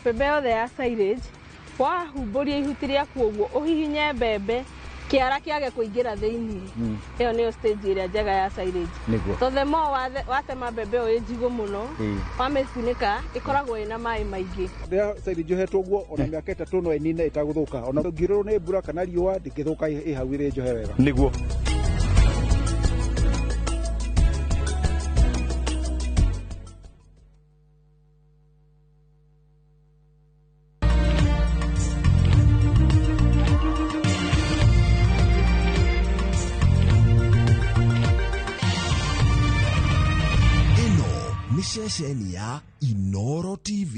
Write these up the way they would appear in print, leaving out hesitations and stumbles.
Mbembe yothe ya silage, wahumbũria ihuti rĩaku ũguo, ũhihinye mbembe kĩara kĩage kũingĩra thĩinĩ, ĩyo nĩyo stage ĩrĩa njega ya silage. To the more watema mbembe ĩyo ĩ njigũ mũno, wamĩkunĩka ĩkoragwo ĩna maĩ maingĩ. Rĩrĩa silage ĩhetwo ũguo, ona mĩaka 3 no ĩnine ĩtagũthũka, ona ũngĩurĩrwo nĩ mbura kana riũa ndĩngĩthũka, ĩ hau ĩrĩ njohe wega. Ĩno nĩ ceceni ya Inoro TV.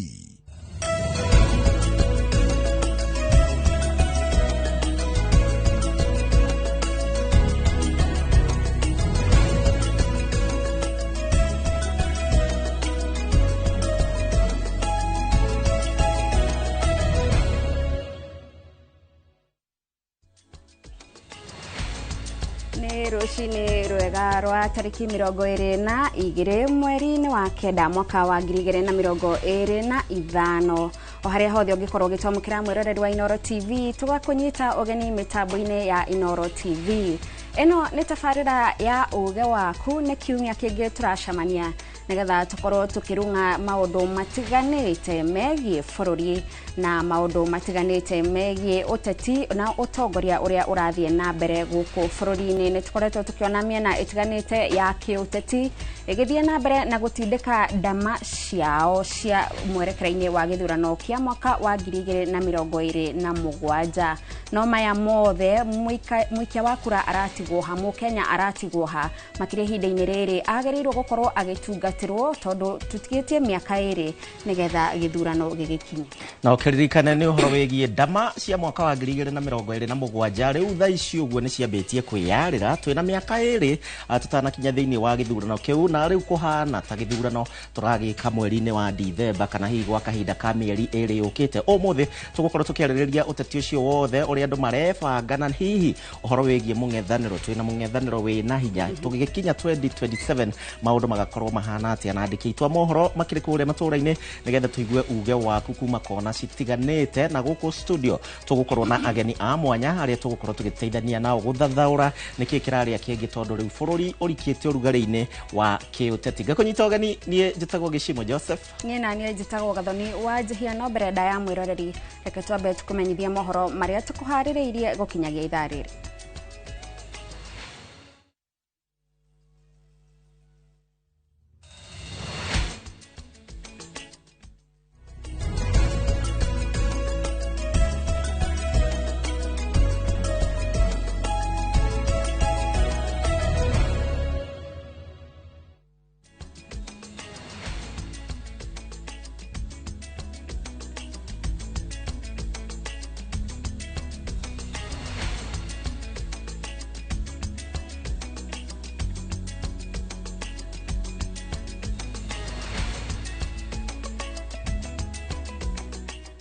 Nĩ rũcinĩ rwega rwa tarĩki 22 mweri-inĩ wa 9 mwaka wa 2025, o harĩa hothe ũngĩkorwo ũgĩtwamũkĩra, mwĩroreri wa Inoro TV, tũgakũnyita ũgeni mĩtambo-inĩ ya Inoro TV. Ĩno nĩ tabarĩra ya Ũge Waku. Nĩ kiumia kĩngĩ tũracemania nĩgetha tũkorwo tũkĩrung'a maũndũ matiganĩte megiĩ bũrũri na maũndũ matiganĩte megiĩ ũteti na ũtongoria ũrĩa ũrathiĩ na mbere gũkũ bũrũri-inĩ. Nĩ tũkoretwo tũkĩona mĩena ĩtiganĩte ya kĩũteti ĩgĩthiĩ na mbere na gũtindĩka ndama ciao cia mwerekera-inĩ wa gĩthurano kĩa mwaka wa 2027. No maya mothe, mũikia wa kura aratigwo ha? Mũkenya aratigwo ha? Makĩria ihinda-inĩ rĩrĩ agĩrĩirwo gũkorwo agĩtungatĩrwo, tondũ tũtigĩtie mĩaka 2 nĩgetha gĩthurano gĩgĩkinye. Na ũkĩririkane nĩ ũhoro wĩgiĩ ndama cia mwaka wa 2027. Rĩu thaa ici ũguo nĩ ciambĩtie kwĩyarĩra. Twĩna mĩaka 2 tũtanakinya thĩinĩ wa gĩthurano kĩu, na rĩu kũhana ta gĩthurano tũragĩka mweri-inĩ wa Dithemba, kana hihi gwa kahinda ka mĩeri 2 yũkĩte. Ũmũthĩ tũgũkorwo tũkĩarĩrĩria ũteti ũcio wothe, ũrĩa andũ marebanga, na hihi ũhoro wĩgiĩ mũng'ethanĩro. Twĩna mũng'ethanĩro wĩna hinya. Tũgĩgĩkinya 2027 maũndũ magakorwo mahana atĩa? Na andĩki aitũ a mohoro makĩrĩ kũrĩa matũũra-inĩ nĩgetha tũigue uge waku kuma kona citiganĩte. Na gũkũ studio tũgũkorwo na ageni a mwanya arĩa tũgũkorwo tũgĩteithania nao gũthathaũra nĩkĩ kĩrarĩa kĩngĩ, tondũ rĩu bũrũri ũrikĩte ũrugarĩ-inĩ wa kĩũteti. Ngakũnyita ũgeni, niĩ njĩtagwo Gĩcimo Joseph. Niĩ naniĩ njĩtagwo Gathoni wa Njihia. No mbere ndaya, mwĩroreri, reke twambe tũkũmenyithie mohoro marĩa tũkũharĩrĩirie gũkinyagia ithaa rĩrĩ.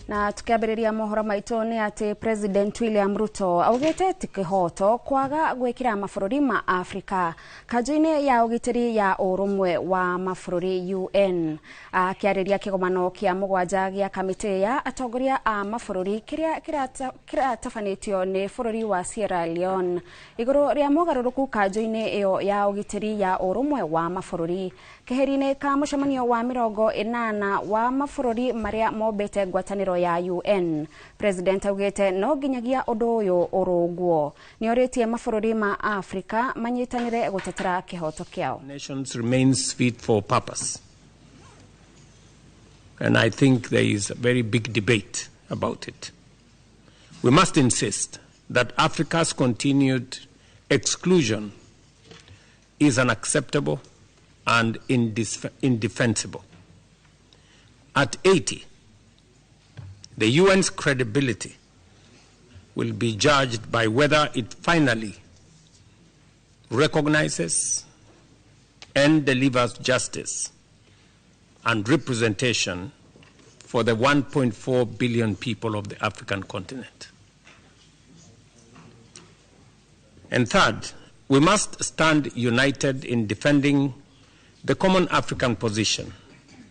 Na tukiambĩrĩria mohoro maitũ nĩ atĩ President William Ruto augĩte ti kĩhoto kwaga gwĩkĩra mabũrũri ma Afrika kanjũ-inĩ ya ũgitĩri ya Ũrũmwe wa Mabũrũri, UN. Akĩarĩria kĩgomano kĩa mũgwanja gĩa kamĩtĩ ya atongoria a mabũrũri kĩrĩa kĩratabanĩtio nĩ bũrũri wa Sierra Leone igũrũ rĩa mogarũrũku kanjũ-inĩ ĩyo ya ũgitĩri ya Ũrũmwe wa Mabũrũri, keheri-inĩ ka mũcemanio wa 80 wa mabũrũri marĩa mombĩte ngwatanĩro ya UN, President augĩte no nginyagia ũndũ ũyũ ũrũngwo. Nĩ orĩtie mabũrũri ma Afrika manyitanĩre gũtetera kĩhoto kĩao. Nations remains fit for purpose. And I think there is a very big debate about it. We must insist that Africa's continued exclusion is unacceptable and indefensible. At 80, the UN's credibility will be judged by whether it finally recognizes and delivers justice and representation for the 1.4 billion people of the African continent. And third, we must stand united in defending the common African position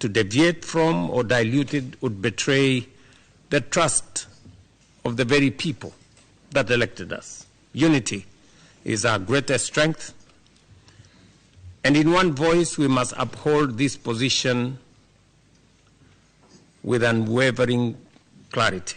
To deviate from or dilute it would betray the trust of the very people that elected us. Unity is our greatest strength, and in one voice we must uphold this position with unwavering clarity.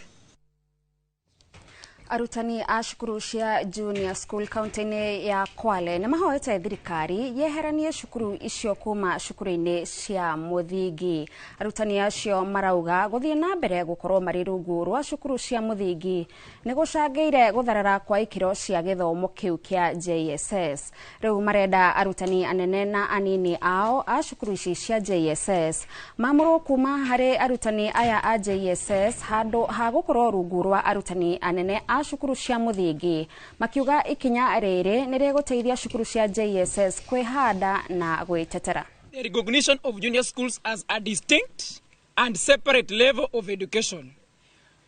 Arutani a cukuru cia junior school kaunti-inĩ ya Kwale nĩ mahoete thirikari yeheranie cukuru icio kuma cukuru-inĩ cia mũthingi. Arutani acio marauga gũthiĩ na mbere gũkorwo marĩ rungu rwa cukuru cia mũthingi nĩ gũcangĩire gũtharara kwa ikĩro cia gĩthomo kĩu kĩa JSS. Rĩu marenda arutani anene na anini ao a cukuru ici cia JSS mamũrwo kuma harĩ arutani aya a JSS handũ ha gũkorwo rungu rwa arutani anene a cukuru cia mũthingi, makiuga ikinya rĩrĩ nĩ rĩgũteithia cukuru cia JSS kwĩhanda na gwĩtetera. The recognition of junior schools as a distinct and separate level of education,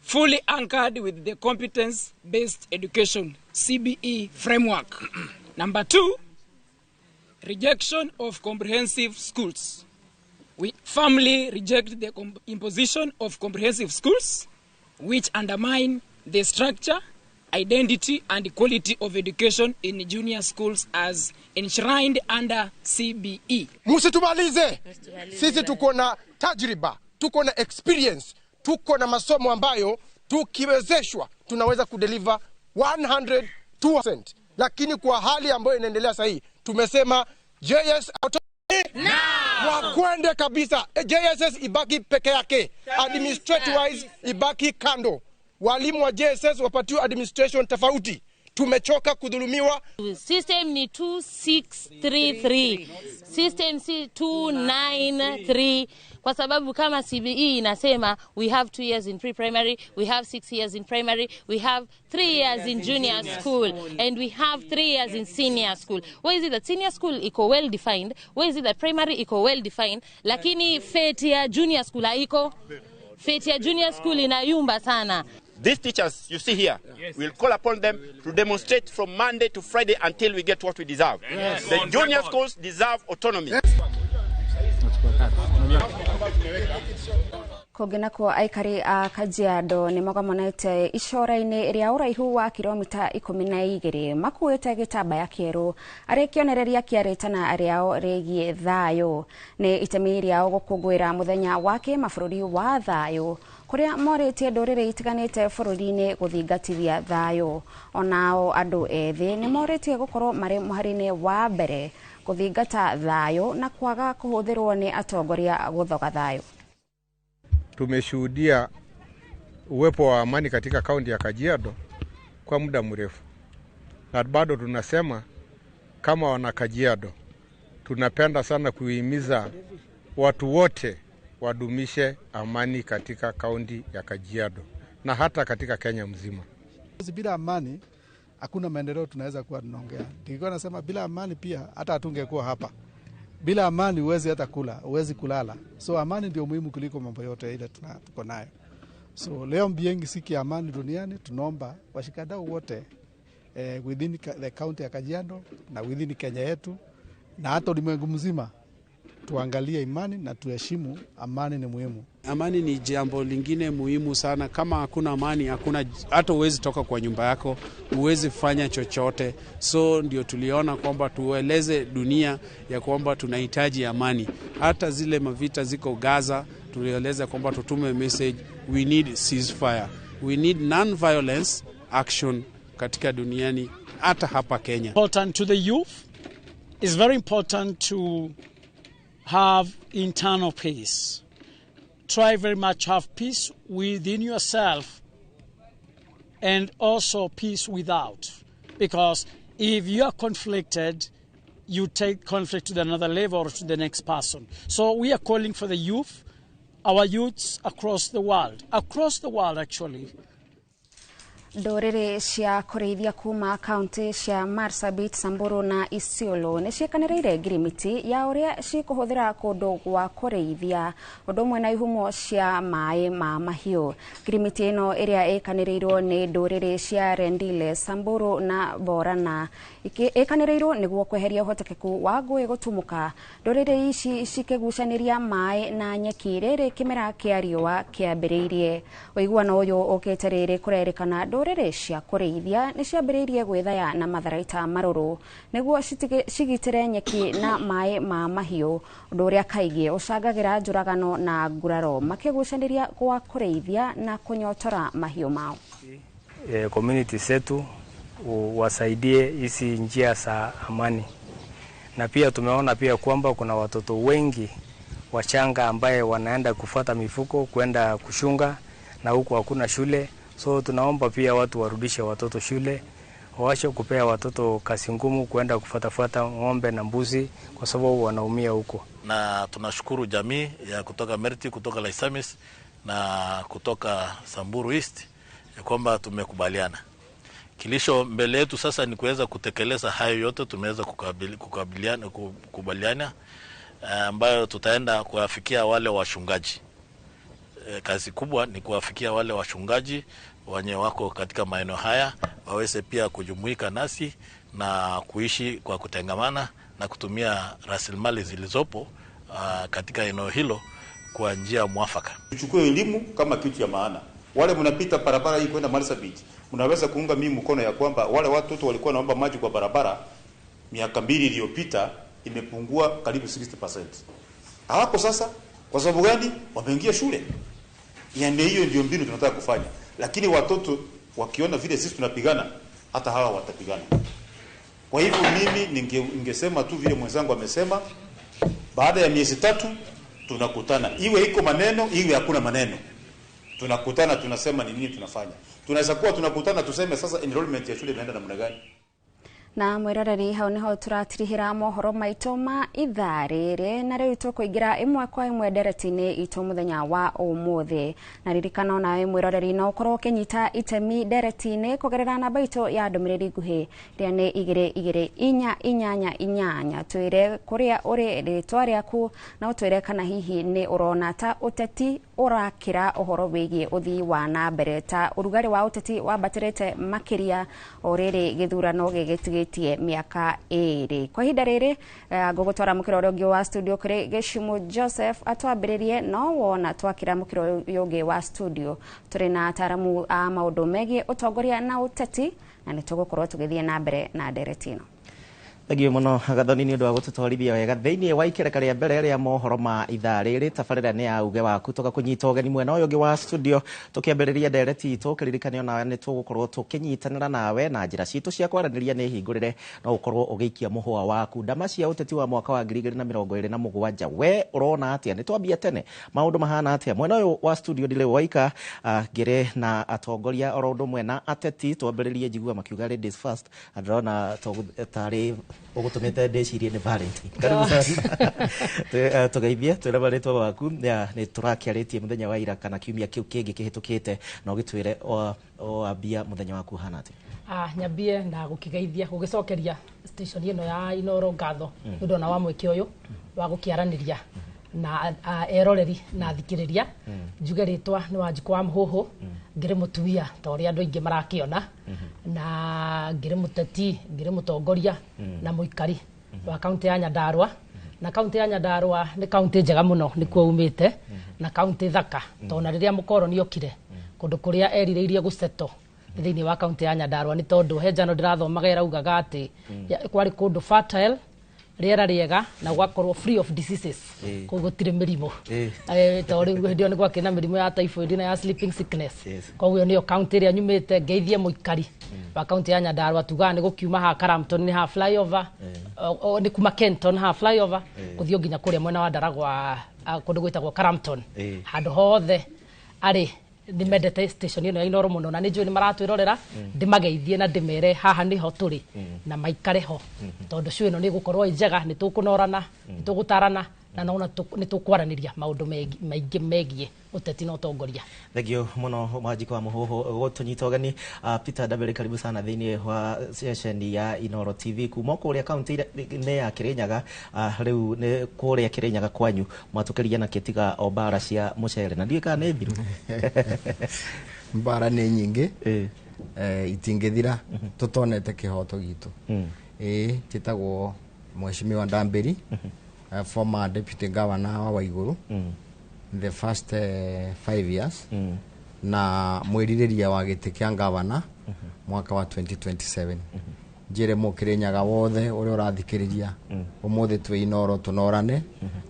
fully anchored with the competence-based education CBE framework. Number 2, rejection of comprehensive schools. We firmly reject the imposition of comprehensive schools, which undermine the structure, identity, and quality of education in junior schools as enshrined under CBE. Msitumalize. Sisi tuko na tajriba, tuko na experience, tuko na masomo ambayo tukiwezeshwa tunaweza kudeliver 102%. Lakini kwa hali ambayo inaendelea sasa hii, tumesema JS wakwende kabisa. JSS ibaki peke yake, administrative wise ibaki kando. Walimu wa JSS wapatiwe administration tofauti. Tumechoka kudhulumiwa. System ni 2633. System si 293. Kwa sababu kama CBE inasema we have 2 years in pre-primary, we have 6 years in primary, we have 3 years in junior school, and we have 3 years in senior school. Why is it that senior school iko well defined? Why is it that primary iko well defined? Lakini fate ya junior school haiko. Fate ya junior school inayumba sana. These teachers you see here, yes, we'll call upon them to demonstrate from Monday to Friday until we get what we deserve. Yes. The junior schools deserve autonomy. Yes. Kũngĩ nakuo aikari a Kajiado nĩ magomanĩte icora-inĩ rĩa ũraihu wa kilomita 12 makuĩte gĩtambaya kĩerũ arĩ kĩonereria kĩa rĩtana rĩao rĩgiĩ thayũ. Nĩ itemi rĩao gũkũngũĩra mũthenya wa kĩmabũrũri wa thayũ kũrĩa morĩtie ndũrĩrĩ itiganĩte bũrũri-inĩ gũthingatithia thayũ. Onao andũ ethĩ nĩ morĩtie gũkorwo marĩ mũhari-inĩ wa mbere gũthingata thayũ na kwaga kũhũthĩrwo nĩ atongoria gũthoga thayũ. Tumeshuhudia uwepo wa amani katika kaunti ya Kajiado kwa muda mrefu, na bado tunasema kama wana Kajiado tunapenda sana kuhimiza watu wote wadumishe amani katika kaunti ya Kajiado na hata katika Kenya mzima. Bila amani hakuna maendeleo tunaweza kuwa tunaongea. Nilikuwa nasema bila amani pia hata hatungekuwa hapa. Bila amani huwezi hata kula, huwezi kulala. So amani ndio muhimu kuliko mambo yote ile tuko nayo. So leo mbiengi siku ya amani duniani, tunaomba washikadau wote within the county ya Kajiado na within Kenya yetu na hata ulimwengu mzima tuangalie imani na tuheshimu amani ni muhimu. Amani ni jambo lingine muhimu sana. Kama hakuna amani, hakuna hata huwezi toka kwa nyumba yako, huwezi fanya chochote. So ndio tuliona kwamba tueleze dunia ya kwamba tunahitaji amani. Hata zile mavita ziko Gaza, tulieleza kwamba tutume message, we need ceasefire. We need non-violence action katika duniani, hata hapa Kenya. Important to the youth. It's very important to have internal peace. Try very much have peace within yourself and also peace without. Because if you are conflicted, you take conflict to another level or to the next person. So we are calling for the youth, our youths across the world actually. Ndũrĩrĩ cia kũrĩithia kuma kaunti cia Marsabit, Samburu na Isiolo nĩ ciĩkanĩrĩire ngirimiti ya ũrĩa cikũhũthĩra kũndũ gwa kũrĩithia ũndũ ũmwe na ihumo cia maĩ ma mahiũ. Ngirimiti ĩno ĩrĩa ĩkanĩrĩirwo nĩ ndũrĩrĩ cia Rendile, Samburu na Borana ĩkanĩrĩirwo nĩguo kweheria ũhotekeku wa ngũĩ gũtumũka. Ndũrĩrĩ ici cikĩgucanĩria maĩ na nyeki rĩrĩ kĩmera kĩa riũa kĩambĩrĩirie. Ũiguano ũyũ ũkĩte rĩrĩ kũrerĩkana ndũrĩrĩ cia kũrĩithia nĩ ciambĩrĩirie gwĩthaya na matharaita marũrũ nĩguo cigitĩre nyeki na maĩ ma mahiũ, ũndũ ũrĩa kaingĩ ũcangagĩra njũragano na nguraro makĩgucanĩria gwa kũrĩithia na kũnyotora mahiũ mao. Community zetu wasaidie hizi njia za amani, na pia tumeona pia kwamba kuna watoto wengi wachanga ambaye wanaenda kufuata mifuko kwenda kushunga na huku hakuna shule. So tunaomba pia watu warudishe watoto shule, waache kupea watoto kazi ngumu kwenda kufuatafuata ng'ombe na mbuzi kwa sababu wanaumia huko. Na tunashukuru jamii ya kutoka Merti, kutoka Laisamis na kutoka Samburu East ya kwamba tumekubaliana. Kilisho mbele yetu sasa ni kuweza kutekeleza hayo yote tumeweza kukubaliana ambayo tutaenda kuwafikia wale wachungaji. Kazi kubwa ni kuwafikia wale wachungaji wenye wako katika maeneo haya waweze pia kujumuika nasi na kuishi kwa kutengamana na kutumia rasilimali zilizopo katika eneo hilo kwa njia mwafaka. Tuchukue elimu kama kitu ya maana. Wale mnapita barabara hii kwenda Marsabit, mnaweza kuunga mimi mkono ya kwamba wale watoto walikuwa naomba maji kwa barabara miaka 2 iliyopita imepungua karibu 60%. Hawako sasa. Kwa sababu gani? Wameingia shule. Yaani hiyo ndio mbinu tunataka kufanya. Lakini watoto wakiona vile sisi tunapigana, hata hawa watapigana. Kwa hivyo mimi ningesema tu vile mwenzangu amesema, baada ya miezi 3 tunakutana. Iwe iko maneno, iwe hakuna maneno. Tunakutana, tunasema ni nini tunafanya. Tunaweza kuwa tunakutana tuseme sasa enrollment ya shule inaenda namna gani. Na mwiroreri hau niho turatirihira mohoro maitũ ma ithaa rĩrĩ, na rĩu tũkũingĩra ĩmwe kwa ĩmwe ndereti-inĩ itũ mũthenya wa ũmũthĩ. Na ririkana onawe mwiroreri no ũkorwo ũkĩnyita itemi ndereti-inĩ kũgerera namba itũ ya ndũmĩrĩri nguhĩ ĩrĩa nĩ 2 2 4 8 8. Twĩre kũrĩa ũrĩ, rĩtwa rĩaku, na ũtwĩre kana hihi nĩ ũrona ta ũteti ũrakĩra ũhoro wĩgiĩ ũthii wa na mbere, ta ũrugarĩ wa ũteti wambatĩrĩte makĩria o rĩrĩ gĩthurano gĩgĩtigĩtie miaka 2. Kwa ihinda rĩrĩ ngũgũtwara mũkĩra ũrĩa ũngĩ wa studio kũrĩ Gĩcumu Joseph atwambĩrĩrie, no wona twakĩra mũkĩra ũyũ ũngĩ wa studio tũrĩ na ataramu a maũndũ megiĩ ũtongoria na ũteti, na nĩ tũgũkorwo tũgĩthiĩ na mbere na ndereti ĩno. Thengiũ mũno Gathoni nĩ ũndũ wa gũtũtwarithia wega thĩinĩ wa ikereka rĩa mbere rĩa mohoro ma ithaa rĩrĩ. Tabarĩra nĩ ya uge waku, tũgakũnyita ũgeni mwena ũyũ ũngĩ wa studio tũkĩambĩrĩria ndereti itũ. Kĩririkane onawe nĩ tũgũkorwo tũkĩnyitanĩra nawe na njĩra citũ cia kwaranĩria nĩ hingũrĩre, no ũkorwo ũgĩikia mũhũa waku. Ndama cia ũteti wa mwaka wa 2027, we ũrona atĩa? Nĩ twambia tene, maũndũ mahana atĩa? Mwena ũyũ wa studio ndĩrĩ waika ngĩrĩ na atongoria oro ũndũ ũmwe na ateti. Twambĩrĩrie njigua makiuga ladies first, na ndĩrona tarĩ ũgũtũmĩte ndĩcirie nĩ Valentine. Karibu sana. Tũgeithie, twĩre marĩtwa maku. Nĩ tũrakĩarĩtie mũthenya wa ira kana kiumia kĩu kĩngĩ kĩhĩtũkĩte, na ũgĩtwĩre wambia mũthenya waku ũhana atĩa. Nyambie na gũkĩgeithia gũgĩcokeria station ĩno ya Inooro ngatho nĩ ũndũ ona wa mweke ũyũ wa gũkĩaranĩria na eroreri na thikĩrĩria. Njuge rĩtwa nĩ Wanjikũ wa Mũhũhũ, ngĩrĩ mũtumia ta ũrĩa andũ aingĩ marakĩona, na ngĩrĩ mũteti, ngĩrĩ mũtongoria na mũikari wa kaunti ya Nyandarua. Na kaunti ya Nyandarua nĩ kaunti njega mũno, nĩkuo umĩte, na kaunti thaka, tondũ rĩrĩa mũkoroni okire kũndũ kũrĩa erirĩirie gũceto thĩinĩ wa kaunti ya Nyandarua, nĩ tondũ he njano ndĩrathomaga ĩraugaga atĩ kwarĩ kũndũ fertile, rĩera rĩega, na gwakorwo free of diseases, koguo gũtirĩ mĩrimũ. Tondũ rĩu hĩndĩ ĩyo nĩ gwakĩrĩ na mĩrimũ ya typhoid na ya sleeping sickness. Koguo ĩyo nĩyo kaunti ĩrĩa nyumĩte. Ngeithie mũikari wa kaunti ya Nyandarua, tugaga nĩ gũkiuma haha Karamton nĩ haha flyover, nĩ kuma Kenton haha flyover gũthiĩ nginya kũrĩa mwena wa Ndaragwa kũndũ gwĩtagwo Karamton. Handũ hothe arĩ nĩ mendete station ĩno ya Inooro mũno, na nĩ njũĩ nĩ maratwĩrorera. Ndĩmageithie na ndĩmere haha nĩho tũrĩ na maikare ho, tondũ show ĩno nĩ ĩgũkorwo ĩ njega, nĩ tũkũnorana, nĩ tũgũtarana na Na nona nĩ tũkwaranĩria maũndũ maingĩ megiĩ ũteti na ũtongoria. Thengio mũno Wanjikũ wa Mũhũhũ gũtũnyita ũgeni. Peter Ndabĩrĩ, karibu sana thĩinĩ wa ceceni ya Inooro TV kuma kũrĩa kaunti-inĩ ya Kirinyaga. Rĩu nĩ kũrĩa Kirinyaga kwanyu mwatũkĩria na kĩtiga o mbara cia mũcere, na ndiũĩ kana nĩ thiru. Mbara nĩ nyingĩ, itingĩthira tũtonete kĩhoto gitũ. Ĩĩ, njĩtagwo Mheshimiwa Ndambĩri, former deputy governor wa Waiguru in the first 5 years, na mwĩrirĩria wa gĩtĩ kĩa ngavana mwaka wa 2027. Njĩre mũkĩrĩnyaga wothe ũrĩa ũrathikĩrĩria ũmũthĩ twĩ Inooro, tũnorane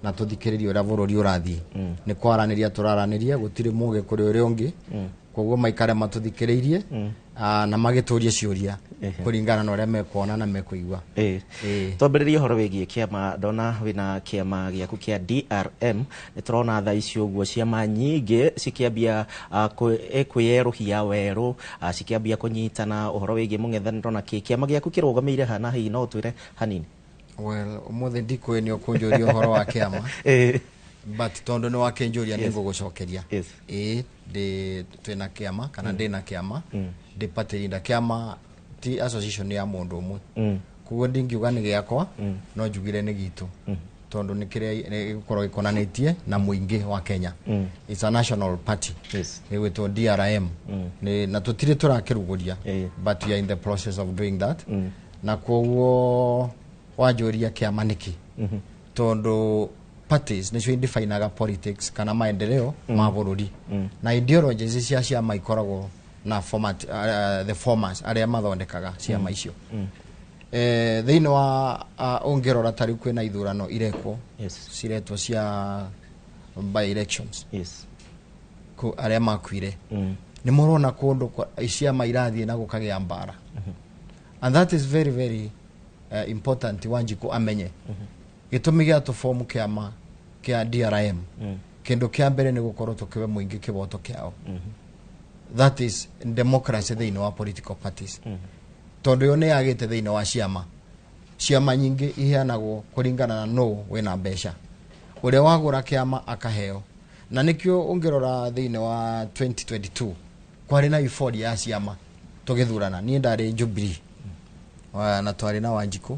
na tũthikĩrĩrie ũrĩa bũrũri ũrathiĩ. Nĩ kwaranĩria tũraranĩria, gũtirĩ mũgĩ kũrĩ ũrĩa ũngĩ, koguo maikare matũthikĩrĩirie na magĩtũrie ciũria kũringana na ũrĩa mekuona na mekũigua. Twambĩrĩrie ũhoro wĩgiĩ kĩama. Ndona wĩna kĩama gĩaku kĩa DRM. Nĩ tũrona thaa ici ũguo ciama nyingĩ cikĩambia kwĩyerũhia werũ, cikĩambia kũnyitana ũhoro wĩgiĩ mũng'ethanĩro na kĩ. Kĩama gĩaku kĩrũgamĩire hana? Hihi no ũtwĩre hanini? Well, ũmũthĩ ndikũĩ nĩ ũkũnjũria ũhoro wa kĩama, but tondũ nĩ wakĩnjũria, nĩ ngũgũcokeria. Ĩĩ, ndĩ twĩna kĩama kana ndĩna kĩama, ndĩ party leader. Kĩama ti association ya mũndũ ũmwe, koguo ndingiuga nĩ gĩakwa, no njugire nĩ gitũ, tondũ nĩ kĩrĩa gĩgũkorwo gĩkonanĩtie na mũingĩ wa Kenya. It's a national party, ĩgwĩtwo DRM. Nĩ na tũtirĩ tũrakĩrugũria, but we are in the process of doing that. Na koguo wanjũria kĩama nĩkĩ, tondũ parties nĩcio indefinaga politics kana maendeleo ma bũrũri, na ideologies cia ciama ikoragwo na format, the formers arĩa mathondekaga ciama icio. Thĩinĩ wa ũngĩrora ta rĩu kwĩna ithurano irekwo, ciretwo cia by elections, arĩa makuire nĩ mũrona kũndũ ciama irathiĩ na gũkagĩa mbara, and that is very very important. Wanjikũ amenye gĩtũmi gĩa tũbomu kĩama kĩa DRM, kĩndũ kĩa mbere nĩ gũkorwo tũkĩwe mũingĩ kĩboto kĩao. That is democracy thĩinĩ wa political parties, tondũ ĩyo nĩ yagĩte thĩinĩ wa ciama. Ciama nyingĩ iheanagwo kũringana na nũ wĩna mbeca, ũrĩa wagũra kĩama akaheo. Na nĩkĩo ũngĩrora thĩinĩ wa 2022 kwarĩ na euphoria ya ciama tũgĩthurana. Niĩ ndarĩ Jubilee, na twarĩ na Wanjikũ.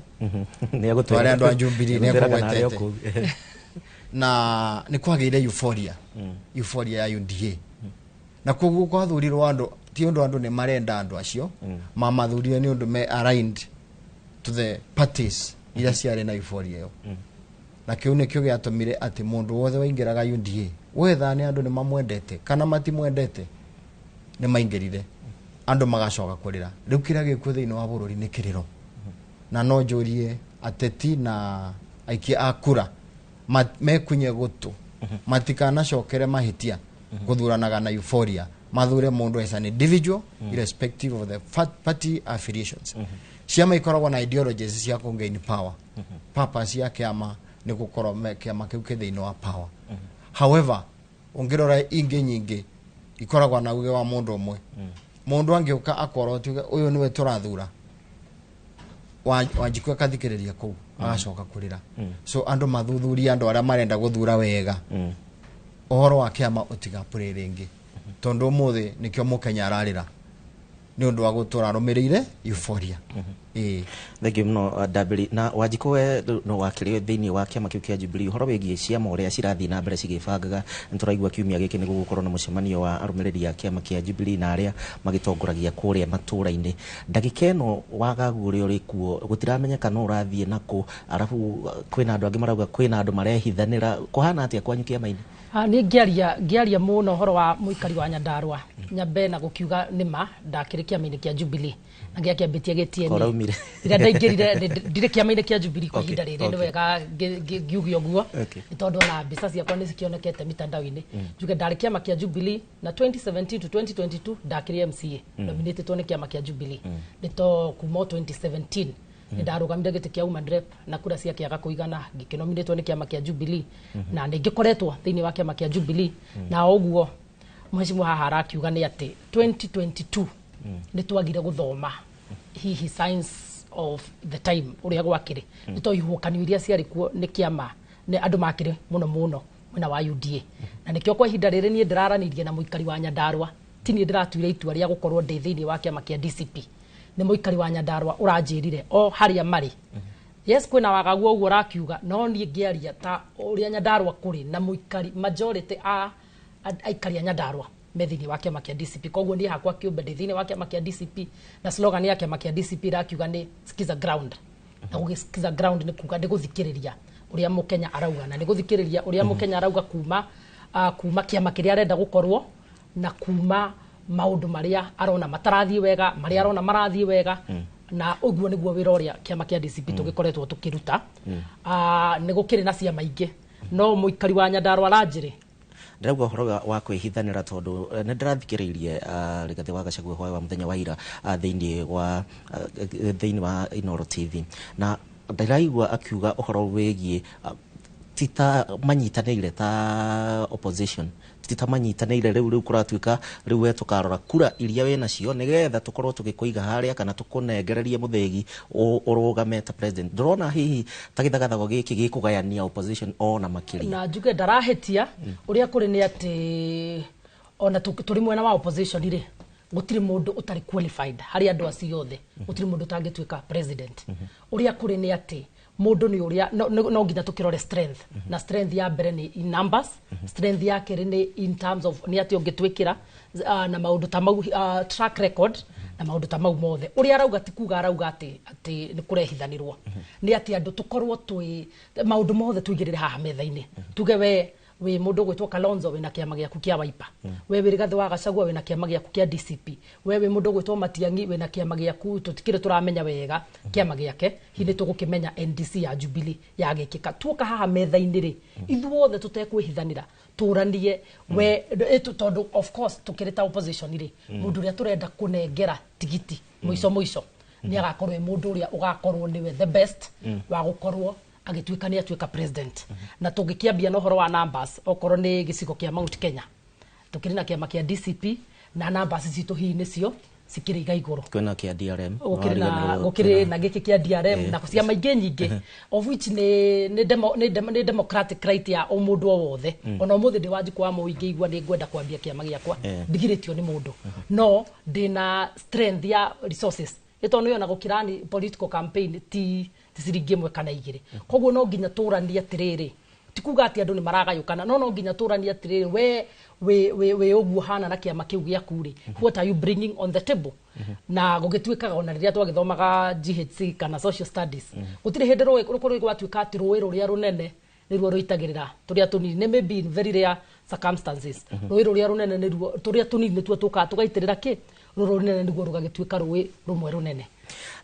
Nĩ twarĩ andũ a Jubilee, nĩ egũtwĩraga narĩ ekũgwetete. Kũu. Na nĩ kwagĩire euphoria, euphoria ya UDA, na koguo kwathurirwo andũ ti ũndũ andũ nĩ marenda andũ acio mamathurire, nĩ ũndũ me aligned to the parties iria ciarĩ na euphoria ĩyo. Na kĩu nĩkĩo gĩatũmire atĩ mũndũ wothe waingĩraga UDA, wetha nĩ andũ nĩ mamwendete kana matimwendete, nĩ maingĩrire, andũ magacoka kũrĩra. Rĩu kĩrĩa gĩkuo thĩinĩ wa bũrũri nĩ kĩrĩro, na no njũrie ateti na aikia a kura mekunye gũtũ matikanacokere mahĩtia gũthuranaga na euphoria, mathure mũndũ as an individual irrespective of the party affiliations. Ciama ikoragwo na ideologies cia kũ gain power. Purpose ya kĩama nĩ gũkorwo kĩama kĩu kĩ thĩinĩ wa power. However, ũngĩrora ingĩ nyingĩ ikoragwo na uge wa mũndũ ũmwe. Mũndũ angĩũka akorwo tuge ũyũ nĩwe tũrathura, Wanjikũ akathikĩrĩria kũu, agacoka kũrĩra. So andũ mathuthurie andũ arĩa marenda gũthura wega, ũhoro wa kĩama ũtigapũrĩ rĩngĩ, tondũ ũmũthĩ nĩkĩo mũkenya ararĩra nĩ ũndũ wa gũtũra arũmĩrĩire euphoria. Ĩĩ. Thengio mũno, Ndambĩri. Na Wanjikũ, we no wakĩrĩ thĩinĩ wa kĩama kĩu kĩa Jubilee. Ũhoro wĩgiĩ ciama ũrĩa cirathiĩ na mbere cigĩbangaga, nĩ tũraigua kiumia gĩkĩ nĩ gũgũkorwo na mũcemanio wa arũmĩrĩri a kĩama kĩa Jubilee na arĩa magĩtongoragia kũrĩa matũũra-inĩ. Ndagĩka ĩno wagagu ũrĩa ũrĩ kuo gũtiramenyeka no ũrathiĩ nakũ, arabu kwĩna andũ angĩ marauga kwĩna andũ marehithanĩra. Kũhana atĩa kwanyu kĩama-inĩ? Niĩ ngĩaria mũno ũhoro wa mũikari wa Nyandarua, nyambe na gũkiuga nĩma ndakĩrĩ kĩama-inĩ kĩa Jubilee na gĩakĩambĩtie gĩtieni. Koraumire. Rĩrĩa ndaingĩrire, ndirĩ kĩama-inĩ kĩa Jubilee kwa ihinda rĩrĩ. Nĩ wega ngiuge ũguo, nĩ tondũ ona mbica ciakwa nĩ cikĩonekete mitandao-inĩ. Njuge ndarĩ kĩama kĩa Jubilee na 2017 to 2022 ndakĩrĩ MCA, nominatetwo nĩ kĩama kĩa Jubilee. Nĩ to kuma o 2017 nĩ ndarũgamire gĩtĩ kĩa woman rep na kura ciakĩaga kũigana, ngĩkĩnominĩtwo nĩ kĩama kĩa Jubilee, na nĩ ngĩkoretwo thĩinĩ wa kĩama kĩa Jubilee. Na o ũguo mheshimiwa haha arakiuga nĩ atĩ 2022 nĩ twagire gũthoma hihi signs of the time ũrĩa gwakĩrĩ, nĩ to ihuhũkanio iria ciarĩ kuo nĩ kĩama. Nĩ andũ makĩrĩ mũno mũno mwena wa UDA, na nĩkĩo kwa ihinda rĩrĩ niĩ ndĩraranĩria na mũikari wa Nyandarua. Ti niĩ ndĩratuire itua rĩa gũkorwo ndĩ thĩinĩ wa kĩama kĩa DCP, nĩ mũikari wa Nyandarua ũranjĩrire o harĩa marĩ. Yes, kwĩna wagagu ũguo ũrakiuga, no niĩ ngĩaria ta ũrĩa Nyandarua kũrĩ na mũikari, majority a aikari a Nyandarua me thĩinĩ wa kĩama kĩa DCP. Koguo niĩ hakwa kĩũmbe ndĩ thĩinĩ wa kĩama kĩa DCP, na slogan ya kĩama kĩa DCP ĩrakiuga nĩ "Sikiza ground", na gũgĩsikiza ground nĩ kuga nĩ gũthikĩrĩria ũrĩa mũkenya arauga, na nĩ gũthikĩrĩria ũrĩa mũkenya arauga kuma kĩama kĩrĩa arenda gũkorwo, na kuma maũndũ marĩa arona matarathiĩ wega, marĩa arona marathiĩ wega. Na ũguo nĩguo wĩra ũrĩa kĩama kĩa DCP tũgĩkoretwo tũkĩruta. Nĩ gũkĩrĩ na ciama ingĩ, no mũikari wa Nyandarua aranjĩrĩ. Ndĩrauga ũhoro wa kwĩhithanĩra tondũ nĩ ndĩrathikĩrĩirie Rigathĩ wa Gachagua hwaĩ wa mũthenya wa ira thĩinĩ wa Inooro TV, na ndĩraigua akiuga ũhoro wĩgiĩ ti ta manyitanĩire ta opposition, ti ta manyitanĩire. Rĩu kũratuĩka rĩu we tũkarora kura iria wĩ nacio nĩgetha tũkorwo tũgĩkũiga harĩa kana tũkũnengererie mũthĩgi ũrũgame ta president. Ndĩrona hihi ta gĩthagathago gĩkĩ gĩkũgayania opposition ona makĩria. Na njuge ndarahĩtia. Ũrĩa kũrĩ nĩ atĩ ona tũrĩ mwena wa opposition rĩ, gũtirĩ mũndũ ũtarĩ qualified harĩ andũ acio othe, gũtirĩ mũndũ ũtangĩtuĩka president. Ũrĩa kũrĩ nĩ atĩ mũndũ nĩ ũrĩa no nginya tũkĩrore strength, na strength ya mbere nĩ in numbers, strength ya kerĩ nĩ in terms of nĩ atĩ ũngĩtwĩkĩra na maũndũ ta mau, track record na maũndũ ta mau mothe. Ũrĩa arauga ti kuga arauga atĩ nĩ kũrehithanĩrwo, nĩ atĩ andũ tũkorwo twĩ maũndũ mothe tũigĩrĩre haha metha-inĩ, tuge we wĩ mũndũ gwĩtwo Kalonzo wĩna kĩama gĩaku kĩa Wiper, we wĩ Rigathĩ wa Gachagua wĩna kĩama gĩaku kĩa DCP, we wĩ mũndũ gwĩtwo Matiang'i wĩna kĩama gĩaku, tũtikĩrĩ tũramenya wega kĩama gĩake, hihi nĩ tũgũkĩmenya NDC ya Jubilee yagĩkĩka. Tuoka haha metha-inĩ rĩ, ithuothe tũtekwĩhithanĩra tũranie we tondũ of course tũkĩrĩ ta opposition rĩ, mũndũ ũrĩa tũrenda kũnengera tigiti mũico mũico nĩ agakorwo e mũndũ ũrĩa ũgakorwo nĩwe the best wa gũkorwo agĩtuĩka nĩ atuĩka president. Na tũngĩkĩambia na ũhoro wa numbers, okorwo nĩ gĩcigo kĩa Mount Kenya, tũkĩrĩ na kĩama kĩa DCP na numbers citũ hihi nĩcio cikĩrĩ iga igũrũ. Kwĩna kĩa DRM. Gũkĩrĩ na gĩkĩ kĩa DRM na ciama ingĩ nyingĩ, of which nĩ democratic right ya o mũndũ o wothe. Ona ũmũthĩ ndĩ Wanjikũ wa Mũingĩ igua nĩ ngwenda kwambia kĩama gĩakwa, ndigirĩtio nĩ mũndũ, no ndĩna strength ya resources ĩtondũ nĩyona gũkĩrani political campaign ti ciringi ĩmwe kana igĩrĩ. Koguo no nginya tũranie atĩrĩrĩ, ti kuga atĩ andũ nĩ maragayũkana, no nginya tũranie atĩrĩrĩ, we wĩ ũguo hana na kĩama kĩu gĩaku rĩ, what are you bringing on the table? Na gũgĩtuĩkaga ona rĩrĩa twagĩthomaga GHC kana social studies, gũtirĩ hĩndĩ rũĩ rũkorwo gwatuĩka atĩ rũĩ rũrĩa rũnene nĩruo rũitagĩrĩra tũrĩa tũnini. Nĩ maybe in very rare circumstances rũĩ rũrĩa rũnene nĩruo tũrĩa tũnini nĩtuo tũkaga tũgaitĩrĩra kĩ rũrũ rũnene nĩguo rũgagĩtuĩka rũĩ rũmwe rũnene.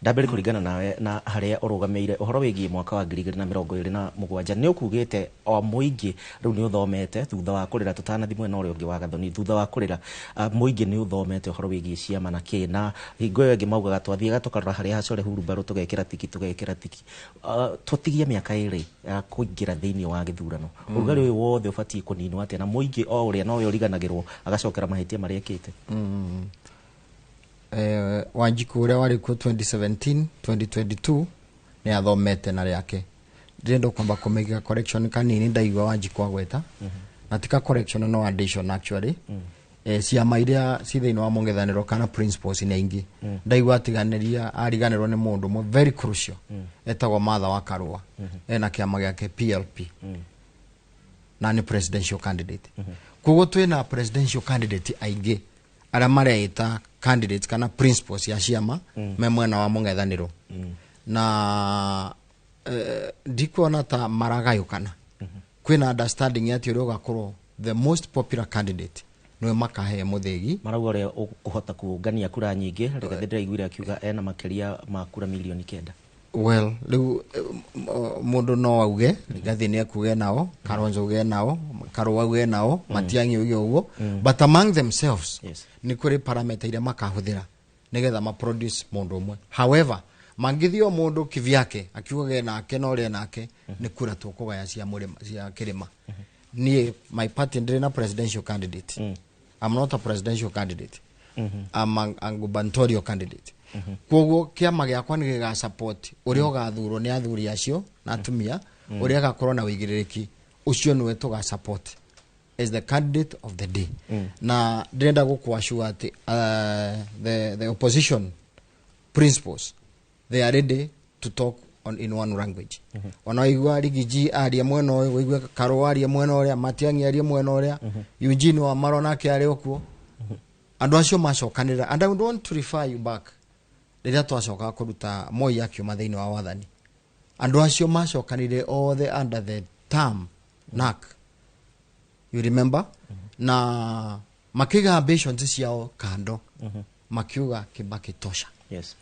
Ndambere kũringana nawe na harĩa ũrũgamĩire ũhoro wĩgiĩ mwaka wa 2027, nĩ ũkugĩte o mũingĩ rĩu nĩ ũthomete thutha wa kũrĩra, tũtanathi mwena ũrĩa ũngĩ wa Gathoni, thutha wa kũrĩra mũingĩ nĩ ũthomete ũhoro wĩgiĩ ciama na kĩ, na hingo ĩyo ĩngĩ maugaga twathiaga tũkarora harĩa hacore hurumbarũ tũgekĩra tiki, tũtigie mĩaka 2 ya kũingĩra thĩinĩ wa gĩthurano. Ũrugarĩ ũyũ wothe ũbatiĩ kũninwo atĩa na mũingĩ o ũrĩa nowe ũriganagĩrwo agacokera mahĩtia marĩa ekĩte? Wanjiku ũrĩa warĩ kuo 2017 2022 nĩ athomete na rĩake. Ndĩrenda kwamba kũmĩka correction kanini. Ndaigua Wanjiku agweta na tika correction no addition actually. Ciama iria ci thĩinĩ wa mũng'ethanĩro kana principles nĩ aingĩ. Ndaigua atiganĩria ariganĩrwo nĩ mũndũ ũmwe very crucial etagwo Martha wa Karũa, ena kĩama gĩake PLP na nĩ presidential candidate. Koguo twĩna presidential candidate aingĩ arĩa mareĩta candidates kana principles ya ciama me mwena wa mũng'ethanĩro, na ndikuona ta maragayũkana. Kwĩna understanding atĩ ũrĩa ũgakorwo the most popular candidate nĩwe makahe mũthĩgi. Marauga ũrĩa ũkũhota kũngania kura nyingĩ. Rigathĩ ndĩraiguire akiuga ena makĩria ma kura mirioni 9. Well, rĩu mũndũ no auge Rigathĩ nĩ ekuge nao, Kalonzo auge nao, Karũa auge nao, Matiang'i auge ũguo, but among themselves nĩ kũrĩ parameter iria makahũthĩra nĩgetha maproduce mũndũ ũmwe. However, mangĩthiĩ o mũndũ kivyake akiugage nake na ũrĩa nake nĩ kura tũkũgaya cia mũrĩma cia kĩrĩma. Niĩ my party ndĩrĩ na presidential candidate. I'm not a presidential candidate, I'm a gubernatorial candidate. Koguo kĩama gĩakwa nĩ gĩga support ũrĩa ũgathurwo nĩ athuri acio na atumia. Ũrĩa agakorwo na wĩigĩrĩrĩki ũcio nĩwe tũga support as the candidate of the day. Na ndĩrenda gũkũassure atĩ the opposition principles, they are ready to talk on in one language. Ona waigua Riggy G aria mwena ũyũ, waigua Karua aria mwena ũrĩa, Matiang'i aria mwena ũrĩa, Eugene Wamalwa nake arĩ okuo, andũ acio macokanĩrĩra. And I would want to refer you back rĩrĩa twacokaga kũruta Moi akiuma thĩinĩ wa wathani, andũ acio macokanire othe under the term NARC, you remember? Na makiga ambitions ciao kando, makiuga Kibaki tosha.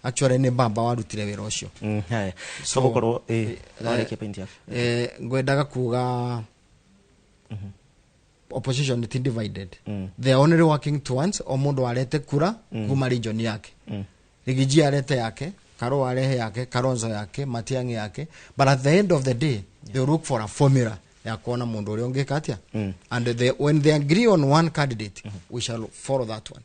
Actually nĩ baba warutire wĩra ũcio. Haya. So gũkorwo warĩkia point yaku. Ngwendaga kuga opposition ti divided. They are only working towards o mũndũ arete kura kuma region yake. Riggy G arete yake, Karua arehe yake, Kalonzo yake, Matiang'i yake, but at the end of the day they look for a formula ya kuona mũndũ ũrĩa ũngĩka atĩa. And when they agree on one candidate, we shall follow that one.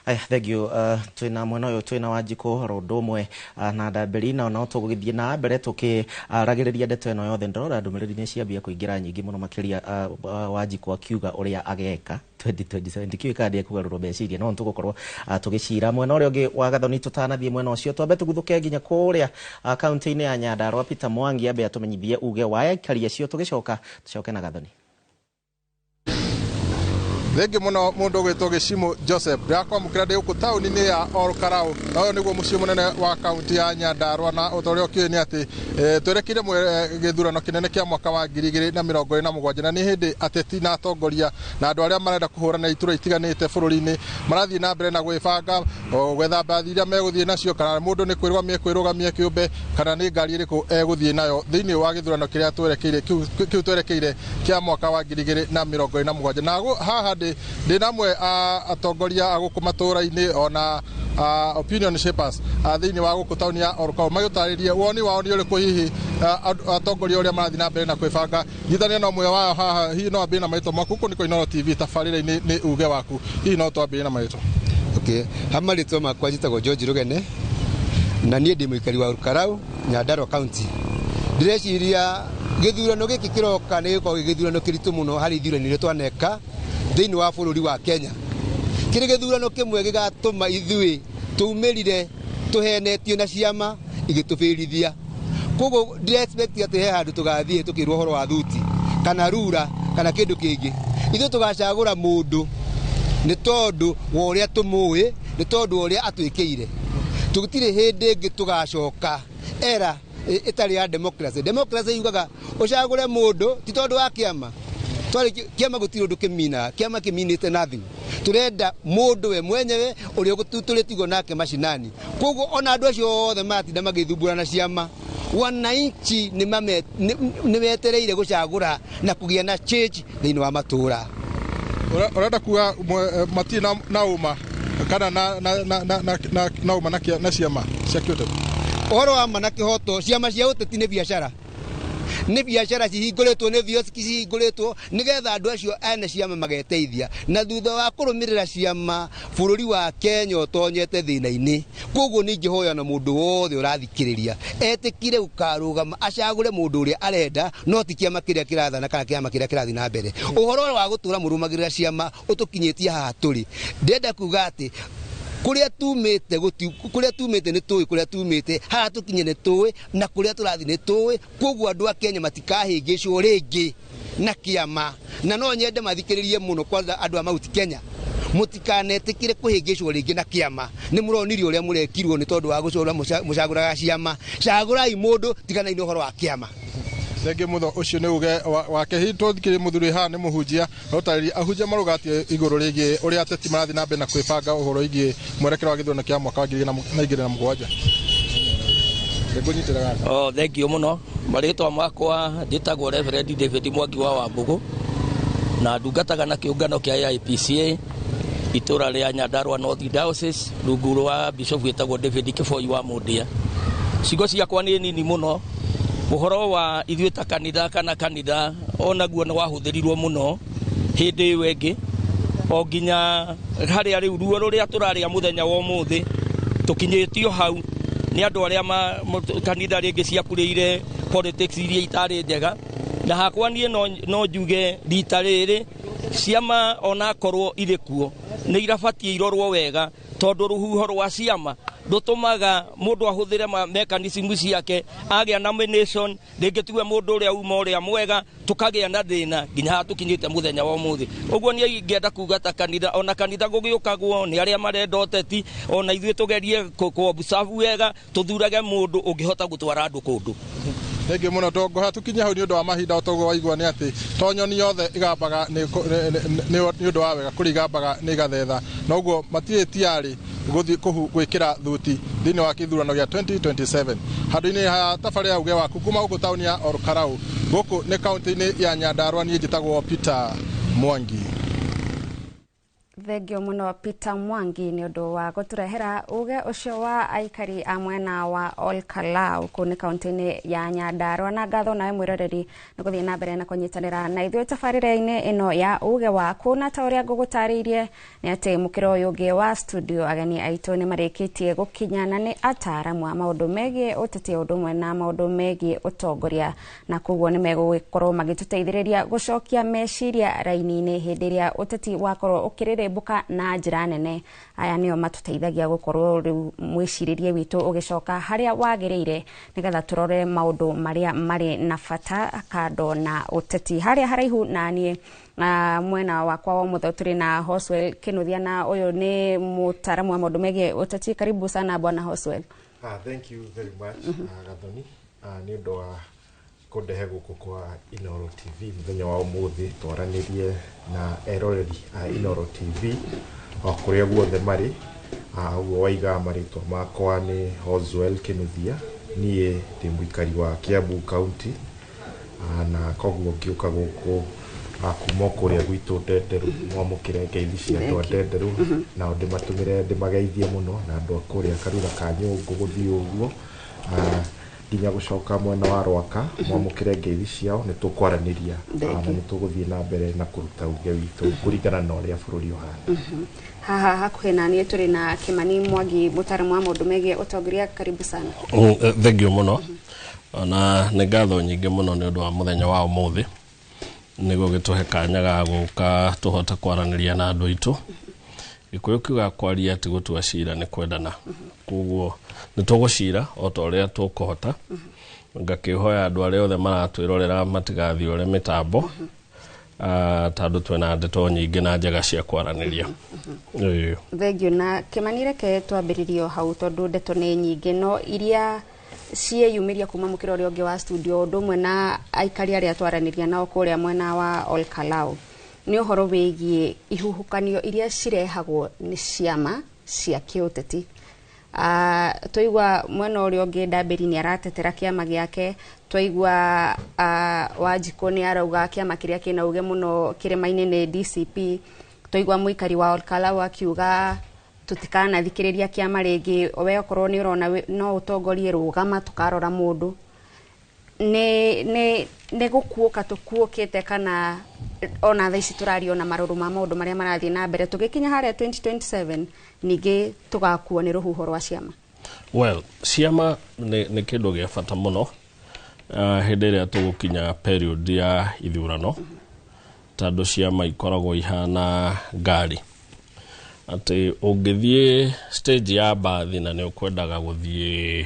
Aya, thank you. Twina mwena ũyũ twina Wanjikũ oro ũndũ ũmwe na Ndambĩri, na no tũgũgĩthiĩ na mbere tũkĩaragĩrĩria ndeto ĩno yothe. Ndĩrona ndũmĩrĩri nĩ ciambia kũingĩra nyingĩ mũno makĩria, Wanjikũ akiuga ũrĩa ageka 2027. Ndikĩũĩ kana ndĩekũgarũrwo meciria, no nĩtũgũkorwo tũgĩcira mwena ũrĩa ũngĩ wa Gathoni. Tũtanathiĩ mwena ũcio, twambe tũguthũke nginya kũrĩa kaunti-inĩ ya Nyandarua. Peter Mwangi ambe atũmenyithie uge wa aikari acio, tũgĩcoka tũcoke na Gathoni. Thengi muno mundu gwitwo Gĩcimũ Joseph. Ndĩrakwamũkĩra ndĩ gũkũ taũni-inĩ ya Ol Kalou, na ũyũ nĩguo mũciĩ mũnene wa kaunti ya Nyandarua. Na ũta ũrĩa ũkĩũĩ nĩ atĩ twerekeire gĩthurano kĩnene kĩa mwaka wa 2027, na nĩ hĩndĩ ateti na atongoria na andũ arĩa marenda kũhũrana iturwa itiganĩte bũrũri-inĩ marathiĩ na mbere na gwĩbanga gwetha mbathi iria megũthiĩ nacio, kana mũndũ nĩ kwĩrũgamia kwĩrũgamia kĩũmbe, kana nĩ ngari ĩrĩkũ egũthiĩ nayo thĩinĩ wa gĩthurano kĩrĩa twerekeire kĩu twerekeire kĩa mwaka wa 2027. Na haha ndĩ na amwe a atongoria a gũkũ matũũra-inĩ ona opinion shapers thĩinĩ wa gũkũ taũni ya Ol Kalou, magĩtarĩrie woni wao nĩ ũrĩkũ hihi atongoria ũrĩa marathiĩ na mbere na kwĩbanga. Nyitania na ũmwe wao haha. Hihi no ambĩrĩrie na marĩtwa maku? Gũkũ nĩ kwa Inooro TV, tabarĩra-inĩ nĩ uge waku. Hihi no twambĩrĩrie na marĩtwa? Okay, ha marĩtwa makwa njĩtagwo George Rugene, na niĩ ndĩ mũikari wa Ol Kalou, Nyandarua County. Ndĩreciria gĩthurano gĩkĩ kĩroka nĩ gĩkoragwo gĩ gĩthurano kĩritũ mũno harĩ ithurano iria twaneka thĩinĩ wa bũrũri wa Kenya. Kĩrĩ gĩthurano kĩmwe gĩgatũma ithuĩ tũumĩrire tũhenetio na ciama igĩtũbĩrithia. Koguo ndĩra expect atĩ he handũ tũgathiĩ tũkĩrwo ũhoro wa thuti kana rura kana kĩndũ kĩngĩ. Ithuĩ tũgacagũra mũndũ nĩ tondũ wa ũrĩa tũmũĩ, nĩ tondũ wa ũrĩa atwĩkĩire. Tũtirĩ hĩndĩ ĩngĩ tũgacoka era ĩtarĩ ya democracy. Democracy yugaga ũcagũre mũndũ ti tondũ wa kĩama. Twarĩ kĩama gũtirĩ ũndũ kĩminaga, kĩama kĩminĩte nothing. Tũrenda mũndũ we mwenyewe ũrĩa tũrĩtigwo nake macinani. Koguo ona andũ acio othe maratinda magĩthumbũra na ciama, wananchi nĩ metereire gũcagũra na kũgĩa na change thĩinĩ wa matũũra. Ũrenda kuga matirĩ na ũma kana na ũma na ciama cia kĩũteti? Ũhoro wa ma na kĩhoto, ciama cia ũteti nĩ biacara, nĩ biacara cihingũrĩtwo, nĩ bioski cihingũrĩtwo nĩgetha andũ acio ene ciama mageteithia, na thutha wa kũrũmĩrĩra ciama bũrũri wa Kenya ũtonyete thĩna-inĩ. Koguo nĩ ingĩhoya na mũndũ wothe ũrathikĩrĩria etĩkire gũkarũgama acagũre mũndũ ũrĩa arenda, no ti kĩama kĩrĩa kĩrathana kana kĩama kĩrĩa kĩrathiĩ na mbere. Ũhoro wa gũtũra mũrũmagĩrĩra ciama ũtũkinyĩtie haha tũrĩ. Ndĩrenda kuga atĩ kũrĩa tumĩte gũti kũrĩa tumĩte nĩ tũĩ, kũrĩa tumĩte haha tũkinye nĩ tũĩ, na kũrĩa tũrathiĩ nĩ tũĩ. Koguo andũ a Kenya matikahĩngĩcwo rĩngĩ na kĩama, na no nyende mathikĩrĩrie mũno, kwanza andũ a Mount Kenya, mũtikanetĩkĩre kũhĩngĩcwo rĩngĩ na kĩama. Nĩ mũronire ũrĩa mũrekirwo nĩ tondũ wa gũcũra mũcagũraga ciama. Cagũrai mũndũ, tiganai na ũhoro wa kĩama. Thengi mũno. Ũcio nĩ uge wake. Hihi tũthikĩrĩrie mũthuri haha nĩ mũhunjia, ũtarĩria ahunjia marũgatie igũrũ rĩgiĩ ũrĩa ateti marathiĩ na mbere na kwĩbanga ũhoro wĩgiĩ mwerekero wa gĩthurano kĩa mwaka wa 2027. Nĩngũnyitĩra gaka. Oh, thank you mũno. Marĩtwa makwa njĩtagwo Reverend David Mwangi wa Wambũgũ, na ndungataga na kĩũngano kĩa AIPCA itũra rĩa Nyandarua North Diocese rungu rwa Bishop wĩtagwo David Kĩboi wa Mũndia. Ciugo ciakwa nĩ nini mũno. Ũhoro wa ithuĩ ta kanitha kana kanitha onaguo nĩ wahũthĩrirwo mũno hĩndĩ ĩyo ĩngĩ, o nginya harĩa rĩu ruo rũrĩa tũrarĩa mũthenya wa ũmũthĩ tũkinyĩtio hau nĩ andũ arĩa kanitha rĩngĩ ciakurĩire politics iria itarĩ njega. Na hakwa niĩ no njuge rita rĩrĩ ciama onakorwo irĩ kuo nĩ irabatiĩ irorwo wega, tondũ rũhuho rwa ciama ndũtũmaga mũndũ ahũthĩre mechanism ciake agĩa nomination rĩngĩ tuwe mũndũ ũrĩa uma ũrĩa mwega, tũkagĩa na thĩna nginya haha tũkinyĩte mũthenya wa ũmũthĩ. Ũguo niĩ ingĩenda kuga ta kanitha, ona kanitha gũgĩũkagwo nĩ arĩa marenda ũteti, ona ithuĩ tũgerie kũ-observe wega, tũthurage mũndũ ũngĩhota gũtwara andũ kũndũ. Thengiũ mũno tongoha tukinye hau nĩ ũndũ wa mahinda o toguo waigua nĩ atĩ to nyoni yothe igambaga nĩ ũndũ wa wega kũrĩ igambaga nĩ igathetha, noguo matirĩ tiarĩ gũthiĩ gwĩkĩra thuti thĩinĩ wa kĩthurano gĩa 2027. Handũ-inĩ ha tabarĩra ya uge waku kuma gũkũ taũni ya Olkalou, gũkũ nĩ kaũntĩ-inĩ ya Nyandarua, niĩ njĩtagwo Peter Mwangi. Thengio muno Peter Mwangi nĩ ũndũ wa gũtũrehera uge ũcio wa aikari a mwena wa Olkalou kũu nĩ kaũntĩ-inĩ ya Nyandarua. Na ngatho nawe mwĩroreri nĩ gũthiĩ na mbere na kũnyitanĩra na ithuĩ tabarĩra-inĩ ĩno ya uge waku. Na ta ũrĩa ngũgũtarĩirie nĩ atĩ mũkĩra ũyũ ũngĩ wa studio ageni aitũ nĩ marĩkĩtie gũkinya na nĩ ataaramu a maũndũ megiĩ ũteti ũndũ ũmwe na maũndũ megiĩ ũtongoria, na koguo nĩ megũgĩkorwo magĩtũteithĩrĩria gũcokia meciria raini-inĩ hĩndĩ ĩrĩa ũteti wakorwo ũkĩrĩrĩmbũka na njĩra nene. Aya nĩo matũteithagia gũkorwo rĩu mwĩcirĩrie witũ ũgĩcoka harĩa wagĩrĩire nĩgetha tũrore maũndũ marĩa marĩ na bata kando na ũteti. Harĩa haraihu na niĩ mwena wakwa wa ũmotho tũrĩ na Hoswell Kinuthia, na ũyũ nĩ mũtaaramu wa maũndũ megiĩ ũteti. Karibu sana bwana Hoswell. Thank you very much, Gathoni, nĩ ũndũ wa kũndehe gũkũ kwa Inooro TV mũthenya wa ũmũthĩ twaranĩrie na eroreri a Inooro TV o kũrĩa guothe marĩ. Ũguo waiga marĩtwa makwa nĩ Hoswell Kinuthia, niĩ ndĩ mũikari wa Kiambu County, na koguo ngĩũka gũkũ kuma kũrĩa gwitũ Ndenderu, mwamũkĩre ngeithi cia andũ a Ndenderu, nao ndĩmatũmĩre ndĩmageithie mũno, na andũ a kũrĩa Karura ka Nyũngũ gũthiĩ ũguo nginya gũcoka mwena wa Rwaka, mwamũkĩre ngeithi ciao. Nĩ tũkwaranĩria na nĩ tũgũthiĩ na mbere na kũruta uge witũ kũringana na ũrĩa bũrũri ũhana. Haha hakuhĩ na niĩ tũrĩ na Kimani Mwangi, mũtaaramu wa maũndũ megiĩ ũtongoria. Karibu sana. Thengio mũno, na nĩ ngatho nyingĩ mũno nĩ ũndũ wa mũthenya wa ũmũthĩ nĩguo gĩtũhe kanya ga gũka tũhote kwaranĩria na andũ aitũ. Gĩkũyũ kiuga kwaria ti gũtua cira, nĩ kwendana. Koguo nĩ tũgũcira o ta ũrĩa tũkũhota. Ngakĩhoya andũ arĩa othe maratwĩrorera matigathiũre mĩtambo, tondũ twĩna ndeto nyingĩ na njega cia kwaranĩria. Thengio. Na Kimani, reke twambĩrĩrie o hau tondũ ndeto nĩ nyingĩ, no iria cieyumĩria kuma mũkĩra ũrĩa ũngĩ wa studio ũndũ ũmwe na aikari arĩa twaranĩria nao kũrĩa mwena wa Olkalou nĩ ũhoro wĩgiĩ ihuhũkanio iria cirehagwo nĩ ciama cia kĩũteti. Twaigua mwena ũrĩa ũngĩ Ndambĩri nĩ aratetera kĩama gĩake, twaigua Wanjikũ nĩ arauga kĩama kĩrĩa kĩna uge mũno kĩrĩma-inĩ nĩ DCP, twaigua mũikari wa Olkalou akiuga tũtikanathikĩrĩria kĩama rĩngĩ, we okorwo nĩ ũrona no ũtongorie rũgama tũkarora mũndũ. Nĩ gũkuũka tũkuũkĩte kana ona thaa ici tũraria ona marũrũ ma maũndũ marĩa marathiĩ na mbere tũgĩkinya harĩa 2027 ningĩ tũgakuo nĩ rũhuho rwa ciama? Well, ciama nĩ kĩndũ gĩa bata mũno hĩndĩ ĩrĩa tũgũkinya period ya ithurano, tondũ ciama ikoragwo ihana ngari, atĩ ũngĩthiĩ stage ya mbathi na nĩ ũkwendaga gũthiĩ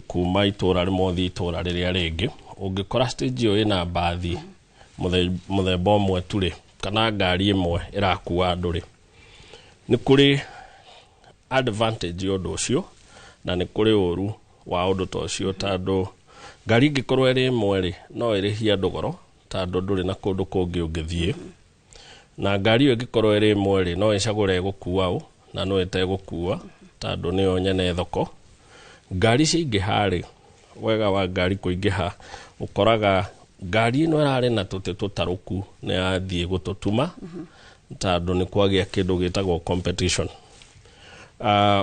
kuma itũra rĩmwe ũthiĩ itũra rĩrĩa rĩngĩ, ũngĩkora stage ĩyo ĩna mbathi mũthemba ũmwe tu rĩ, kana ngari ĩmwe ĩrakua andũ rĩ, nĩ kũrĩ advantage ya ũndũ ũcio na nĩ kũrĩ ũru wa ũndũ ta ũcio, tondũ ngari ĩngĩkorwo ĩrĩ ĩmwe rĩ, no ĩrĩhie andũ goro tondũ ndũrĩ na kũndũ kũngĩ ũngĩthiĩ, na ngari ĩyo ĩngĩkorwo ĩrĩ ĩmwe rĩ, no ĩcagũre ĩgũkua ũ na no ĩtegũkua tondũ nĩyo nyene thoko. Ngari ciaingĩha rĩ, wega wa ngari kũingĩha ũkoraga ngari ĩno ĩrarĩ na tũtĩ tũtarũku nĩ yathiĩ gũtũtuma tondũ nĩ kwagĩa kĩndũ gĩtagwo competition.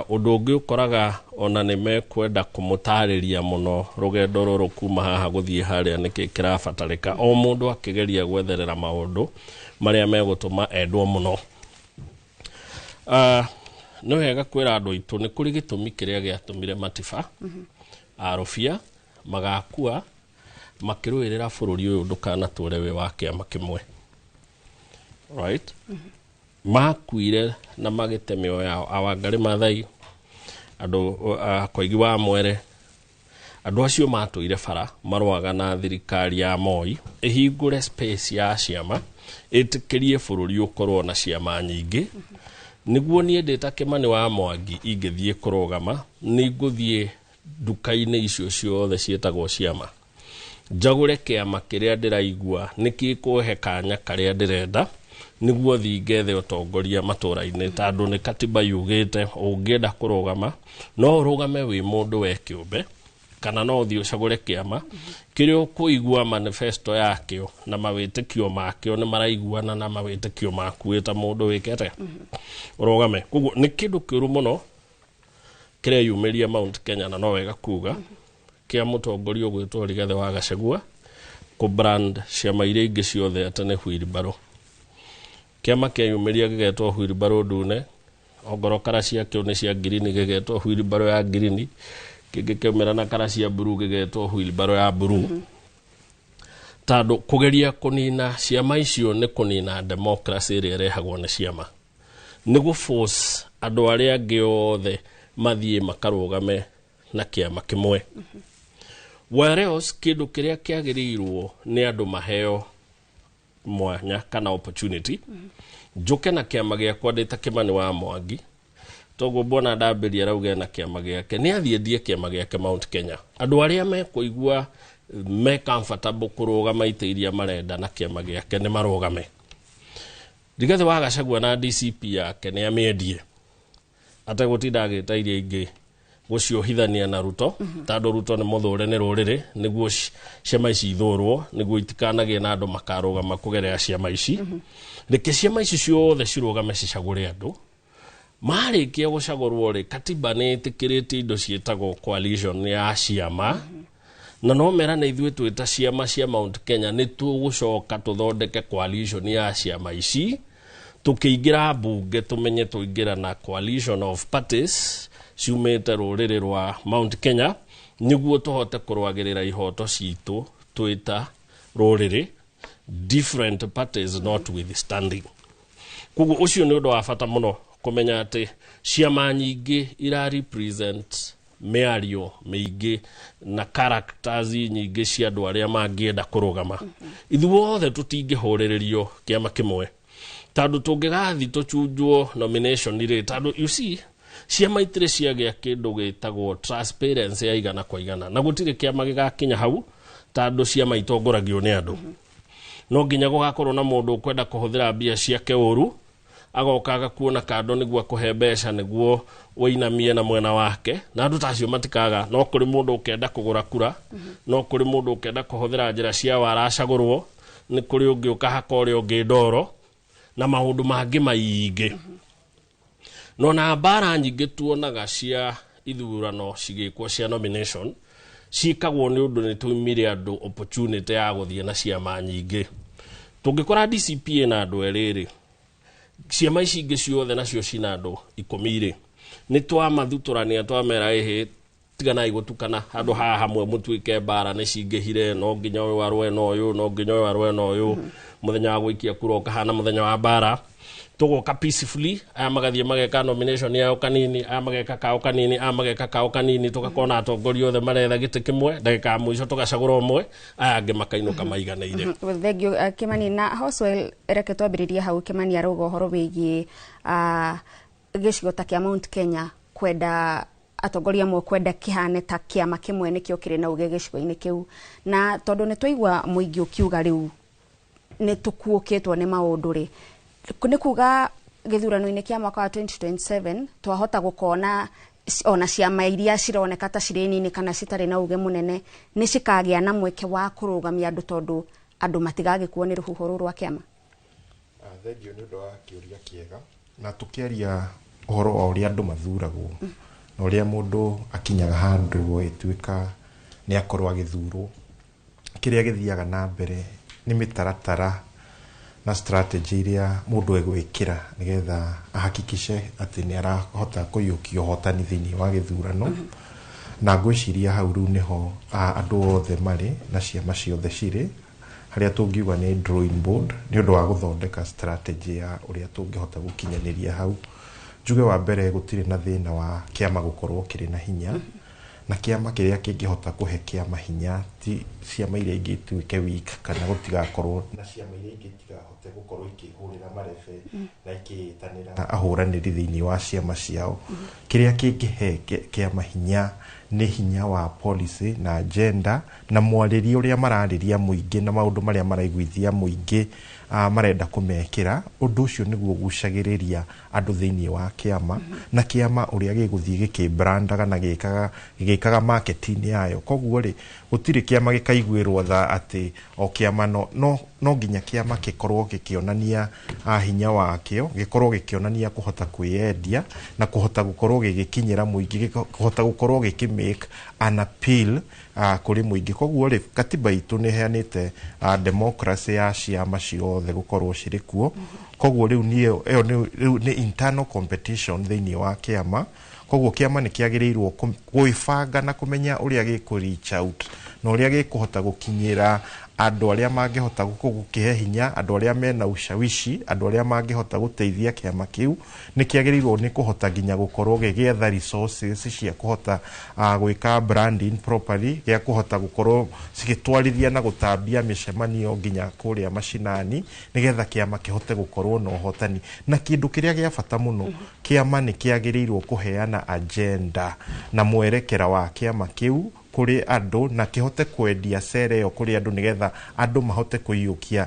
Ũndũ ũngĩ ũkoraga ona nĩ mekwenda kũmũtarĩria mũno rũgendo rũrũ kuma haha gũthiĩ harĩa nĩkĩ kĩrabatarĩka, o mũndũ akĩgeria gwetherera maũndũ marĩa megũtũma endwo mũno. Nĩ wega kwĩra andũ aitũ nĩ kũrĩ gĩtũmi kĩrĩa gĩatũmire Matiba Arũbia Magakua makĩrũĩrĩra bũrũri ũyũ ndũkanatũre wĩ wa kĩama kĩmwe, right? Makuire na magĩte mĩoyo yao, a Wangari Maathai, andũ Koigi wa Mwere, andũ acio matũire bara marũaga na thirikari ya Moi ĩhingũre space ya ciama, ĩtĩkĩrie bũrũri ũkorwo na ciama nyingĩ, nĩguo niĩ ndĩ ta Kĩmani wa Mwangi ingĩthiĩ kũrũgama, nĩ ngũthiĩ nduka-inĩ icio ciothe ciĩtagwo ciama, njagũre kĩama kĩrĩa ndĩraigua nĩ gĩkũhe kanya karĩa ndĩrenda, nĩguo thiĩ ngethe ũtongoria matũra-inĩ, tondũ nĩ katiba yugĩte ũngĩenda kũrũgama no ũrũgame wĩ mũndũ we kĩũmbe, kana no ũthiĩ ũcagũre kĩama kĩrĩa ũkũigua manifesto yakĩo na mawĩtĩkio makĩo nĩ maraiguana na mawĩtĩkio maku wĩ ta mũndũ wĩkete ũrũgame. Koguo nĩ kĩndũ kĩũru mũno kĩreyumĩria Mount Kenya, na no wega kuga kĩa mũtongoria ũgwĩtwo Rigathĩ wa Gachagua kũ brand ciama iria ingĩ ciothe atĩ nĩ wheelbarrow. Kĩama kĩeyumĩria gĩgetwo wheelbarrow ndune, ongorwo kara ciakĩo nĩ cia ngirini gĩgetwo wheelbarrow ya ngirini, kĩngĩ kĩaumĩra na kara cia blue gĩgetwo wheelbarrow ya blue. Tondũ kũgeria kũnina ciama icio nĩ kũnina democracy ĩrĩa ĩrehagwo nĩ ciama, nĩ gũ force andũ arĩa angĩ othe mathiĩ makarũgame na kĩama kĩmwe. Whereas kĩndũ kĩrĩa kĩagĩrĩirwo nĩ andũ maheo mwanya kana opportunity, njũke na kĩama gĩakwa ndĩ ta Kĩmani wa Mwangi, toguo mbona ndambĩria arauga na kĩama gĩake, nĩ athiĩ endie kĩama gĩake Mount Kenya. Andũ arĩa mekũigua me comfortable kũrũgama itĩ iria marenda na kĩama gĩake nĩ marũgame. Rigathĩ wa Gachagua na DCP yake nĩ amĩendie ategũtinda agĩta iria ingĩ gũciohithania na Ruto, tondũ Ruto nĩ mũthũre nĩ rũrĩrĩ, nĩguo ciama ici ithũrwo, nĩguo itikanagĩe na andũ makarũgama kũgerera ciama ici. Reke ciama ici ciothe cirũgame cicagũre andũ. Marĩkia gũcagũrwo rĩ, katiba nĩ ĩtĩkĩrĩtie indo ciĩtagwo coalition ya ciama, na no merane ithuĩ twĩ ta ciama cia Mount Kenya nĩ tũgũcoka tũthondeke coalition ya ciama ici, tũkĩingĩra mbunge tũmenye tũingĩra na coalition of parties ciumĩte rũrĩrĩ rwa Mount Kenya, nĩguo tũhote kũrũagĩrĩra ihoto citũ twĩ ta rũrĩrĩ, different parties notwithstanding. Koguo ũcio nĩ ũndũ wa bata mũno kũmenya atĩ ciama nyingĩ ira represent mĩario mĩingĩ na characters nyingĩ cia andũ arĩa mangĩenda kũrũgama. Ithuothe tũtingĩhũrĩrĩrio kĩama kĩmwe, tondũ tũngĩgathiĩ tũchunjwo nomination rĩ, tondũ you see ciama itirĩ ciagĩa kĩndũ gĩtagwo transparency ya igana kwa igana, na gũtirĩ kĩama gĩgakinya hau, tondũ ciama itongoragio nĩ andũ. No nginya gũgakorwo na mũndũ ũkwenda kũhũthĩra mbia ciake ũru, agoka agakuona kando nĩguo akũhe mbeca nĩguo ũinamie na mwena wake, na andũ ta acio matikaga. No kũrĩ mũndũ ũkenda kũgũra kura, no kũrĩ mũndũ ũkenda kũhũthĩra njĩra cia wara acagũrwo, nĩ kũrĩ ũngĩ ũkahaka ũrĩa ũngĩ ndoro na maũndũ mangĩ maingĩ. No na mbara nyingĩ tuonaga cia ithurano cigĩkwo cia nomination ciĩkagwo nĩ ũndũ nĩ tũimire andũ opportunity ya gũthiĩ na ciama nyingĩ. Tũngĩkora DCP na andũ erĩ rĩ, ciama ici ingĩ ciothe nacio cina andũ 10 rĩ, nĩ twamathutũrania twamera ĩhĩ tiganai gũtukana handũ haha hamwe mũtuĩke mbara nĩ cingĩhire, no nginya ũyũ arũe na ũyũ, no nginya ũyũ arũe na ũyũ, mũthenya wa gũikia kura ũkahana mũthenya wa mbara. Tũgoka peacefully, aya magathiĩ mageka nomination yao kanini, aya mageka kao kanini, aya mageka kao kanini, tũgakorwo na atongoria othe maretha gĩtĩ kĩmwe, ndagĩka ya mũico tũgacagũra ũmwe, aya angĩ makainũka maiganĩire. Well, thank you, Kimani. Na Hoswell, reke twambĩrĩrie hau Kimani arauga ũhoro wĩgiĩ gĩcigo ta kĩa Mount Kenya kwenda atongoria amwe kwenda kĩhane ta kĩama kĩmwe nĩkĩo kĩrĩ na uge gĩcigo-inĩ kĩu, na tondũ nĩ twaigua mũingĩ ũkiuga rĩu nĩ tũkuũkĩtwo nĩ maũndũ rĩ, nĩ kuga gĩthurano-inĩ kĩa mwaka wa 2027 twahota gũkona ona ciama iria cironeka ta cirĩ nini kana citarĩ na uge mũnene nĩ cikagĩa na mweke wa kũrũgamia andũ, tondũ andũ matigagĩkuo nĩ rũhuho rũrũ rwa kĩama. Thengiũ nĩ ũndũ wa kĩũria kĩega, na tũkĩaria ũhoro wa ũrĩa andũ mathuragwo na ũrĩa mũndũ akinyaga handũ ĩtuĩka nĩ akorwo agĩthurwo, kĩrĩa gĩthiaga na mbere nĩ mĩtaratara na strategy iria mũndũ egwĩkĩra nĩgetha ahakikishe atĩ nĩ arahota kũiyũkia ũhotani thĩinĩ wa gĩthurano. Na ngwĩciria hau rĩu nĩho andũ othe marĩ na ciama ciothe cirĩ, harĩa tũngiuga nĩ drawing board nĩ ũndũ wa gũthondeka strategy ya ũrĩa tũngĩhota gũkinyanĩria hau. Njuge wa mbere, gũtirĩ na thĩna wa kĩama gũkorwo kĩrĩ na hinya, na kĩama kĩrĩa kĩngĩhota kũhe kĩama hinya ti ciama iria ingĩ ituĩke weak, kana gũtigakorwo na ciama iria ingĩ itigahote gũkorwo ikĩhũrĩra marebe na ikĩĩtanĩra ahũranĩri thĩinĩ wa ciama ciao. Kĩrĩa kĩngĩhe kĩama hinya nĩ hinya wa policy na agenda na mwarĩrie ũrĩa mararĩria mũingĩ na maũndũ marĩa maraiguithia mũingĩ marenda kũmekĩra. Ũndũ ũcio nĩguo ũgucagĩrĩria andũ thĩinĩ wa kĩama, na kĩama ũrĩa gĩgũthiĩ gĩkĩbrandaga na gĩgĩkaga marketing yayo. Koguo rĩ, gũtirĩ kĩama gĩkaiguĩrwo tha atĩ o kĩama no nginya kĩama gĩkorwo gĩkĩonania hinya wakĩo, gĩkorwo gĩkĩonania kũhota kwĩyendia na kũhota gũkorwo gĩgĩkinyĩra mũingĩ, kũhota gũkorwo gĩkĩ make an appeal kũrĩ mũingĩ. Koguo rĩ, katiba itũ nĩ ĩheanĩte democracy ya ciama ciothe gũkorwo cirĩ kuo. Koguo rĩu niĩ ĩyo rĩu nĩ internal competition thĩinĩ wa kĩama. Koguo kĩama nĩ kĩagĩrĩirwo gwĩbanga na kũmenya ũrĩa gĩkũ reach out na ũrĩa gĩkũhota gũkinyĩra andũ arĩa mangĩhota gũkĩhe hinya, andũ arĩa mena ushawishi, andũ arĩa mangĩhota gũteithia kĩama kĩu. Nĩ kĩagĩrĩirwo nĩ kũhota nginya gũkorwo gĩgĩetha resources cia kũhota gwĩka branding properly, gĩa kũhota gũkorwo cigĩtwarithia na gũtambia mĩcemanio nginya kũrĩa macinani, nĩgetha kĩama kĩhote gũkorwo na ũhotani. Na kĩndũ kĩrĩa gĩa bata mũno, kĩama nĩ kĩagĩrĩirwo kũheana agenda na mwerekera wa kĩama kĩu kũrĩ andũ, na kĩhote kwendia cera ĩyo kũrĩ andũ, nĩgetha andũ mahote kũiyũkia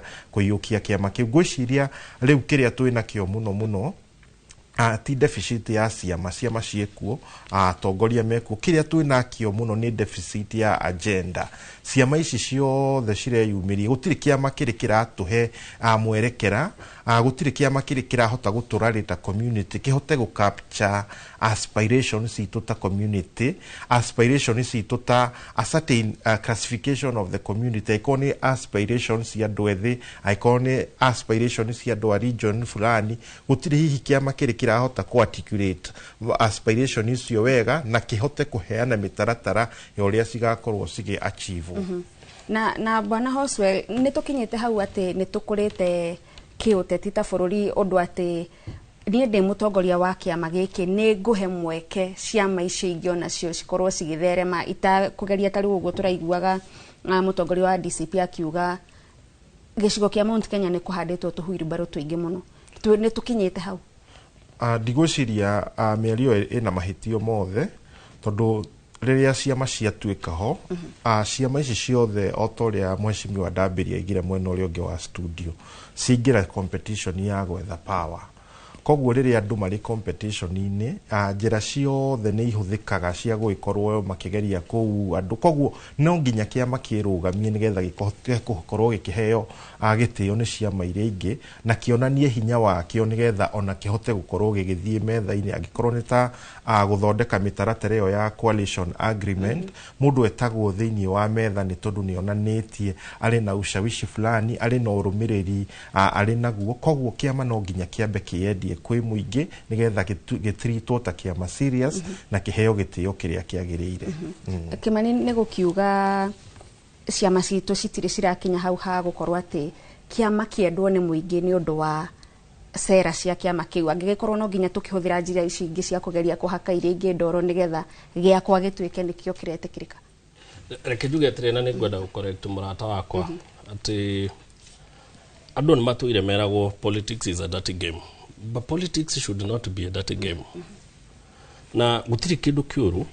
kĩama kĩu. Ngwĩciria rĩu kĩrĩa twĩ nakĩo mũno mũno ti deficit ya ciama, ciama ciĩkuo, atongoria mekuo. Kĩrĩa twĩ nakĩo mũno nĩ deficit ya agenda. Ciama ici ciothe cireyumĩria, gũtirĩ kĩama kĩrĩ kĩratũhe mwerekera, gũtirĩ kĩama kĩrĩ kĩrahota gũtũrarĩ ta community, kĩhote gũ capture aspirations citũ ta community, aspirations citũ ta a certain classification of the community, angĩkorwo nĩ aspirations cia andũ ethĩ, angĩkorwo nĩ aspirations cia andũ a region fulani. Gũtirĩ hihi kĩama kĩrĩ kĩrahota kũ articulate aspiration icio wega na kĩhote kũheana mĩtaratara ya ũrĩa cigakorwo cigĩ achieve. Na bwana Hoswell, nĩ tũkinyĩte hau atĩ nĩ tũkũrĩte kĩũteti ta bũrũri, ũndũ atĩ niĩ ndĩ mũtongoria wa kĩama gĩkĩ nĩ ngũhe mweke ciama icio ingĩ onacio cikorwo cigĩtherema, itakũgeria ta rĩu ũguo tũraiguaga mũtongoria wa DCP akiuga gĩcigo kĩa Mount Kenya nĩ kũhandĩtwo tũhuirimbarũ tũingĩ mũno. Nĩ tũkinyĩte hau? Ndigwĩciria mĩario ĩna mahĩtio mothe, tondũ rĩrĩa ciama ciatuĩka ho, ciama ici ciothe, o ta ũrĩa mheshimiwa ndambĩria aigire mwena ũrĩa ũngĩ wa studio, cingĩra competition ya gwetha power. Koguo rĩrĩa andũ marĩ competition-inĩ, njĩra ciothe nĩ ihũthĩkaga cia gũgĩkorwo makĩgeria kũu andũ. Koguo no nginya kĩama kĩrũgamie nĩgetha gĩhote gũkorwo gĩkĩheo gĩtĩo nĩ ciama iria ingĩ, na kĩonanie hinya wakĩo, nĩgetha ona kĩhote gũkorwo gĩgĩthiĩ metha-inĩ, angĩkorwo nĩ ta gũthondeka mĩtaratara ĩyo ya coalition agreement. Mũndũ etagwo thĩinĩ wa metha nĩ tondũ nĩ onanĩtie arĩ na ushawishi fulani, arĩ na ũrũmĩrĩri arĩ naguo. Koguo kĩama no nginya kĩambe kĩyendie kwĩ mũingĩ, nĩgetha gĩtritwo ta kĩama serious na kĩheo gĩtĩo kĩrĩa kĩagĩrĩire. Kĩmani, nĩ gũkiuga ciama citũ citirĩ cirakinya hau ha gũkorwo atĩ kĩama kĩendwo nĩ mũingĩ nĩ ũndũ wa cera cia kĩama kĩu, angĩgĩkorwo no nginya tũkĩhũthĩra njĩra ici ingĩ cia kũgeria kũhaka iria ingĩ ndoro nĩgetha gĩakwa gĩtuĩke nĩkĩo kĩretĩkĩrĩka? Reke njuge atĩrĩ, na nĩ ngwenda gũ-correct mũrata wakwa atĩ andũ nĩ matũire meragwo politics is a dirty game, but politics should not be a dirty game. Na gũtirĩ kĩndũ kĩũru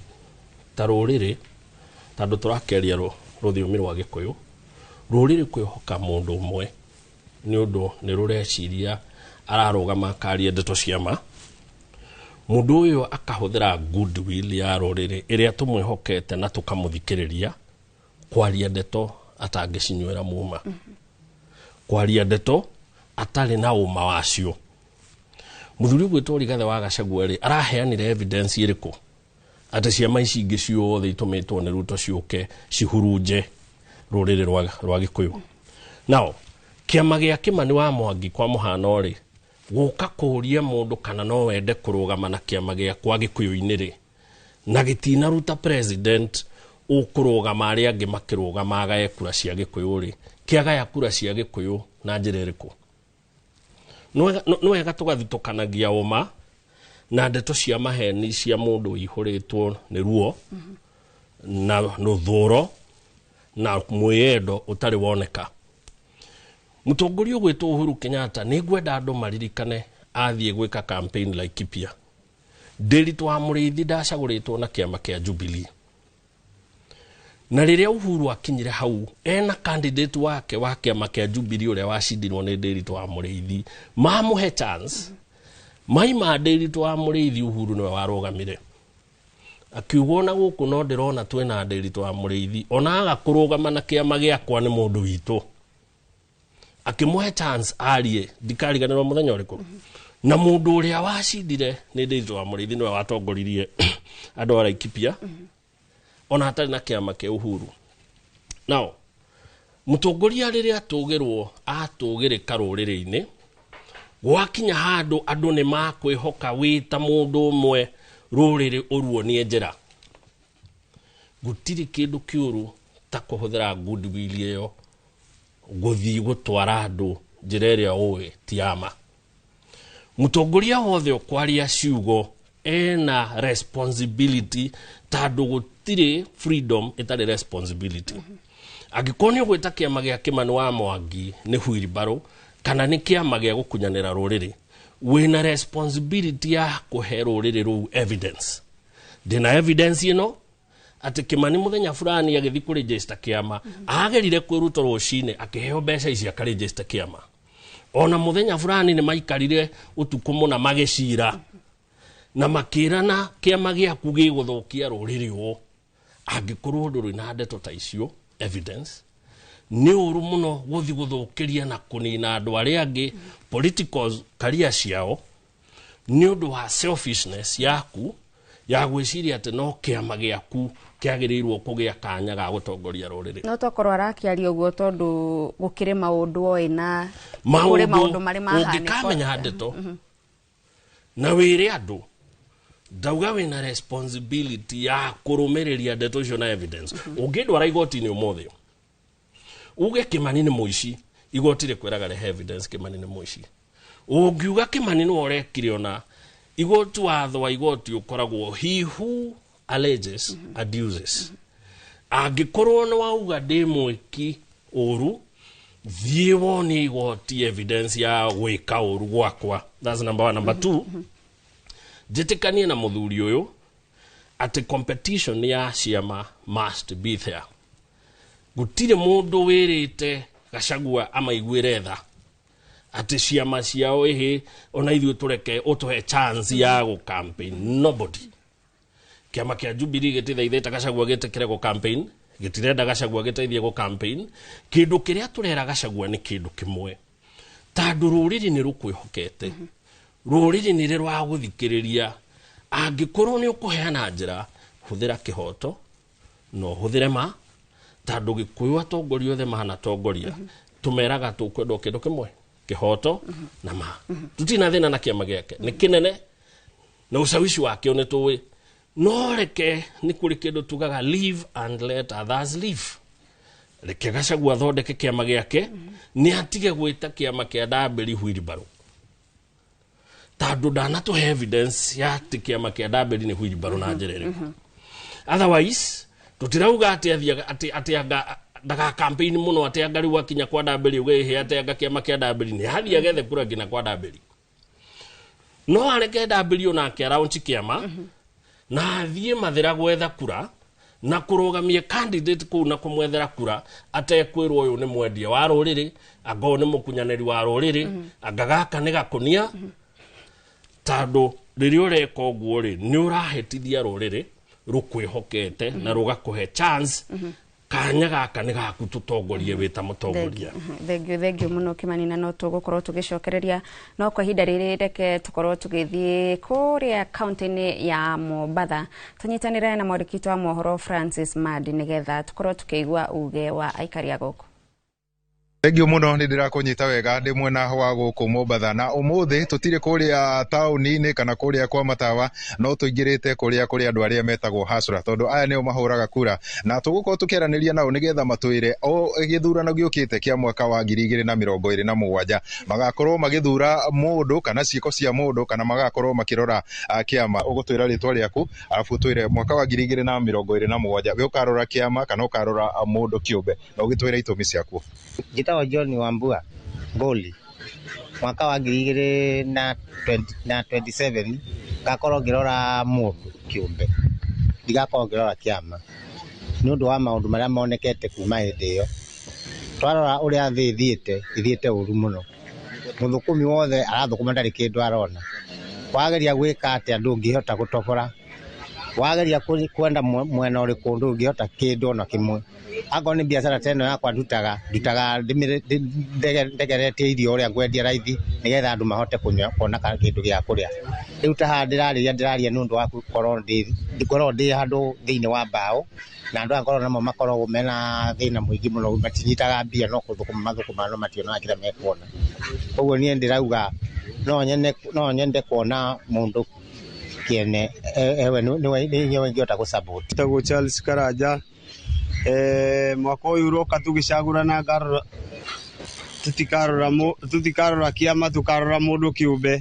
ta rũrĩrĩ, tondũ tũrakĩaria rũthiomi rwa Gĩkũyũ, rũrĩrĩ kwĩhoka mũndũ ũmwe nĩ ũndũ nĩ rũreciria ararũgama akaria ndeto cia ma, mũndũ ũyũ akahũthĩra goodwill ya rũrĩrĩ ĩrĩa tũmwĩhokete na tũkamũthikĩrĩria kwaria ndeto atangĩcinyuĩra muma, kwaria ndeto atarĩ na ũma wacio. Mũthuri ũgwĩtwo Rigathĩ wa Gachagua rĩ, araheanire evidence ĩrĩkũ atĩ ciama ici ingĩ ciothe itũmĩtwo nĩ Ruto ciũke cihurunje rũrĩrĩ rwa Gĩkũyũ? Now, kĩama gĩa Kĩmani wa Mwangi kwa mũhano rĩ, gũka kũũria mũndũ kana no wende kũrũgama na kĩama gĩakwa Gĩkũyũ-inĩ rĩ, Na gĩtinaruta president ũkũrũgama arĩa angĩ makĩrũgama agaye kura cia Gĩkũyũ rĩ, kĩagaya kura cia Gĩkũyũ na njĩra ĩrĩkũ? Nĩ wega tũgathitũkanagia ũma na ndeto cia maheni cia mũndũ ũihũrĩtwo nĩ ruo na rũthũro na mwĩyendo ũtarĩ woneka. Mũtongoria ũgwĩtwo Uhuru Kenyatta, nĩ ngwenda andũ maririkane athiĩ gwĩka campaign Laikipia. Ndĩritũ wa Mũrĩithi ndacagũrĩtwo na kĩama kĩa Jubilee. Na rĩrĩa Uhuru akinyire hau ena candidate wake wa kĩama kĩa Jubilee ũrĩa wacindirwo nĩ Ndĩritũ wa Mũrĩithi, mamũhe chance maima Ndĩritũ wa Mũrĩithi, Uhuru nĩwe warũgamire akiuga ona gũkũ no ndĩrona twĩna Ndĩritũ wa Mũrĩithi, ona aga kũrũgama na kĩama gĩakwa nĩ mũndũ witũ. Akĩmũhe chance arie, ndikariganĩrwo mũthenya ũrĩkũ. Na mũndũ ũrĩa wacindire nĩ Ndĩritũ wa Mũrĩithi, nĩwe watongoririe andũ a Laikipia ona hatarĩ na kĩama kĩa Uhuru. Now mũtongoria rĩrĩa atũgĩrwo atũgĩrĩka rũrĩrĩ-inĩ, gwakinya handũ andũ nĩ makwĩhoka wĩ ta mũndũ ũmwe rũrĩrĩ ũruonie njĩra. Gũtirĩ kĩndũ kĩũru ta kũhũthĩra goodwill ĩyo gũthiĩ gũtwara andũ njĩra ĩrĩa ũĩ ti ya ma. Mũtongoria wothe ũkwaria ciugo ena responsibility, tondũ gũtirĩ freedom ĩtarĩ responsibility. Angĩkorwo nĩ ũgwĩta kĩama gĩa Kĩmani wa Mwangi nĩ wheelbarrow kana nĩ kĩama gĩa gũkunyanĩra rũrĩrĩ, wĩna responsibility ya kũhe rũrĩrĩ rũu evidence. Ndĩna evidence ĩno atĩ Kĩmani mũthenya fulani agĩthiĩ kũregister kĩama, agerire kwĩruta rũcinĩ akĩheo mbeca ici akaregister kĩama. Ona mũthenya fulani nĩ maikarire ũtukũ mũna magĩcira na makĩrana kĩama gĩaku gĩgũthũkia rũrĩrĩ ũũ. Angĩkorwo ndũrĩ na ndeto ta icio evidence, nĩ ũru mũno gũthiĩ gũthũkĩria na kũnina andũ arĩa angĩ political career ciao nĩ ũndũ wa selfishness yaku ya gwĩciria atĩ no kĩama gĩaku kĩagĩrĩirwo kũgĩa kanya ga gũtongoria rũrĩrĩ. No tokorwo arakĩaria ũguo tondũ gũkĩrĩ maũndũ oĩ na kũrĩ maũndũ marĩ mahanĩka. Ũngĩkamenya ndeto na wĩre andũ, ndauga wĩna responsibility ya kũrũmĩrĩria ndeto icio na evidence. Ũngĩndwara igoti-inĩ ũmũthĩ uge Kĩmani nĩ mũici, igoti rĩkwĩraga rehe evidence Kĩmani nĩ mũici. Ũngiuga Kĩmani nĩwe ũrekire ona, igoti, watho wa igoti ũkoragwo he who alleges adduces. Angĩkorwo nĩ wauga ndĩ mwĩki ũru, thiĩ wonie igoti evidence ya gwĩka ũru gwakwa. That's number one. Number two, njĩtĩkanie na mũthuri ũyũ atĩ competition ya ciama must be there. Gũtirĩ mũndũ wĩrĩte Gachagua amaiguĩre tha atĩ ciama ciao ĩhĩ ona ithuĩ tũreke ũtũhe chance ya gũ campaign. Nobody. Kĩama kĩa Jubilee gĩtithaithĩte Gachagua gĩtĩkĩre gũ campaign, gĩtirenda Gachagua gĩteithie gũ campaign. Kĩndũ kĩrĩa tũrera Gachagua nĩ kĩndũ kĩmwe, tondũ rũrĩrĩ nĩ rũkwĩhokete, rũrĩrĩ nĩ rwa gũthikĩrĩria. Angĩkorwo nĩ ũkũheana njĩra, hũthĩra kĩhoto na ũhũthĩre ma, tondũ Gĩkũyũ atongoria othe mahanatongoria tũmeraga tũkwenda o kĩndũ kĩmwe, kĩhoto na ma. Tũtirĩ na thĩna na kĩama gĩake, nĩ kĩnene na ushawishi wakĩo nĩ tũĩ, no reke nĩ kũrĩ kĩndũ tugaga live and let others live. Reke Gachagua athondeke kĩama gĩake, nĩ atige gwĩta kĩama kĩa Ndambĩri wheelbarrow, tondũ ndanatũhe evidence ya atĩ kĩama kĩa Ndambĩri nĩ wheelbarrow na njĩra ĩrĩkũ. Otherwise tũtirauga atĩ athiaga atĩ anga ndaga campaign mũno atĩ anga rĩu akinya kwa Ndambĩri uge ĩhĩ atĩ anga kĩama kĩa Ndambĩri nĩ athiĩ agethe kura nginya kwa Ndambĩri. No areke Ndambĩri onake araunch kĩama na athiĩ Mathĩra gwetha kura na kũrũgamia candidate kũu na kũmwethera kura atekwĩrwo ũyũ nĩ mwendia wa rũrĩrĩ, anga ũyũ nĩ mũkunyanĩri wa rũrĩrĩ, anga gaka nĩ gakũnia. Tondũ rĩrĩa ũreka ũguo rĩ, nĩ ũrahĩtithia rũrĩrĩ rũkwĩhokete na rũgakũhe chance, kanya gaka nĩ gaku tũtongorie wĩ ta mũtongoria. Thank you mũno Kĩmani, na no tũgũkorwo tũgĩcokereria no kwa ihinda rĩrĩ reke tũkorwo tũgĩthiĩ kũrĩa kaunti-inĩ ya Mombatha tũnyitanĩre na mwandĩki witũ wa mohoro Francis Madi nĩgetha tũkorwo tũkĩigua uge wa aikari a gũkũ. Thengiũ mũno, nĩ ndĩrakũnyita wega ndĩ mwena wa gũkũ Mombatha, na ũmũthĩ tũtirĩ kũrĩa taũni-inĩ kana kũrĩa kwa matawa, no tũingĩrĩte kũrĩa kũrĩ andũ arĩa metagwo hasra, tondũ aya nĩo mahũraga kura, na tũgũkorwo tũkĩaranĩria nao nĩgetha matwĩre o gĩthurano gĩũkĩte kĩa mwaka wa 2027 magakorwo magĩthura mũndũ kana ciĩko cia mũndũ kana magakorwo makĩrora kĩama. Ũgũtwĩra rĩtwa rĩaku arabu ũtwĩre mwaka wa 2027 we ũkarora kĩama kana ũkarora mũndũ kĩũmbe, na ũgĩtwĩre itũmi ciaku. Njĩtagwo John Wambua Ngũli. Mwaka wa 2027 ngakorwo ngĩrora mũndũ kĩũmbe, ndigakorwo ngĩrora kĩama, nĩ ũndũ wa maũndũ marĩa monekete kuma hĩndĩ ĩyo. Twarora ũrĩa thĩ ĩthiĩte, ĩthiĩte ũru mũno. Mũthũkũmi wothe arathũkũma ndarĩ kĩndũ arona. Wageria gwĩka atĩa ndũngĩhota gũtobora, wageria kwenda mwena ũrĩkũ ndũngĩhota kĩndũ ona kĩmwe. Akorwo nĩ biacara ta ĩno yakwa ndutaga ndegeretie irio ũrĩa ngwendia raithi nĩgetha andũ mahote kuona kĩndũ gĩa kũrĩa. Rĩu ta haha ndĩrarĩria ndĩraria nĩ ũndũ wa gũkorwo ndĩ handũ thĩinĩ wa mbaũ, na andũ aya ngorwo namo makoragwo mena thĩna mũingĩ mũno, matinyitaga mbia no gũthũkũma mathũkũmaga no mationaga kĩrĩa mekuona. Koguo niĩ ndĩrauga no nyende kuona mũndũ kĩene ewe nĩwe ingĩhota gũ support. Njĩtagwo Charles Karanja. Mwaka ũyũ ũroka tũgĩcagũrana ngarora tũtikarora kĩama, tũkarora mũndũ kĩũmbe,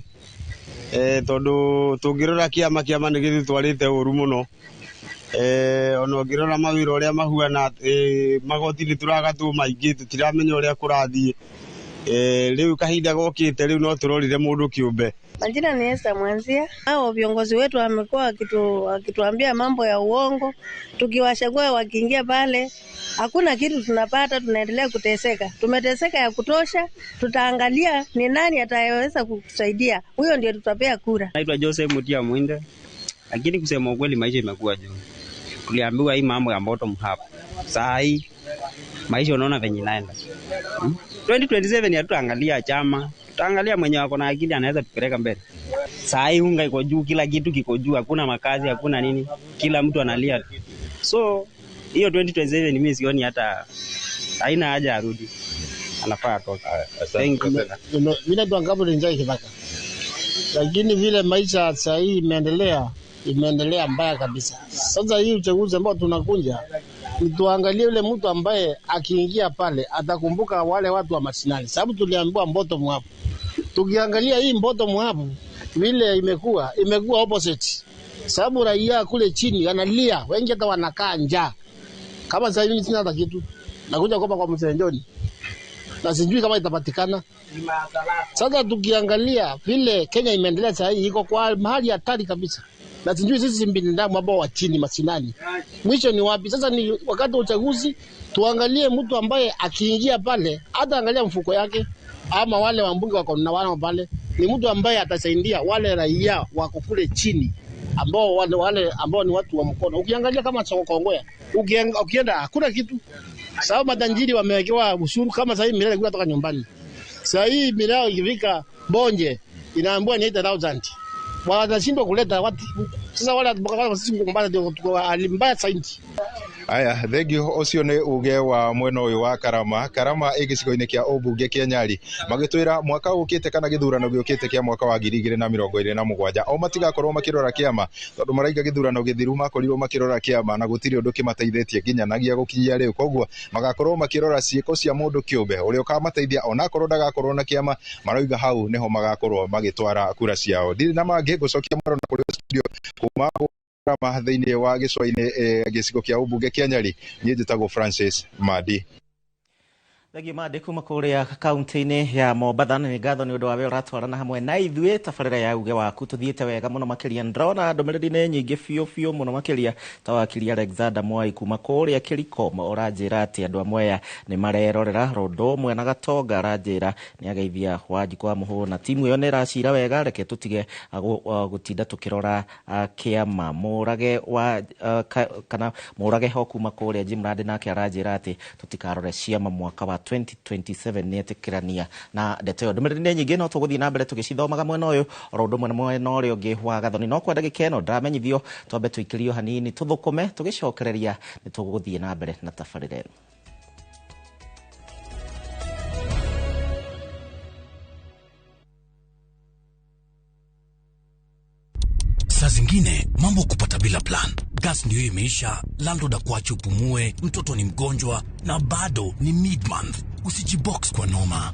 tondũ tũngĩrora kĩama, kĩama nĩ gĩtũtwarĩte ũru mũno. Ona ũngĩrora mawĩra ũrĩa mahuana, magoti nĩ tũragatwo maingĩ, tũtiramenya ũrĩa kũrathiĩ. Rĩu kahinda gokĩte rĩu no tũrorire mũndũ kĩũmbe. Majina ni Esther Mwanzia. Hao viongozi wetu wamekuwa wakituambia mambo ya uongo. Tukiwachagua wakiingia pale, hakuna kitu tunapata, tunaendelea kuteseka. Tumeteseka ya kutosha, tutaangalia ni nani atayeweza kutusaidia. Huyo ndio tutapea kura. Naitwa Joseph Mutia Mwinde. Lakini kusema ukweli maisha imekuwa juu. Tuliambiwa hii mambo ya bottom up. Saa hii maisha unaona venye inaenda. 2027 hatutaangalia chama, tutaangalia mwenye wako na akili anaweza tupeleka mbele. Saa hii unga iko juu, kila kitu kiko juu, hakuna makazi, hakuna nini, kila mtu analia. So hiyo 2027 mimi sioni hata haina haja arudi. Anafaa atoke. Thank you. Mimi naitwa Gabriel Njai Kibaka. Lakini vile maisha saa hii imeendelea mbaya kabisa. Sasa hii uchaguzi ambao tunakunja, tuangalie yule mtu ambaye akiingia pale atakumbuka wale watu wa mashinani, sababu tuliambiwa bottom up. Tukiangalia hii bottom up vile imekuwa opposite, sababu raia kule chini analia, wengi hata wanakaa njaa. Kama sasa hivi sina hata kitu, nakuja kopa kwa Mzee John na sijui kama itapatikana. Sasa tukiangalia vile Kenya imeendelea sasa hii, iko kwa mahali hatari kabisa. Na sijui sisi binadamu ambao wa chini mashinani mwisho ni wapi? Sasa ni wakati wa uchaguzi, tuangalie mtu ambaye akiingia pale hata angalia mfuko yake, ama wale wambunge wako na wao pale, ni mtu ambaye atasaidia wale raia wako kule chini ambao wale ambao ni watu wa mkono. Ukiangalia kama soko Kongowea, ukienda hakuna kitu, sababu matajiri wamewekewa ushuru. Kama sasa hivi miradi kutoka nyumbani, sasa hii miradi ikifika Bonje inaambiwa ni 8000 wanashindwa kuleta watu. Sasa wale sisi Mombasa ndio tuko hali mbaya zaidi. Aya, thengio. Ũcio nĩ uge wa mwena ũyũ wa Karama. Karama ĩ gĩcigo-inĩ kĩa ũmbunge kĩa Nyali, magĩtwĩra mwaka ũkĩte kana gĩthurano gĩũkĩte kĩa mwaka wa 2027 o matigakorwo makĩrora kĩama, tondũ maraiga gĩthurano gĩthiru makorirwo makĩrora kĩama na gũtirĩ ũndũ kĩmateithĩtie nginyanagia gũkinyia rĩu. Koguo magakorwo makĩrora ciĩko cia mũndũ kĩũmbe ũrĩa ũkamateithia onakorwo ndagakorwo na kĩama. Marauga hau nĩho magakorwo magĩtwara kura ciao. Ndirĩ na mangĩ, ngũcokia mwaro na kũrĩ studio kuma Karama thĩinĩ wa gĩcũa-inĩ, gĩcigo kĩa ũmbunge kĩa Nyali. Niĩ njĩtagwo Francis Madi. Thengiũ Mandi kuma kũrĩa kaunti-inĩ ya Mombatha, na nĩ ngatho nĩ ũndũ wa wĩra ũratwarana hamwe na ithuĩ tabarĩra ya uge waku. Tũthiĩte wega mũno makĩria, ndĩrona ndũmĩrĩri nĩ nyingĩ biũ biũ mũno makĩria, ta wakiri Alexander Mwai kuma kũrĩa Kĩriko ũranjĩra atĩ andũ a Mwea nĩ marerorera rondo ũmwe na Gatonga, aranjĩra nĩ ageithia Wanjikũ wa Mũhũ na timu ĩyo nĩ ĩracira wega. Reke tũtige gũtinda tũkĩrora kĩama. Mũrage wa kana Mũrage ho kuma kũrĩa Jimrand nake aranjĩra atĩ tũtikarore ciama mwaka wa 2027, nĩ etĩkĩrania na ndeto ĩyo. Ndũmĩrĩri nĩ nyingĩ, no tũgũthiĩ na mbere tũgĩcithomaga mwena ũyũ oro ũndũ ũmwe na mwena ũrĩa ũngĩ wa Gathoni, no kwa ndagĩka ĩno ndamenyithio twambe tũikĩrio hanini tũthũkũme, tũgĩcokereria nĩ tũgũthiĩ na mbere na tabarĩra ĩno. Saa zingine mambo kupata bila plan. Gas ndio imeisha, landlord akuache upumue, mtoto ni mgonjwa na bado ni mid-month. Usijibox kwa noma.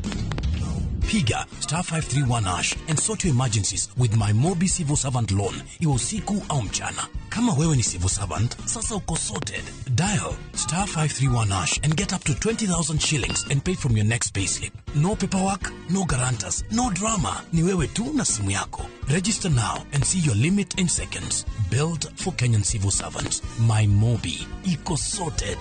Piga *531# and sort your emergencies with my Mobi Civil Servant Loan, iwe usiku au mchana. Kama wewe ni civil servant, sasa uko sorted. Dial *531# and get up to 20,000 shillings and pay from your next payslip. No paperwork, no guarantors, no drama. Ni wewe tu na simu yako. Register now and see your limit in seconds. Built for Kenyan civil servants. My Mobi. Iko sorted.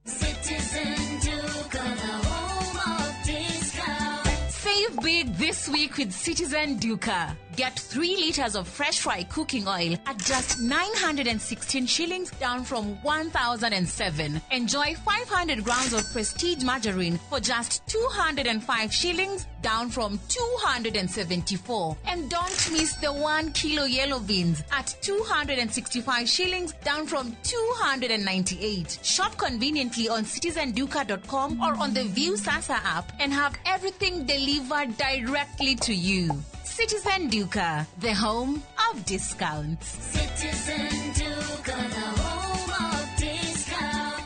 Citizen Duka, the home of discount. Save big this week with Citizen Duka. Get 3 liters of fresh fry cooking oil at just 916 shillings, down from 1,007. Enjoy 500 grams of Prestige margarine for just 205 shillings, down from 274. And don't miss the 1 kilo yellow beans at 265 shillings, down from 298. Shop conveniently on citizenduka.com or on the View Sasa app and have everything delivered directly to you. Citizen Duka, the home of discounts. Citizen Duka, the home of discounts.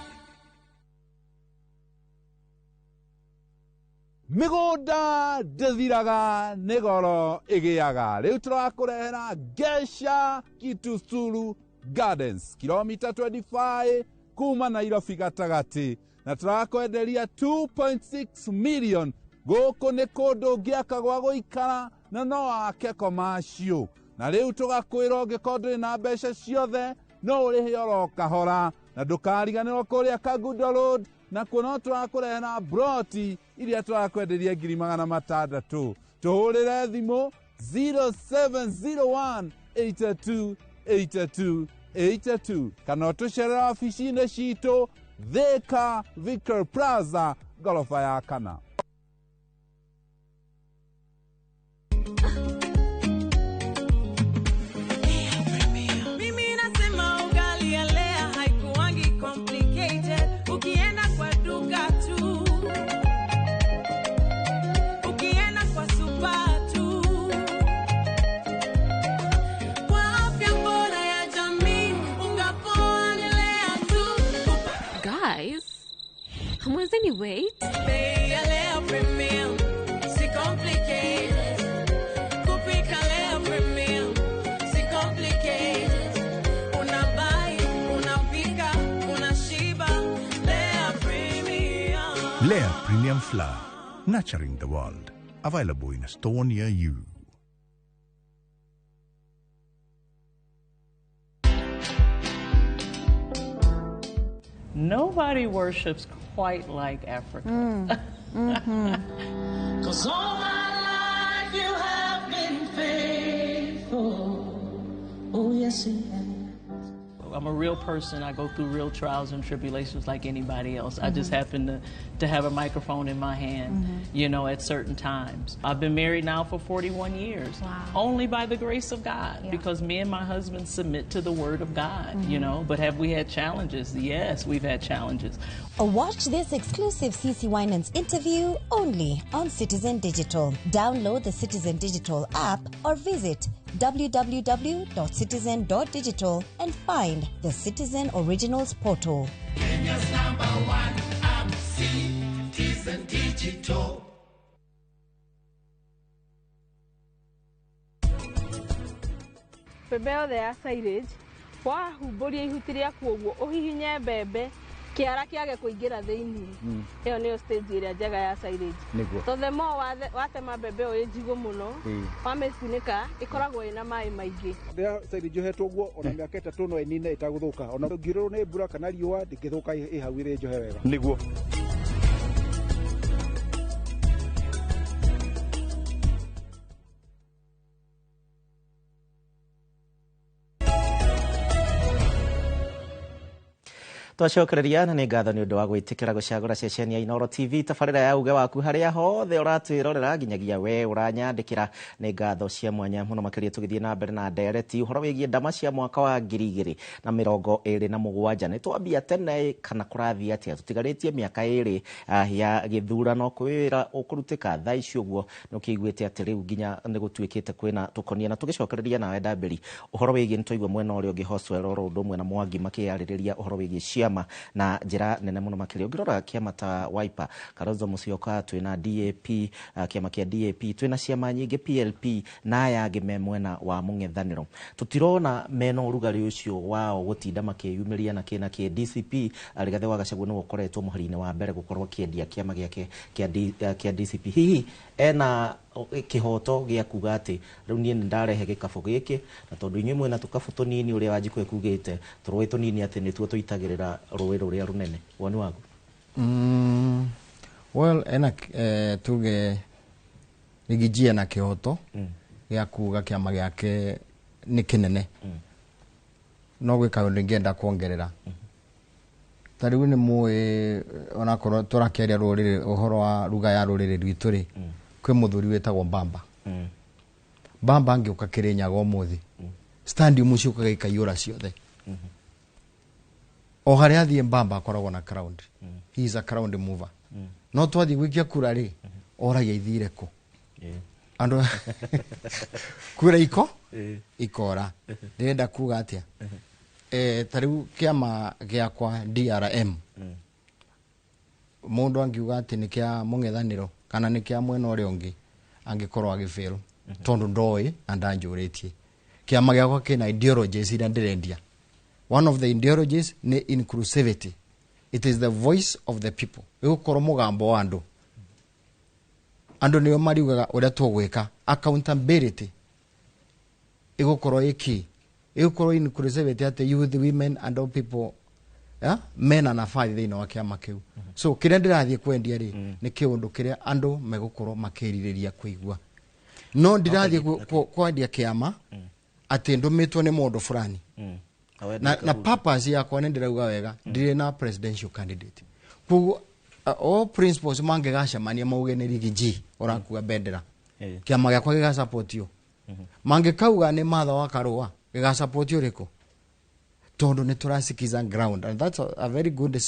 Mĩgũnda ndĩthiraga nĩ goro ĩgĩaga. Rĩu tũrakũrehera Gesha Kitusuru Gardens, kilomita 25 kuma Nairobi gatagatĩ, na tũrakwenderia 2.6 million. Gũkũ nĩ kũndũ ũngĩaka gwa gũikara na no wake commercial. Na rĩu tũgakwĩra ũngĩkorwo ndũrĩ na mbeca ciothe no ũrĩhe oro kahora, na ndũkariganĩrwo kũrĩa Kangundo Road, na kuo no tũrakũrehera broti iria tũrakwenderia 600,000. Tũhũrĩre thimũ 0701 82 82 82 kana ũtũcerere wabici-inĩ citũ Thika Victor Plaza ngoroba ya kana. Mimi nasema ugali ya Lea haikuwangi complicated. Ukienda kwa duka tu, ukienda kwa super tu. Kwa afya bora ya jamii, unga poa ni Lea tu. Guys, hamwezeni wait? Bei ya Lea Premium, si complicated. Kupika Lea Premium, si complicated. Unabuy, unapika, unashiba. Lea Premium. Lea Premium Flour, nurturing the world. Available in a store near you. Nobody worships quite like Africa. 'Cause all my life you have been faithful. Oh, yes, you have. I'm a real person. I go through real trials and tribulations like anybody else. I just happen to have a microphone in my hand, you know, at certain times. I've been married now for 41 years. Wow. Only by the grace of God, because me and my husband submit to the word of God, you know. But have we had challenges? Yes, we've had challenges. Watch this exclusive CC Winans interview only on Citizen Digital. Download the Citizen Digital app or visit www.citizen.digital and find the Citizen Originals portal. Kenya's number one app, Citizen Digital. Mbembe yothe ya silage wahumbũria ihuti rĩaku ũguo ũhihinye mbembe kĩara kĩage kũingĩra thĩiniĩ, ĩyo nĩyo stage ĩrĩa njega ya silage. Nĩguo. To the more watema mbembe ĩyo ĩ njigũ mũno, wamĩkunĩka ĩkoragwo ĩna maĩ maingĩ. Rĩrĩa silage ĩhetwo ũguo ona mĩaka 3 no ĩnine ĩtagũthũka, ona ũngĩurĩrwo nĩ mbura kana riũa ndĩngĩthũka, ĩ hau ĩrĩ njohe wega. Nĩguo. Twacokereria na nĩ ngatho nĩ ũndũ wa gwĩtĩkĩra gũcagũra ceceni ya Inooro TV, tabarĩra ya uge waku harĩa hothe ũratwĩrorera, nginyagia we ũranyandĩkĩra. Nĩ ngatho cia mwanya mũno makĩria. Tũgĩthiĩ na mbere na ndereti ũhoro wĩgiĩ ndama cia mwaka wa 2027. Nĩ twambia tene kana kũrathiĩ atĩa? Tũtigarĩtie mĩaka 2 ya gĩthurano, kwĩ wĩra ũkũrutĩka thaa ici ũguo? Nĩ ũkĩiguĩte atĩ rĩu nginya nĩ gũtuĩkĩte kwĩna tũkonia, na tũgĩcokereria nawe Ndambĩri ũhoro wĩgiĩ nĩ twaigua mwena ũrĩa ũngĩ Hoswell oro ũndũ ũmwe na Mwangi makĩarĩrĩria ũhoro wĩgiĩ ciama na njĩra nene mũno makĩria. Ũngĩrora kĩama ta Wiper, Kalonzo Musyoka, twĩna DAP, kĩama kĩa DAP, twĩna ciama nyingĩ, PLP na aya angĩ me mwena wa mũng'ethanĩro, tũtirona mena ũrugarĩ ũcio wao gũtinda makĩyumĩria na kĩ na kĩ. DCP, Rigathĩ wa Gachagua nĩwe ũkoretwo mũhari-inĩ wa mbere gũkorwo akĩendia kĩama gĩake kĩa DCP. Hihi ena kĩhoto gĩa kuga atĩ rĩu niĩ nĩ ndarehe gĩkabũ gĩkĩ, na tondũ inyuĩ mwĩna tũkabũ tũnini, ũrĩa Wanjikũ ekugĩte, tũrũĩ tũnini atĩ nĩtuo tũitagĩrĩra rũĩ rũrĩa rũnene? Woni waku? Well, ena tuge Riggy G ena kĩhoto gĩa kuga kĩama gĩake nĩ kĩnene, no gwĩ kaũndũ ingĩenda kuongerera. Ta rĩu nĩ mũĩ, onakorwo tũrakĩaria rũrĩrĩ, ũhoro wa ruga ya rũrĩrĩ rwitũ rĩ, kwĩ mũthuri wĩtagwo Mbamba. Mbamba angĩũka Kĩrĩnyaga ũmũthĩ, stadium ciũkaga ikaiyũra ciothe. O harĩa athiĩ, Mbamba akoragwo na crowd. He is a crowd mover. No twathiĩ gũikia kura rĩ, oragia ithire kũ andũ kura iko ikora. Ndĩrenda kuga atĩa? Ta rĩu kĩama gĩakwa DRM, mũndũ angiuga atĩ nĩ kĩa mũng'ethanĩro kana nĩ kĩa mwena ũrĩa ũngĩ, angĩkorwo agĩbĩrwo tondũ ndoĩ na ndanjũrĩtie. Kĩama gĩakwa kĩna ideologies iria ndĩrendia. One of the ideologies nĩ inclusivity. It is the voice of the people. Ĩgũkorwo mũgambo wa andũ. Andũ nĩo mariugaga ũrĩa tũgwĩka. Accountability ĩgũkorwo ĩkĩ ĩgũkorwo inclusivity, atĩ youth, women and all people, yeah? Mena nabathi thĩinĩ wa kĩama kĩu. So kĩrĩa ndĩrathiĩ kwendia rĩ, nĩ kĩũndũ kĩrĩa andũ megũkorwo makĩrirĩria kũigua. No ndirathiĩ kwendia kĩama atĩ ndũmĩtwo nĩ mũndũ fulani. Na purpose yakwa, nĩ ndĩrauga wega, ndirĩ na presidential candidate. Koguo all principles mangĩgacemania mauge nĩ Riggy G ũrakua bendera, kĩama gĩakwa gĩgasupportio. Mangĩkauga nĩ Martha wa Karũa, gĩgasupportio rĩkũ? Tondũ nĩ tũrasikiza ground, and that's a very good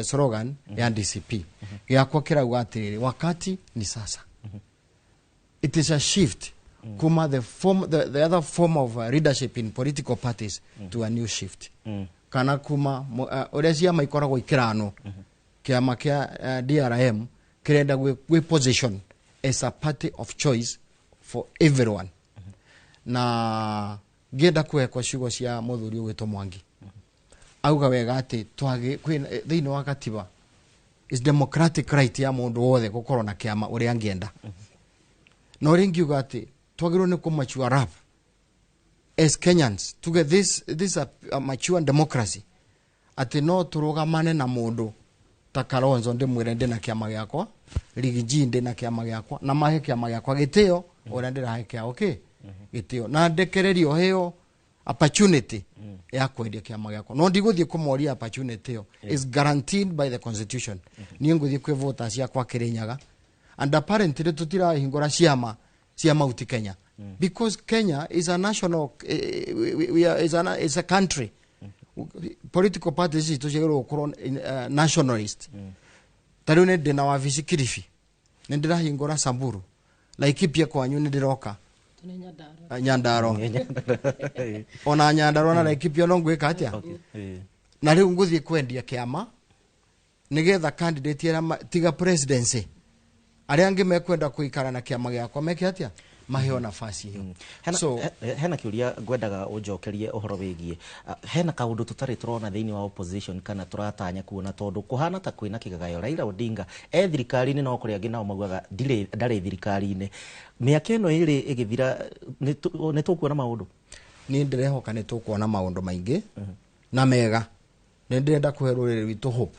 slogan ya DCP. Gĩakwa kĩrauga atĩrĩrĩ, wakati ni sasa. It is a shift kuma the other form of leadership in political parties to a new shift, kana kuma ũrĩa ciama ikoragwo ikĩranwo. Kĩama kĩa DRM kĩrenda gwĩ position as a party of choice for everyone. Na ngĩenda kũhekwo ciugo cia mũthuri ũgwĩtwo Mwangi, auga wega atĩ thĩinĩ wa katiba is democratic right ya mũndũ wothe gũkorwo na kĩama ũrĩa angĩenda. No rĩngiuga atĩ twagĩrĩirwo nĩ kũmature up as Kenyans to get this a mature democracy, atĩ no tũrũgamane na mũndũ ta Kalonzo, ndĩmwĩre ndĩna kĩama gĩakwa, Riggy G ndĩna kĩama gĩakwa, na mahe kĩama gĩakwa gĩtĩo ũrĩa ndĩrahe kĩao kĩ gĩtĩo, na ndekererio heo opportunity ya kwendia kĩama gĩakwa. No ndigũthiĩ kũmoria. Opportunity ĩyo is guaranteed by the constitution. Niĩ ngũthiĩ kwĩ voters ciakwa Kĩrĩnyaga, and apparently tũtirahingũra ciama cia Mount Kenya because Kenya is a national we are, is a country. Political parties citũ ciagĩrĩirwo gũkorwo nationalist. Ta rĩu nĩ ndĩna wabici Kilifi, nĩ ndĩrahingũra Samburu, Laikipia kwanyu nĩ ndĩroka, Nyandarua, ona Nyandarua na Laikipia no ngwĩka atĩa. Na rĩu ngũthiĩ kwendia kĩama nĩgetha candidate arĩa tiga presidency, arĩa angĩ mekwenda kũikara na kĩama gĩakwa meke atĩa? Maheo nafasi ĩyo. Hena, So hena kĩũria ngwendaga ũnjokerie ũhoro wĩgiĩ hena kaũndũ tũtarĩ tũrona thĩinĩ wa opposition kana tũratanya kuona, tondũ kũhana ta kwĩna kĩgagayo. Raila Odinga e thirikari-inĩ, no kũrĩ angĩ nao maugaga ndarĩ thirikari-inĩ. Mĩaka ĩno 2 ĩgĩthira, nĩ tũkuona maũndũ? Niĩ ndĩrehoka nĩ tũkuona maũndũ maingĩ na mega. Nĩ ndĩrenda kũhe rũrĩrĩ rwitũ hope,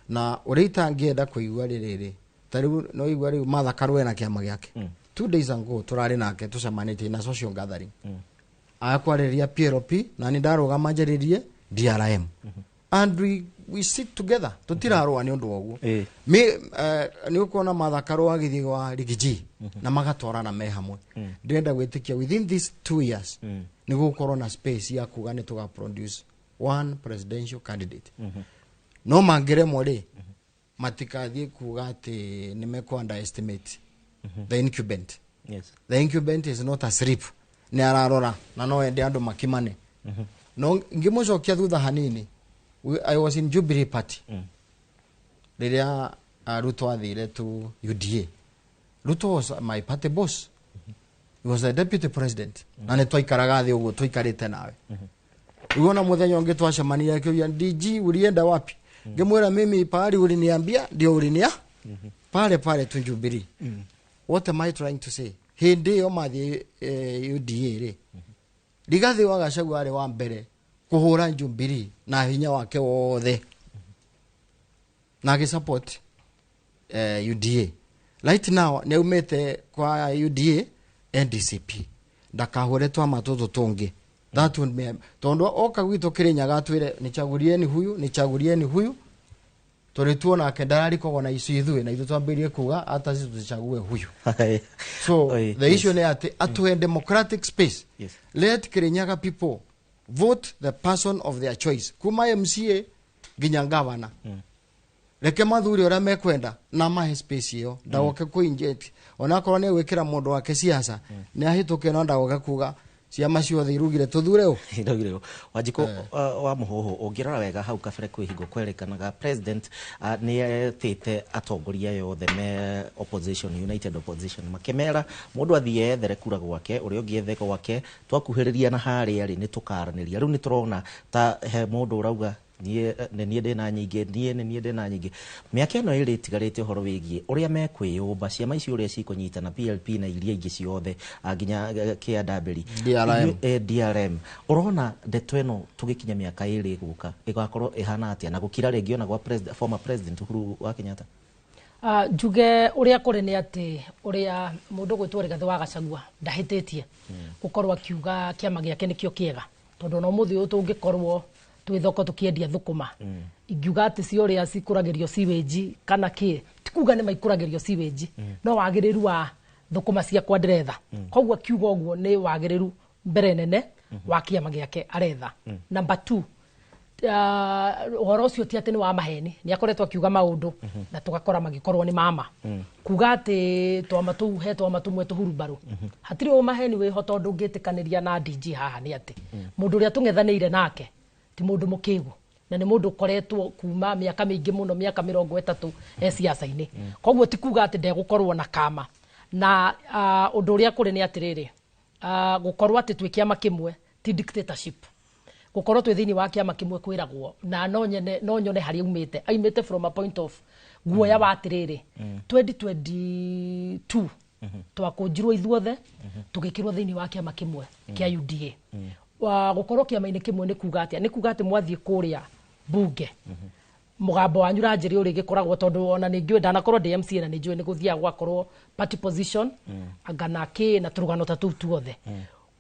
na ũrĩa itangĩenda kũigua rĩrĩrĩ, ta rĩu no igua rĩu Martha Karua na kĩama gĩake. 2 days ago tũrarĩ nake tũcemanĩtie na social gathering, akwarĩria PLP na nĩ ndarũgama njarĩrie DRM, and we We sit together, tutirarũa nĩ ũndũ wa ũguo. Mi nĩ ũkuona Martha Karũa agĩthiĩ gwa Rigiji na magatwarana me hamwe. Ndĩrenda gwĩtĩkia within these 2 years nĩ gũgũkorwo na space ya kuga nĩ tũga produce one presidential candidate. No mangĩremwo rĩ, matikathiĩ kuga atĩ nĩ mekũ underestimate the incumbent. The incumbent is not asleep, nĩ ararora na no ende andũ makimane. No ngĩmũcokia thutha hanini, I was in Jubilee Party rĩrĩa Ruto athire to UDA. Ruto was my party boss, he was the deputy president, na nĩ twaikaraga thĩ ũguo tũikarĩte nawe. Rĩu ona mũthenya ũngĩ twacemania akĩũria, "DG, ulienda wapi?" Ngĩmwĩra, "Mimi pahali uliniambia ndio ulinia pale pale tu Jubilee." What am I trying to say? Hĩndĩ ĩyo mathiĩ UDA rĩ, Rigathĩ wa Gachagua arĩ wa mbere kũhũra Jubilee na hinya wake wothe na agĩsupport UDA. Right now nĩ aumĩte kwa UDA NDCP, ndakahũre twama tũtũ tũngĩ. That would be tondũ oka gwitũ Kĩrĩnyaga atwĩre, "Nichagulieni huyu, nichagulieni huyu," tũrĩ tuona ndararikogwo na icio ithuĩ na ithuĩ twambĩrĩrie kuga hata sisi tuchague huyu. So the issue nĩ atĩ atuhe democratic space. Let Kirinyaga people vote the person of their choice, kuma MCA nginya gavana. Reke mathuri ũrĩa mekwenda na mahe space ĩyo, ndagoke kũinject onakorwo nĩ gwĩkĩra mũndũ wake siasa nĩ ahĩtũke, no ndagoke kuga ciama ciothe irugire tũthure ũ. Iraugire Wanjikũ wa Mũhũhũ, ũngĩrora wega hau kabere kwĩ hingo kwerĩkanaga president nĩ etĩte atongoria yothe me opposition, united opposition, makĩmera mũndũ athiĩ ethere kura gwake, ũrĩa ũngĩ ethe gwake, twakuhĩrĩria na harĩa rĩ nĩ tũkaranĩria. Rĩu nĩ tũrona ta he mũndũ ũrauga, "Niĩ nĩ niĩ ndĩna nyingĩ, niĩ nĩ niĩ ndĩna nyingĩ." Mĩaka ĩno ĩrĩ ĩtigarĩte, ũhoro wĩgiĩ ũrĩa mekwĩyũmba, ciama icio ũrĩa cikũnyitana, PLP na iria ingĩ ciothe, nginya kĩa Ndambĩri. DRM. DRM, ũrona ndeto ĩno tũgĩkinya mĩaka 2 gũka ĩgakorwo ĩhana atĩa na gũkira rĩngĩ ona gwa president, former president Uhuru wa Kenyatta? Njuge ũrĩa kũrĩ nĩ atĩ ũrĩa mũndũ gwĩtwo Rigathĩ wa Gachagua ndahĩtĩtie gũkorwo akiuga kĩama gĩake nĩkĩo kĩega, tondũ ona ũmũthĩ ũyũ tũngĩkorwo twĩ thoko tũkĩendia thũkũma, ingiuga atĩ cio ũrĩa cikũragĩrio sewage kana kĩ, ti kuga nĩ maikũragĩrio sewage, no wagĩrĩru wa thũkũma ciakwa ndĩretha. Koguo akiuga ũguo nĩ wagĩrĩru mbere nene wa kĩama gĩake aretha. Number two, ũhoro ũcio ti atĩ nĩ wa maheni, nĩ akoretwo akiuga maũndũ na tũgakora magĩkorwo nĩ mama kuga atĩ twama tũu he twama tũmwe tũhurumbarũ, hatirĩ ũ maheni wĩho, tondũ ngĩtĩkanĩria na DG haha nĩ atĩ mũndũ ũrĩa tũng'ethanĩire nake ti mũndũ mũkĩgu na nĩ mũndũ ũkoretwo kuma mĩaka mĩingĩ mũno, mĩaka 30 e siasa-inĩ. Koguo ti kuga atĩ ndegũkorwo na kama na ũndũ ũrĩa kũrĩ nĩ atĩrĩrĩ, gũkorwo atĩ twĩ kĩama kĩmwe ti dictatorship. Gũkorwo twĩ thĩinĩ wa kĩama kĩmwe kwĩragwo na no nyene no nyone harĩa aumĩte, aumĩte from a point of guoya wa atĩrĩrĩ, 2022 twakũnjirwo ithuothe tũgĩkĩrwo thĩinĩ wa kĩama kĩmwe kĩa UDA. Wa gũkorwo kĩama-inĩ kĩmwe nĩ kuga atĩa? Nĩ kuga atĩ mwathiĩ kũrĩa bunge mũgambo wanyu ranjĩrĩ ũrĩ gĩkoragwo, tondũ ona nĩ ngĩũĩ ndanakorwo ndĩ MCA na nĩ njũĩ nĩ gũthiaga gũgakorwo party position anga na kĩ na tũrũgano ta tũu tuothe.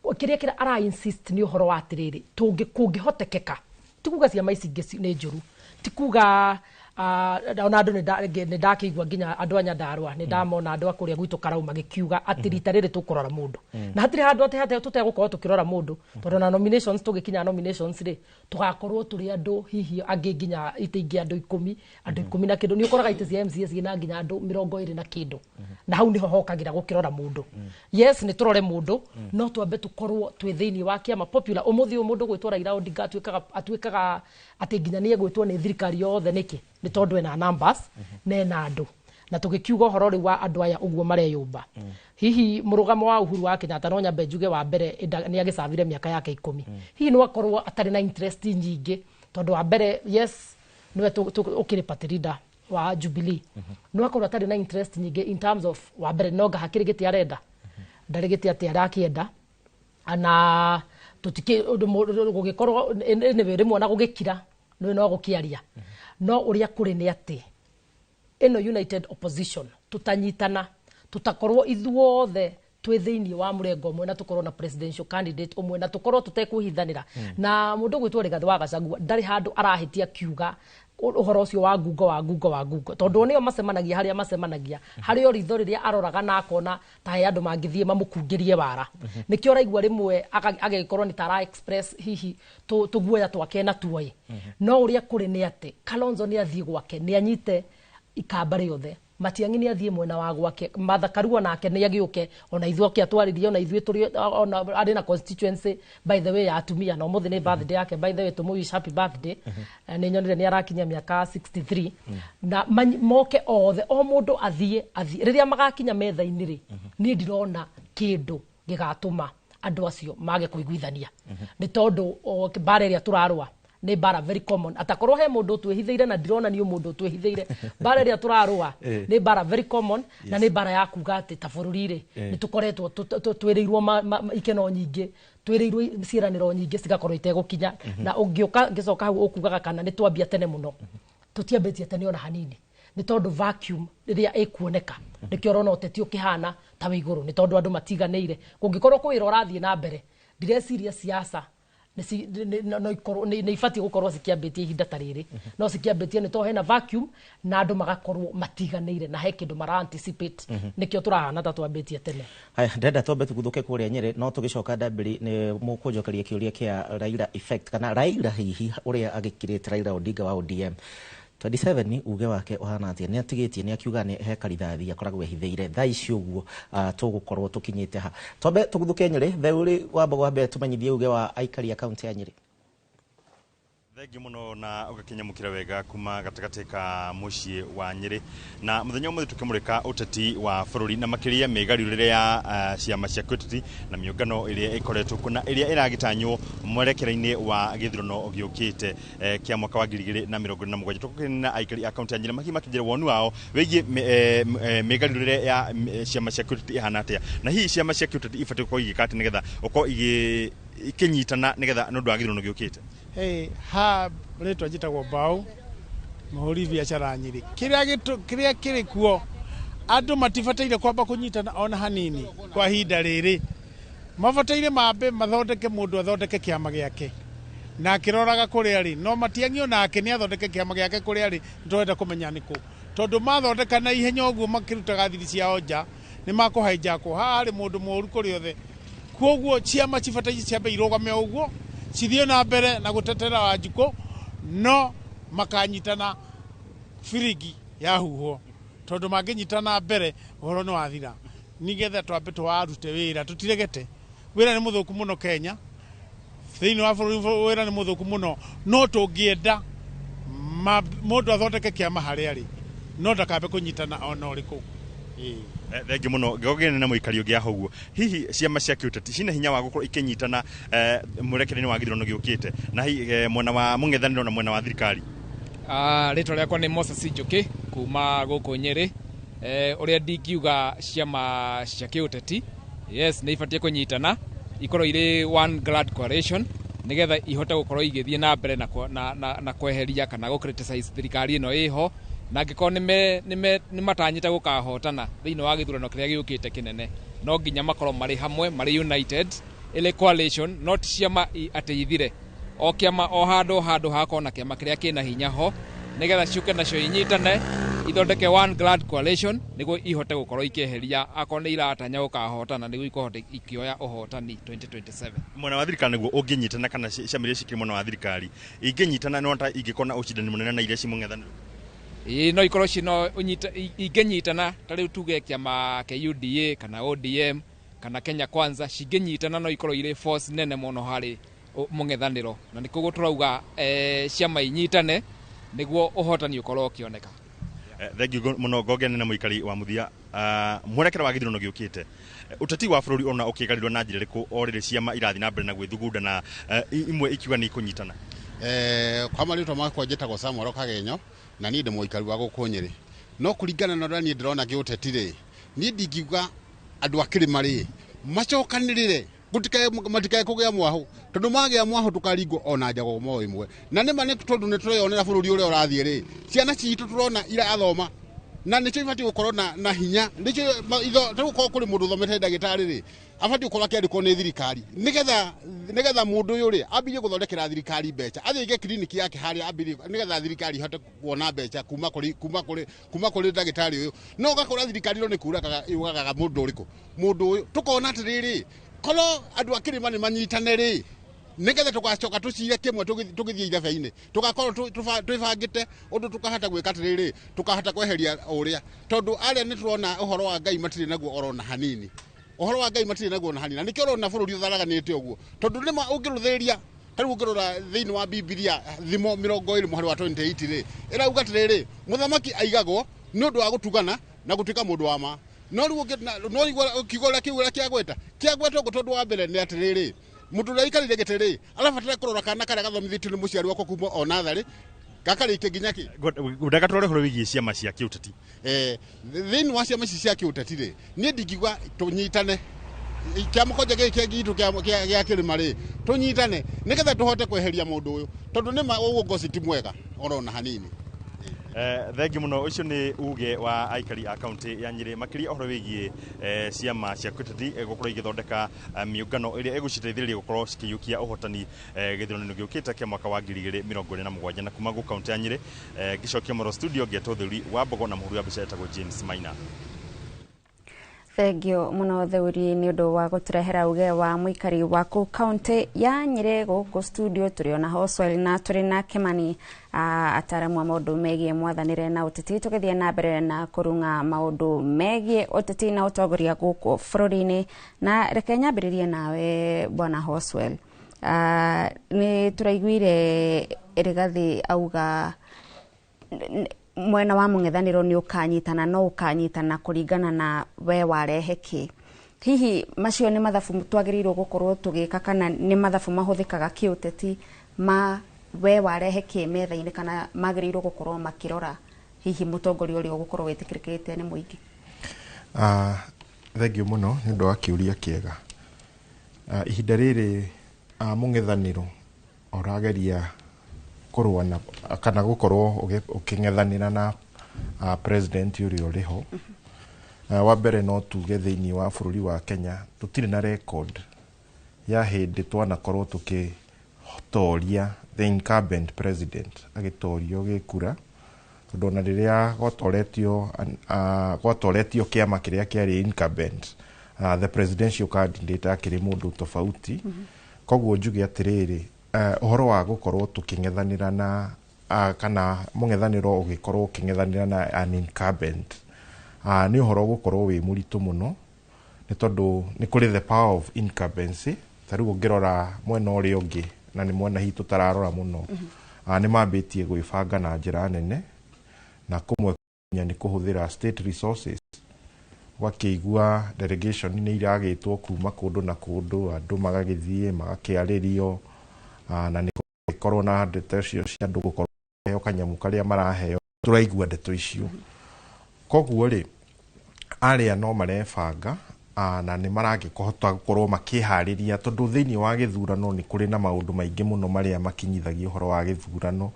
Kĩrĩa kĩrĩa ara insist nĩ ũhoro wa atĩrĩrĩ, tũngĩ kũngĩhotekeka, ti kuga ciama ici ingĩ nĩ njũru, ti kuga ona andũ nĩ ndakĩigua nginya andũ a Nyandarũa, nĩ ndamona andũ a kũrĩa gwitũ Karau magĩkiuga atĩ rita rĩrĩ tũkũrora mũndũ na hatirĩ handũ atĩ hatĩ tũtegũkorwo tũkĩrora mũndũ, tondũ na nominations, tũgĩkinya nominations rĩ, tũgakorwo tũrĩ andũ hihi angĩ nginya itĩ ingĩ andũ 10, andũ 10 na kĩndũ. Nĩ ũkoraga itĩ cia MCA ciĩna nginya andũ 20 na kĩndũ, na hau nĩho hokagĩra gũkĩrora mũndũ. Yes, nĩ tũrore mũndũ, no twambe tũkorwo twĩ thĩinĩ wa kĩama popular. Ũmũthĩ ũyũ mũndũ gwĩtwo Raila Odinga atuĩkaga atĩ nginya nĩ egwĩtwo nĩ thirikari yothe. Nĩkĩ? Nĩ tondũ ena numbers na ena andũ. Na tũgĩkiuga ũhoro rĩu wa andũ aya ũguo mareyũmba, hihi mũrũgamo wa Uhuru wa Kenyatta, no nyambe njuge wa mbere nĩ agĩcabire mĩaka yake 10, hihi no akorwo atarĩ na interest nyingĩ, tondũ wa mbere, yes, nĩwe ũkĩrĩ party leader wa Jubilee, no akorwo atarĩ na interest nyingĩ in terms of wa mbere no nga hakĩrĩ gĩtĩ arenda, ndarĩ gĩtĩ atĩ arakĩenda na tũtikĩ ũndũ gũgĩkorwo anyway, rĩmwe ona gũgĩkira nĩ no gũkĩaria. No ũrĩa kũrĩ nĩ atĩ ĩno united opposition, tutanyitana tutakorwo ithuothe Twĩ thĩinĩ wa mũrengo ũmwe na tũkorwo na presidential candidate ũmwe na tũkorwo tũtekwĩhithanĩra. Na mũndũ ũgwĩtwo Rigathĩ wa Gachagua ndarĩ handũ arahĩtia kiuga ũhoro ũcio wa ngungo wa ngungo wa ngungo, tondũ nĩo macemanagia harĩa macemanagia, harĩ o ritho rĩrĩa aroraga na akona ta he andũ mangĩthiĩ mamũkungĩrie wara. Nĩkĩo ũraigua rĩmwe agĩkorwo nĩ ta ara express hihi tũguoya twake na tuoĩ. No ũrĩa kũrĩ nĩ atĩ Kalonzo nĩ athiĩ gwake, nĩ anyite ikamba rĩothe. Matiang'i nĩ athiĩ mwena wa gwake. Martha Karua nake nĩ agĩũke ona ithuĩ oke atwarĩrie ona ithuĩ tũrĩ ona arĩ na constituency, by the way, ya atumia. Na ũmũthĩ nĩ birthday yake, by the way, tũmũ wish happy birthday. Nĩ nyonire nĩ arakinyia mĩaka 63. Na moke othe, o mũndũ athiĩ rĩrĩa magakinya metha-inĩ rĩ, niĩ ndirona kĩndũ gĩgatũma andũ acio mage kũiguithania, nĩ tondũ mbara ĩrĩa tũrarũa nĩ mbara very common. Atakorwo he mũndũ twĩhithĩire, na ndirona nĩ mũndũ twĩhithĩire, mbara ĩrĩa tũrarũa nĩ mbara very common, na nĩ mbara ya kuga atĩ ta bũrũri rĩ, nĩ tũkoretwo twĩrĩirwo ikeno nyingĩ, twĩrĩirwo ciĩranĩro nyingĩ cigakorwo itegũkinya. Na ũngĩũka ngĩcoka hau ũkugaga kana nĩ twambia tene mũno, tũtiambĩtie tene ona hanini, nĩ tondũ vacuum rĩrĩa ĩkuoneka nĩkĩo ũrona ũteti ũkĩhana ta wĩ igũrũ, nĩ tondũ andũ matiganĩire. Kũngĩkorwo kwĩ wĩra ũrathiĩ na mbere, ndireciria siasa no ikorwo nĩ ibatiĩ gũkorwo cikĩambĩtie ihinda ta rĩrĩ, no cikĩambĩtie nĩ tondũ hena vacuum na andũ magakorwo matiganĩire na he kĩndũ mara anticipate. Nĩkĩo tũrahana ta twambĩtie tene. Haya, ndĩrenda twambe tũguthũke kũrĩa Nyĩrĩ, no tũgĩcoka ndambĩri nĩ mũkũnjokeria kĩũria kĩa Raila effect, kana Raila hihi ũrĩa agĩkirĩte Raila Odinga wa ODM 27 uge wake ũhana atĩa? Nĩ atigĩtie, nĩ akiuga nĩ he karithathi akoragwo ehithĩire thaa ici ũguo. Tũgũkorwo tũkinyĩte ha? Twambe tũguthũke Nyĩrĩ. Theũrĩ wamba wambe tũmenyithie uge wa aikari a kaunti ya Nyĩrĩ. Thengiũ mũno na ũgakĩnyamũkĩra wega kuma gatagatĩ ka mũciĩ wa Nyĩrĩ. Na mũthenya ũmũthĩ tũkĩmũrĩka ũteti wa bũrũri, na makĩria mĩgarũrĩre ya ciama cia kĩũteti na mĩũngano ĩrĩa ĩkoretwo kuo na ĩrĩa ĩragĩtanywo mwerekera-inĩ wa gĩthurano gĩũkĩte kĩa mwaka wa 2027. Tũgũkĩrĩ na aikari a kaunti ya Nyĩrĩ mahihi makĩnjĩra woni wao wĩgiĩ mĩgarũrĩre ya ciama cia kĩũteti ĩhana atĩa, na hihi ciama cia kĩũteti ibatiĩ gũkorwo igĩka atĩa nĩgetha ũkorwo ikĩnyitana nĩgetha nĩ ũndũ wa gĩthurano gĩũkĩte. Hey, ha rĩtwa njĩtagwo Mbau, mũhũri biacara Nyĩrĩ. Kĩrĩa kĩrĩ kuo, andũ matibataire kwamba kũnyitana ona hanini kwa ihinda rĩrĩ. Mabataire mambe mathondeke, mũndũ athondeke kĩama gĩake na akĩroraga kũrĩa rĩ, no Matiang'i onake nĩ athondeke kĩama gĩake kũrĩa rĩ. Nĩtũrenda kũmenya nĩkũ, tondũ mathondeka na ihenya ũguo makĩrutaga thiri ciao nja nĩ makũhaijakwo. Haha harĩ mũndũ mũũru kũrĩ othe. Koguo ciama cibataire ciambe irũgame ũguo, cithiĩ na mbere na gũtetera Wanjikũ, no makanyitana biringi yahuhwo, tondũ mangĩnyitana mbere ũhoro nĩ wathira. Nĩgetha twambe tũwarute wĩra, tũtiregete wĩra nĩ mũthũku mũno Kenya, thĩinĩ wa bũrũri wĩra nĩ mũthũku mũno, no tũngĩenda mũndũ athondeke kĩama harĩa arĩ, no ndakambe kũnyitana ona ũrĩkũ. Ĩĩ. Thengiũ mũno. Ngogene na mũikari ũngĩ aho ũguo. Hihi ciama cia kĩũteti cina hinya wa gũkorwo ikĩnyitana mwerekera-inĩ wa gĩthurano gĩũkĩte, na hihi mwena wa mũng'ethanĩro na mwena wa thirikari? Rĩtwa rĩakwa nĩ Moses Njũkĩ kuma gũkũ Nyĩrĩ. Ũrĩa ndingiuga, ciama cia kĩũteti, yes, nĩ ibatiĩ kũnyitana, ikorwo irĩ one grand coalition, nĩgetha ihote gũkorwo igĩthiĩ na mbere na kweheria kana gũ criticize thirikari ĩno ĩho, na angĩkorwo nĩ matanyĩte gũkahotana thĩinĩ wa gĩthurano kĩrĩa gĩũkĩte kĩnene, no nginya makorwo marĩ hamwe, marĩ united ĩrĩ coalition, not ciama atĩ ithire, o kĩama o handũ o handũ hakorwo na kĩama kĩrĩa kĩna hinya ho, nĩgetha ciũke nacio inyitane, ithondeke one grand coalition, nĩguo ihote gũkorwo ikĩeheria, akorwo nĩ iratanya gũkahotana, nĩguo ikohote ikĩoya ũhotani 2027. Mwena wa thirikari nĩguo ũngĩnyitana, kana ciama iria cikĩrĩ mwena wa thirikari ingĩnyitana, no ta ingĩkorwo na ũcindani mũnene na iria ci mũng'ethanĩro? Ĩĩ, no ikorwo cino ingĩnyitana, ta rĩu tuge kĩama kĩa UDA kana ODM kana Kenya Kwanza cingĩnyitana, no ikorwo irĩ force nene mũno harĩ mũng'ethanĩro, na nĩ koguo tũrauga ciama inyitane nĩguo ũhotani ũkorwo ũkĩoneka. Thengiũ mũno. Ngongene na mũikari wa mũthia. Mwerekera wa gĩthurano gĩũkĩte, ũteti wa bũrũri ona ũkĩgarũrwo na njĩra ĩrĩkũ o rĩrĩ ciama irathiĩ na mbere na gwĩthugunda na imwe ikiuga nĩ ikũnyitana? Kwa marĩtwa makwa njĩtagwo Samuel Kagenyo, na niĩ ndĩ mũikari wa gũkũ Nyĩrĩ. No kũringana na ũrĩa niĩ ndĩrona gĩũteti rĩ, niĩ ndingiuga andũ a kĩrĩma rĩ macokanĩrĩre, matikae kũgĩa mwahũ, tondũ magĩa mwahũ tũkaringwo ona njagomo ĩmwe. Na nĩma nĩ tondũ nĩ tũreyonera bũrũri ũrĩa ũrathiĩ rĩ, ciana citũ tũrona irathoma. Na nĩcio ibatiĩ gũkorwo na hinya. Nĩcio ta rĩu korwo kũrĩ mũndũ ũthomete ndagĩtarĩ rĩ, abatiĩ gũkorwo akĩandĩkwo nĩ thirikari nĩgetha mũndũ ũyũ rĩ ambĩrĩrie gũthondekera thirikari mbeca, athiĩ aige kiriniki yake harĩa ambĩrĩrie, nĩgetha thirikari ihote kuona mbeca kuma kũrĩ ndagĩtarĩ ũyũ. No ũgakora thirikari ĩno nĩ kũragaga yũragaga mũndũ ũrĩkũ, mũndũ ũyũ. Tũkona atĩrĩrĩ, korwo andũ a kĩrĩma nĩ manyitane rĩ, nĩgetha tũgacoka tũcire kĩmwe tũgĩthiĩ ithebe-inĩ, tũgakorwo twĩbangĩte ũndũ tũkahota gwĩka atĩrĩrĩ, tũkahota kweheria ũrĩa, tondũ arĩa nĩ tũrona ũhoro wa Ngai matirĩ naguo orona hanini, ũhoro wa Ngai matirĩ naguo ona hanini. Na nĩkĩo ũrona bũrũri ũtharaganĩte ũguo, tondũ nĩma ũngĩrũthĩrĩria ta rĩu ũngĩrora thĩinĩ wa Bibilia Thimo 20 mũhari wa 28 rĩ, ĩrauga atĩrĩrĩ, mũthamaki aigagwo nĩ ũndũ wa gũtugana na gũtuĩka mũndũ wa ma. No rĩu no igua kiugo ũrĩa kiugo ũrĩa kĩagweta ũguo, tondũ wa mbere nĩ atĩrĩrĩ, mũndũ ũrĩa aikarĩire gĩtĩ rĩ, arabatara kũrora kana karĩa gathomithĩtio nĩ mũciari wakwa kuma o natharĩ gakarĩkia nginya kĩ. Ngwendaga tũrore ũhoro wĩgiĩ ciama cia kĩũteti. Thĩinĩ wa ciama ici cia kĩũteti rĩ, niĩ ndingiuga tũnyitane. Kĩama kwanja gĩkĩ kĩa gitũ gĩa kĩrĩma rĩ, tũnyitane nĩgetha tũhote kweheria mũndũ ũyũ, tondũ nĩma ũgongoci ti mwega orona hanini. Thengi muno. Ũcio nĩ uge wa aikari a kaunti ya Nyĩrĩ, makĩria ũhoro wĩgiĩ ciama cia kĩũteti gũkorwo igĩthondeka mĩũngano ĩrĩa ĩgũciteithĩrĩria gũkorwo cikĩiyũkia ũhotani gĩthurano-inĩ gĩũkĩte kĩa mwaka wa 2027. Na kuma gũ kaunti ya Nyĩrĩ, ngĩcokia moro studio, ngĩetwo Thuri wa Mbogo na mũhũri wa mbica etagwo James Maina. Thengio muno Theuri nĩ ũndũ wa gũtũrehera uge wa mũikari wa kũu kaunti ya Nyĩrĩ. Gũkũ studio tũrĩ ona Hoswell na tũrĩ na Kimani, ataramu a maũndũ megiĩ mwathanĩre na ũteti, tũgĩthiĩ na mbere na kũrung'a maũndũ megiĩ ũteti na ũtongoria gũkũ bũrũri-inĩ. Na reke nyambĩrĩrie nawe, bwana Hoswell. Nĩ tũraiguire Rigathi auga mwena wa mũng'ethanĩro nĩ ũkanyitana, no ũkanyitana kũringana na we warehe kĩ. Hihi macio nĩ mathabu twagĩrĩirwo gũkorwo tũgĩka, kana nĩ mathabu mahũthĩkaga kĩũteti ma we warehe kĩ metha-inĩ, kana magĩrĩirwo gũkorwo makĩrora hihi mũtongoria ũrĩa ũgũkorwo wĩtĩkĩrĩkĩte nĩ mũingĩ? Thengio mũno nĩ ũndũ wa kĩũria kĩega. Ihinda rĩrĩ mũng'ethanĩro ũrageria kũrũa na kana gũkorwo ũkĩng'ethanĩra na president ũrĩa ũrĩ ho. Wa mbere no tuge thĩinĩ wa bũrũri wa Kenya tũtirĩ na record ya hĩndĩ twanakorwo tũkĩtoria the incumbent president agĩtorio gĩkura, tondũ ona rĩrĩa gwatoretio kĩama kĩrĩa kĩarĩ incumbent, the presidential candidate akĩrĩ mũndũ tofauti. Koguo njuge atĩrĩrĩ, ũhoro wa gũkorwo tũkĩng'ethanĩra na kana mũng'ethanĩro ũgĩkorwo ũkĩng'ethanĩra na an incumbent, nĩ ũhoro ũgũkorwo wĩ mũritũ mũno, nĩ tondũ nĩ kũrĩ the power of incumbency. Ta rĩu ũngĩrora mwena ũrĩa ũngĩ, na nĩ mwena hihi tũtararora mũno, nĩ mambĩtie gwĩbanga na njĩra nene, na kũmwe nginya nĩ kũhũthĩra state resources. Ũgakĩigua delegation nĩ iragĩtwo kuma kũndũ na kũndũ, andũ magagĩthiĩ magakĩarĩrio, na nĩ gũkorwo na ndeto icio cia andũ gũkorwo heo kanyamũ karĩa maraheo, tũraigua ndeto icio. Koguo rĩ, arĩa no marebanga, na nĩ maragĩkũhota gũkorwo makĩharĩria, tondũ thĩinĩ wa gĩthurano nĩ kũrĩ na maũndũ maingĩ mũno marĩa makinyithagia ũhoro wa gĩthurano,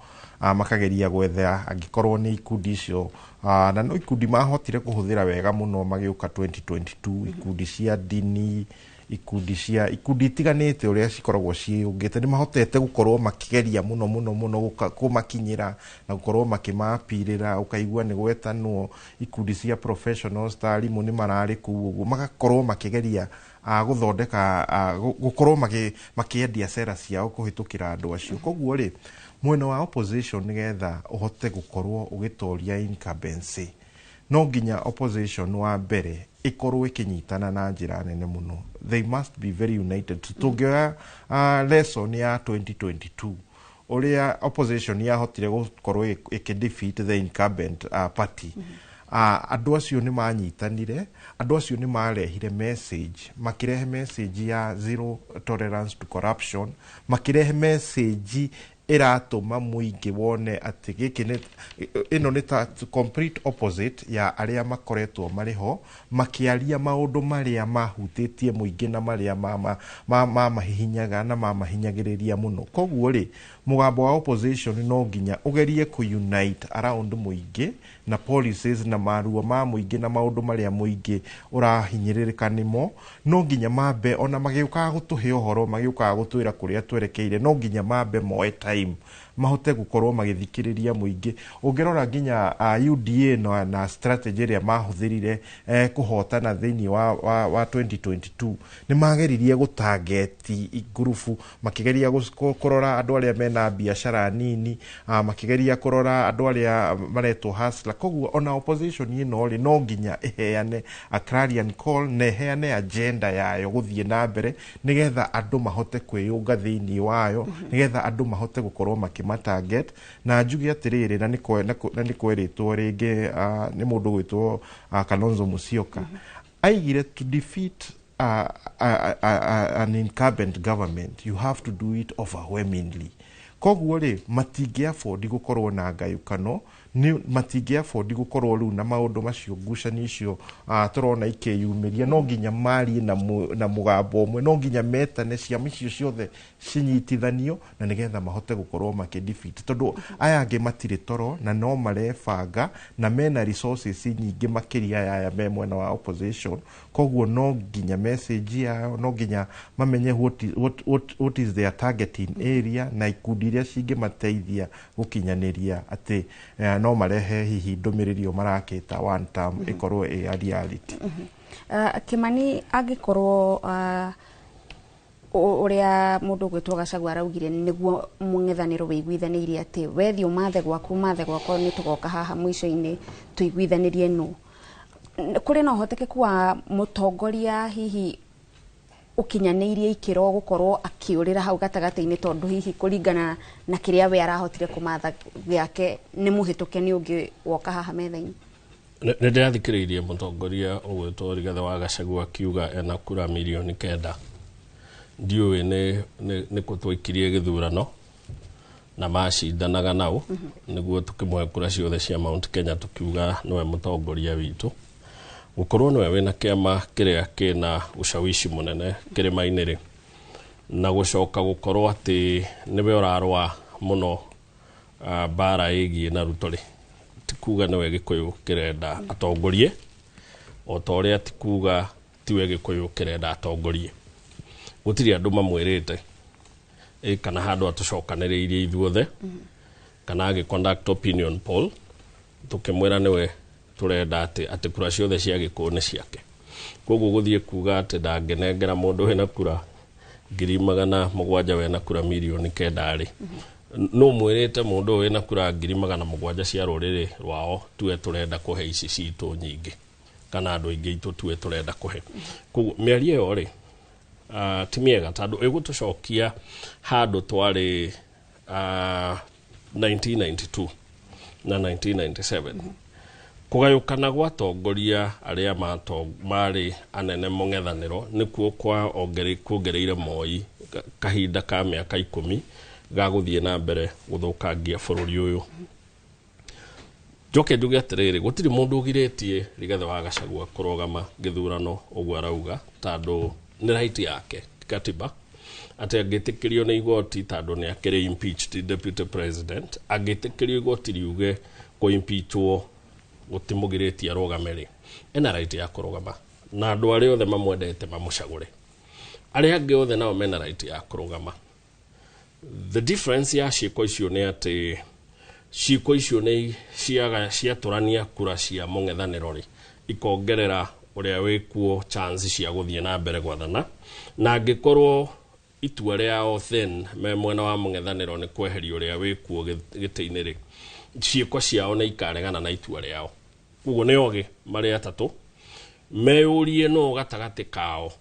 makageria gwetha angĩkorwo nĩ ikundi icio, na no ikundi mahotire kũhũthĩra wega mũno magĩũka 2022, ikundi cia ndini, ikundi cia ikundi itiganĩte ũrĩa cikoragwo ciĩyũngĩte, nĩ mahotete gũkorwo makĩgeria mũno mũno mũno kũmakinyĩra na gũkorwo makĩmapirĩra. Ũkaigua nĩ gwetanwo ikundi cia professionals ta arimũ nĩ mararĩ kũu ũguo, magakorwo makĩgeria gũthondeka gũkorwo makĩendia cera ciao kũhĩtũkĩra andũ acio. Koguo rĩ, mwena wa opposition, nĩgetha ũhote gũkorwo ũgĩtoria incumbency, no nginya opposition wa mbere ĩkorwo ĩkĩnyitana na njĩra nene mũno. They must be very united. Tũngĩoya lesson ya 2022, ũrĩa opposition yahotire gũkorwo ĩkĩ-defeat the incumbent party, andũ acio nĩ manyitanire, andũ acio nĩ marehire message, makĩrehe message ya zero tolerance to corruption, makĩrehe message ĩratũma mũingĩ wone atĩ gĩkĩ nĩ ĩno nĩ ta complete opposite ya arĩa makoretwo marĩ ho makĩaria maũndũ marĩa mahutĩtie mũingĩ na marĩa mamahihinyaga na mamahinyagĩrĩria mũno. Koguo rĩ, mũgambo wa opposition no nginya ũgerie kũ-unite around mũingĩ. Na policies na maruo ma mũingĩ na maũndũ marĩa mũingĩ ũrahinyĩrĩrĩka nĩmo, no nginya mambe ona magĩũkaga gũtũhe ũhoro, magĩũkaga gũtwĩra kũrĩa twerekeire, no nginya mambe moe time mahote gũkorwo magĩthikĩrĩria mũingĩ. Ũngĩrora nginya UDA na strategy ĩrĩa mahũthĩrire kũhotana thĩinĩ wa 2022, nĩ mageririe gũtangeti ngurubu, makĩgeria kũrora andũ arĩa mena biacara nini, makĩgeria kũrora andũ arĩa maretwo hustler. Koguo ona opposition ĩno rĩ, no nginya ĩheane a clarion call na ĩheane agenda yayo gũthiĩ na mbere, nĩgetha andũ mahote kwĩyũnga thĩinĩ wayo, nĩgetha andũ mahote gũkorwo makĩmatarget. Na njuge atĩrĩrĩ, na nĩ kwerĩtwo rĩngĩ nĩ mũndũ gwĩtwo Kalonzo Musyoka, aigire to defeat an incumbent government, you have to do it overwhelmingly. Koguo rĩ, matingĩ afford gũkorwo na ngayũkano, nĩ matingĩ afford gũkorwo rĩu na maũndũ macio, ngucanio icio tũrona ikĩyumĩria. No nginya marie na mũgambo ũmwe, no nginya metane ciama icio ciothe cinyitithanio, na nĩgetha mahote gũkorwo makĩ defeat, tondũ aya angĩ matirĩ toro na no marebanga na mena resources nyingĩ makĩria ya aya me mwena wa opposition. Koguo no nginya message yao, no nginya mamenye what is their targeting area na ikundi iria cingĩmateithia gũkinyanĩria atĩ no marehe hihi ndũmĩrĩri ĩyo marakĩta one term ĩkorwo ĩ a reality. Kimani, angĩkorwo ũrĩa mũndũ ũgwĩtwo Gachagua araugire nĩguo mũng'ethanĩro wĩiguithanĩirie atĩ wethiĩ ũmathe gwaku, mathe gwakwa, nĩ tũgoka haha mũico-inĩ tũiguithanĩrie, nũ kũrĩ na ũhotekeku wa mũtongoria hihi ũkinyanĩirie ikĩro gũkorwo akĩũrĩra hau gatagatĩ-inĩ, tondũ hihi kũringana na kĩrĩa we arahotire kũmatha gĩake nĩ mũhĩtũke nĩ ũngĩ woka haha metha-inĩ? Nĩ ndĩrathikĩrĩirie mũtongoria ũgwĩtwo Rigathĩ wa Gachagua akiuga ena kura mirioni 9. Ndiũĩ nĩ kũ twaikirie gĩthurano na macindanaga nao nĩguo tũkĩmũhe kura ciothe cia Mount Kenya, tukiuga nĩwe mũtongoria witũ, gũkorwo nĩwe wĩna kĩama kĩrĩa kĩna ushawishi mũnene kĩrĩma-inĩ rĩ, na gũcoka gũkorwo atĩ nĩwe ũrarũa mũno mbara ĩgiĩ na Ruto rĩ, ti kuga nĩwe Gĩkũyũ kĩrenda atongorie, o ta ũrĩa ti kuga tiwe Gĩkũyũ kĩrenda atongorie. Gũtirĩ andũ mamwĩrĩte kana handũ atũcokanĩrĩirie ithuothe kana agĩ conduct opinion poll tũkĩmwĩra nĩwe tũrenda atĩ kura ciothe cia Gĩkũyũ nĩ ciake. Koguo gũthiĩ kuga atĩ ndangĩnengera mũndũ wĩna kura 700,000 wena kura mirioni 9 rĩ, no mwĩrĩte mũndũ ũyũ wĩna kura 700,000 cia rũrĩrĩ rwao tuwe tũrenda kũhe ici citũ nyingĩ kana andũ aingĩ itũ tuwe tũrenda kũhe. Koguo mĩario ĩyo rĩ, ti mĩega, tondũ ĩgũtũcokia handũ twarĩ 1992 na 1997, kũgayũkana gwa atongoria arĩa marĩ anene mũng'ethanĩro nĩkuo kwa kuongereire Moi kahinda ka mĩaka 10 ga gũthiĩ na mbere gũthũkangia bũrũri ũyũ. Njoke njuge atĩrĩrĩ, gũtirĩ mũndũ ũgirĩtie Rigathĩ wa Gachagua kũrũgama gĩthurano ũguo arauga, tondũ nĩ right yake katiba, atĩ angĩtĩkĩrio nĩ igoti, tondũ nĩ akĩrĩ impeached deputy president, angĩtĩkĩrio igoti riuge kũ-impeachwo gũtimũgirĩtie arũgame rĩ, ena right ya kũrũgama na andũ arĩa othe mamwendete mamũcagũre. Arĩa angĩ othe nao mena right ya kũrũgama. The difference ya ciĩko icio nĩ atĩ ciĩko icio nĩ ciatũrania kura cia mũng'ethanĩro rĩ, ikongerera ũrĩa wĩkuo chance cia gũthiĩ na mbere gwathana, na angĩkorwo itua rĩao then me mwena wa mũng'ethanĩro nĩ kweheria ũrĩa wĩkuo gĩtĩ-inĩ rĩ, ciĩko ciao nĩ ikaregana na itua rĩao. Koguo nĩ ogĩ marĩ atatũ meyũrie no gatagatĩ kao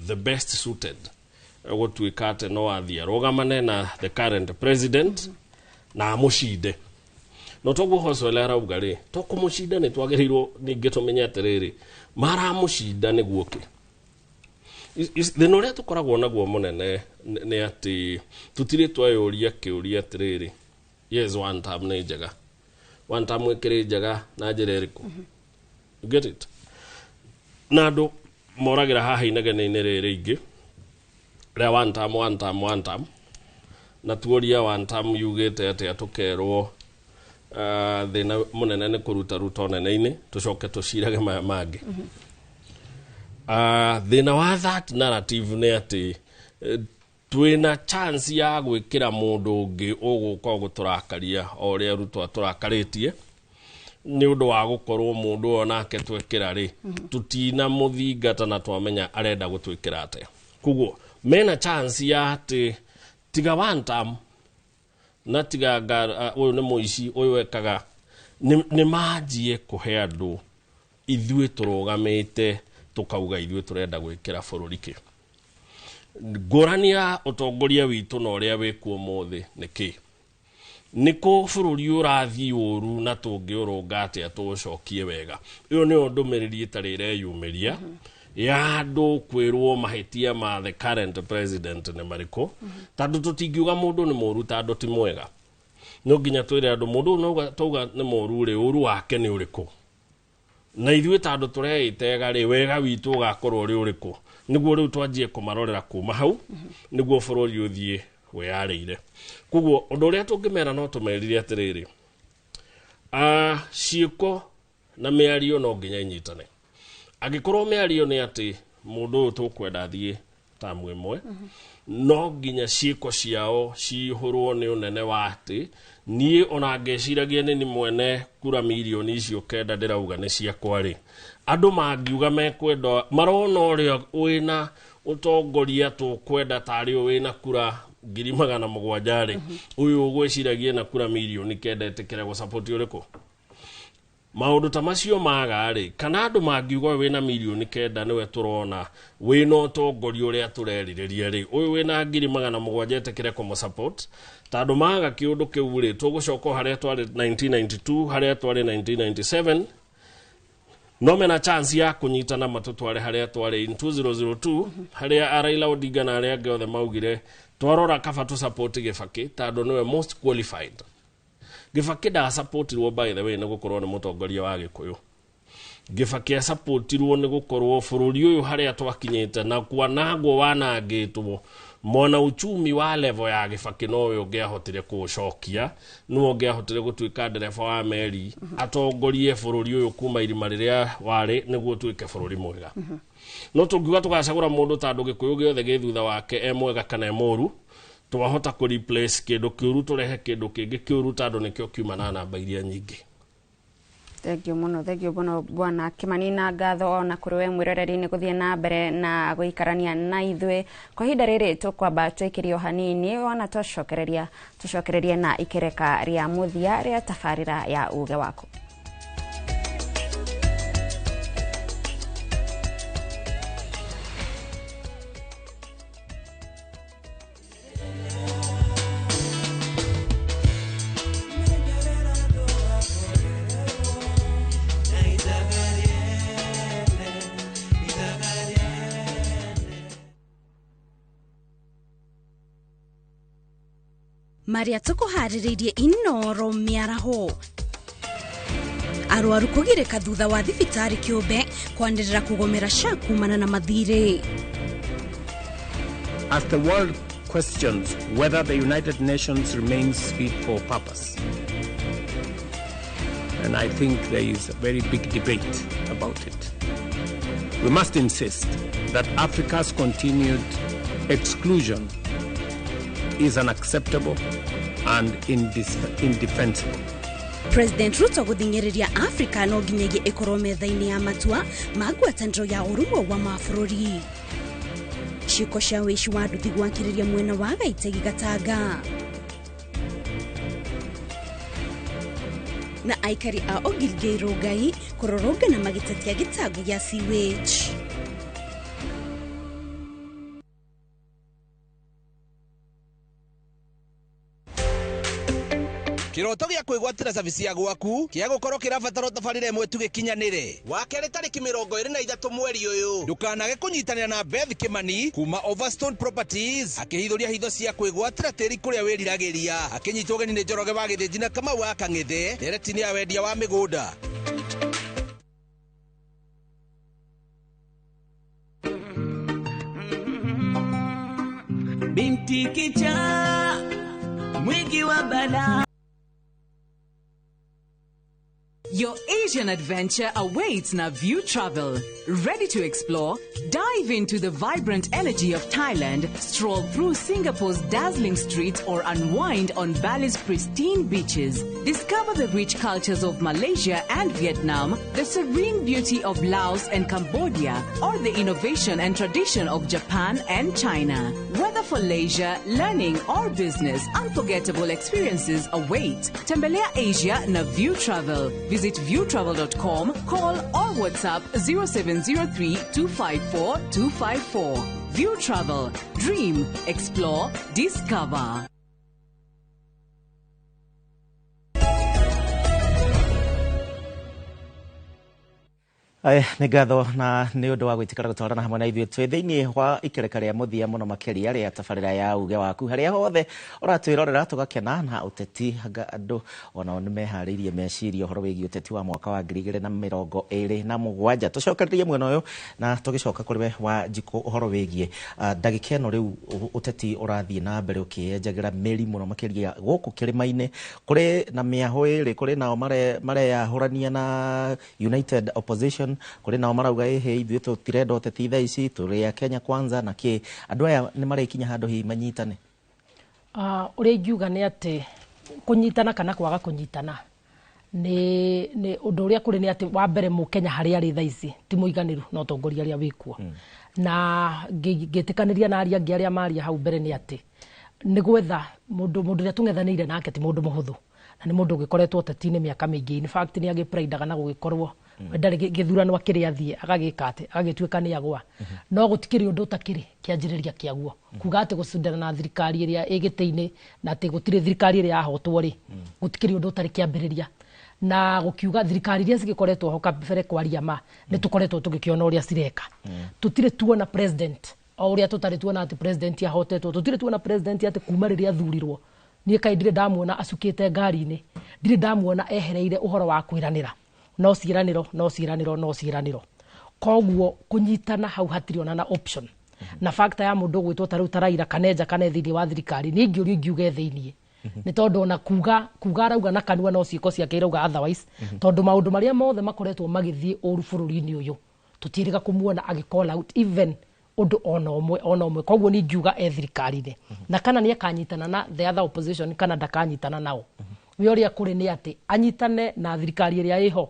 the best suited gũtuĩka atĩ no athiĩ arũgamane na the current president na amũcinde. No toguo Hoswell arauga rĩ, to kũmũcinda nĩ twagĩrĩirwo ningĩ tũmenye atĩrĩrĩ, maramũcinda nĩguo kĩ? Thĩna ũrĩa tũkoragwo naguo mũnene nĩ atĩ tũtirĩ tweyũria kĩũria atĩrĩrĩ, yes, one term nĩ njega, one term ĩkĩrĩ njega na njĩra ĩrĩkũ? You get it? Na andũ moragĩra haha inegene-inĩ rĩrĩ ingĩ rĩa one term, one term, one term, na tuoria one term yugĩte atĩa, tũkerwo Thĩna mũnene nĩ kũruta Ruto nene-inĩ, tũcoke tũcirage maya mangĩ. Thĩna wa that narrative nĩ atĩ twĩna chance ya gwĩkĩra mũndũ ũngĩ ũgũka gũtũrakaria o ũrĩa Ruto atũrakarĩtie, nĩ ũndũ wa gũkorwo mũndũ ũyũ nake twekĩra rĩ, tũtina mũthingata na twamenya arenda gũtwĩkĩra atĩa. Koguo mena chance ya atĩ tiga one term na tiga ũyũ nĩ mũici, ũyũ ekaga nĩ manjie kũhe andũ ithuĩ tũrũgamĩte tũkauga ithuĩ tũrenda gwĩkĩra bũrũri kĩ. Ngũrani ya ũtongoria witũ na ũrĩa wĩkuo ũmũthĩ nĩ kĩ? Nĩ kũ bũrũri ũrathiĩ ũru na tũngĩũrũnga atĩa tũũcokie wega? Ĩyo nĩyo ndũmĩrĩri ĩtarĩ ĩreyumĩria ya andũ kwĩrwo mahĩtia ma the current president nĩ marĩkũ, tondũ tũtingiuga mũndũ nĩ mũru tondũ ti mwega. No nginya twĩre andũ mũndũ ũyũ twauga nĩ mũru rĩ, ũru wake nĩ ũrĩkũ, na ithuĩ tondũ tũreĩtega rĩ, wega witũ ũgakorwo ũrĩ ũrĩkũ, nĩguo rĩu twanjie kũmarorera kuma hau, nĩguo bũrũri ũthiĩ wĩyarĩire. Koguo ũndũ ũrĩa tũngĩmera no tũmerire atĩrĩrĩ, ciĩko na mĩario no nginya inyitane. Angĩkorwo mĩario nĩ atĩ mũndũ ũyũ tũkwenda athiĩ tamu ĩmwe, no nginya ciĩko ciao cihũrwo nĩ ũnene wa atĩ niĩ ona ngeciragia nĩ mwene kura mirioni icio 9 ndĩrauga nĩ ciakwa rĩ, andũ mangiuga mekwenda marona ũrĩa wĩna ũtongoria tũkwenda tarĩ ũyũ wĩna kura 700,000 rĩ, ũyũ ũgwĩciragia na kura mirioni 9 ĩtĩkĩre gũcapoti ũrĩkũ? Maũndũ ta macio maga rĩ, kana andũ mangiuga ũyũ wĩna mirioni 9 nĩwe tũrona wĩna ũtongoria ũrĩa tũrerirĩria rĩ, ũyũ wĩna 700,000 ĩtĩkĩre kũmũ-support, tondũ maga kĩũndũ kĩu rĩ, tũgũcoka harĩa twarĩ 1992, harĩa twarĩ 1997, no mena chance ya kũnyitana matũtware harĩa twarĩ in 2002, harĩa Raila Odinga na arĩa angĩ othe maugire twarora kaba tũ-support Gĩbakĩ tondũ nĩwe most qualified. Gĩbakĩ ndasupportirwo by the way nĩ gũkorwo nĩ mũtongoria wa Gĩkũyũ. Gĩbakĩ asupportirwo nĩ gũkorwo bũrũri ũyũ harĩa twakinyĩte na kwanangwo wanangĩtwo, mwana uchumi wa level ya Gĩbakĩ nowe ũngĩahotire kũũcokia, nĩwe ũngĩahotire gũtuĩka ndereba wa meri atongorie bũrũri ũyũ kuma irima rĩrĩa warĩ nĩguo ũtuĩke bũrũri mwega. No tũngiuga tũgacagũra mũndũ tondũ Gĩkũyũ gĩothe gĩ thutha wake e mwega kana e mũru, twahota kũ replace kĩndũ kĩũru tũrehe kĩndũ kĩngĩ kĩũru tondũ nĩkĩo kiuma na namba iria nyingĩ. Thank you muno, thank you muno bwana Kimani, na ngatho ona kũrĩ we mwĩroreri nĩ gũthiĩ na mbere na gũikarania na ithuĩ kwa ihinda rĩrĩ. Tũkwamba twĩkĩrio hanini ona tũcokererie na ikereka rĩa mũthia rĩa tabarĩra ya uge waku. Maria tũkũharĩrĩirie Inoro mĩaraho. Arwaru kũgirĩka thutha wa thibitarĩ kĩũmbe kwanĩrĩra kũgomera SHA kumana na mathirĩ. As the world questions whether the United Nations remains fit for purpose, and I think there is a very big debate about it, we must insist that Africa's continued exclusion is unacceptable and indefensible. President Ruto gũthing'ĩrĩria Africa no nginyagia ĩkorwo metha-inĩ ya matua ma ngwatanĩro ya ũrũmwe wa mabũrũri. Ciĩko cia wĩici wa nduthi gwakĩrĩria mwena wa Gaitegi Gatanga. Na aikari a Ogilgei Rongai kũrũrũngana magĩtetia gĩtango gĩa sewage. Kiroto gĩa kwĩgwatĩra cabici ya gwaku kĩa gũkorwo kĩrabatara tabarĩra ĩmwe tu gĩkinyanĩre. Wa kerĩ tarĩki 23 mweri ũyũ, ndũkanage kũnyitanĩra na Beth Kimani kuma Overstone Properties akĩhithũria hitho cia kwĩgwatĩra tĩri kũrĩa wĩriragĩria, akĩnyitwo ũgeni nĩ Njoroge wa Gĩthĩnji na Kamau wa Kang'ethe ndereti-inĩ ya wendia wa mĩgũnda. Binti kichaa mwingi wa balaa. Asian adventure awaits na View Travel. Ready to explore? Dive into the vibrant energy of Thailand, stroll through Singapore's dazzling streets, or unwind on Bali's pristine beaches. Discover the rich cultures of Malaysia and Vietnam, the serene beauty of Laos and Cambodia, or the innovation and tradition of Japan and China. Whether for leisure, learning, or business, unforgettable experiences await. Tembelea Asia na View Travel. Visit viewtravel.com, call or WhatsApp 0703 254 254. View Travel. Dream, explore, discover. Aya, nĩ ngatho na nĩ ũndũ wa gwĩtĩkĩra gũtwarana hamwe na ithuĩ twĩ thĩinĩ wa ikereka rĩa mũthia mũno makĩria rĩa tabarĩra ya uge waku harĩa hothe ũratwĩrorera tũgakena na ũteti anga andũ onao nĩ meharĩirie meciria ũhoro wĩgiĩ ũteti wa mwaka wa 2027. Tũcokererie mwena ũyũ na tũgĩcoka kũrĩ we wa Njikũ ũhoro wĩgiĩ ndagĩka ĩno rĩu ũteti ũrathiĩ na mbere ũkĩenjagĩra mĩri mũno makĩria gũkũ kĩrĩma-inĩ. Kũrĩ na mĩahũ ĩrĩ, kũrĩ nao mareyahũrania na United Opposition, kũrĩ nao marauga ĩhĩ ithuĩ tũtirenda ũteti thaa ici, tũrĩ a Kenya Kwanza na kĩ. Andũ aya nĩ marĩkinya handũ hihi manyitane? Ũrĩa ingiuga nĩ atĩ kũnyitana kana kwaga kũnyitana nĩ ũndũ ũrĩa kũrĩ nĩ atĩ wa mbere mũkenya harĩa arĩ thaa ici ti mũiganĩru na ũtongoria ũrĩa wĩkuo. Na ngĩtĩkanĩria na aria angĩ arĩa maria hau mbere nĩ atĩ nĩ gwetha mũndũ ũrĩa tũng'ethanĩire nake ti mũndũ mũhũthũ, na nĩ mũndũ ũgĩkoretwo ũteti-inĩ mĩaka mĩingĩ. In fact nĩ agĩprindaga na gũgĩkorwo ndarĩ gĩthurano akĩrĩ athiĩ agagĩka atĩ agagĩtuĩka nĩ agwa. No gũtikĩrĩ ũndũ ũtakĩrĩ kĩanjĩrĩria kĩaguo, kuga atĩ gũcindana na thirikari ĩrĩa ĩ gĩtĩ-inĩ na atĩ gũtirĩ thirikari ĩrĩa yahotwo rĩ, gũtikĩrĩ ũndũ ũtarĩ kĩambĩrĩria. Na gũkiuga thirikari iria cigĩkoretwo ho kabere kwaria ma nĩ tũkoretwo tũgĩkĩona ũrĩa cireka. Tũtirĩ tuona president o ũrĩa tũtarĩ tuona atĩ president ahotetwo, tũtirĩ tuona president atĩ kuma rĩrĩa athurirwo niĩ kaĩ ndirĩ ndamuona acukĩte ngari-inĩ, ndirĩ ndamuona ehereire ũhoro wa kwĩranĩra. No ciĩranĩro, no ciĩranĩro, no ciĩranĩro. Koguo kũnyitana hau hatirĩ ona na option. Na factor ya mũndũ ũgwĩtwo ta rĩu ta Raila kana Enja kana thĩinĩ wa thirikari nĩ ingĩũrio ingiuge thĩinĩ. Nĩ tondũ ona kuga arauga na kanua no ciĩko ciake irauga otherwise, tondũ maũndũ marĩa mothe makoretwo magĩthiĩ ũru bũrũri-inĩ ũyũ tũtiĩrĩga kũmuona agĩ call out even ũndũ ona ũmwe ona ũmwe. Koguo nĩ ingiuga e thirikari-inĩ, na kana nĩ akanyitana na the other opposition kana ndakanyitana nao. We ũrĩa kũrĩ nĩ atĩ anyitane na thirikari ĩrĩa ĩho,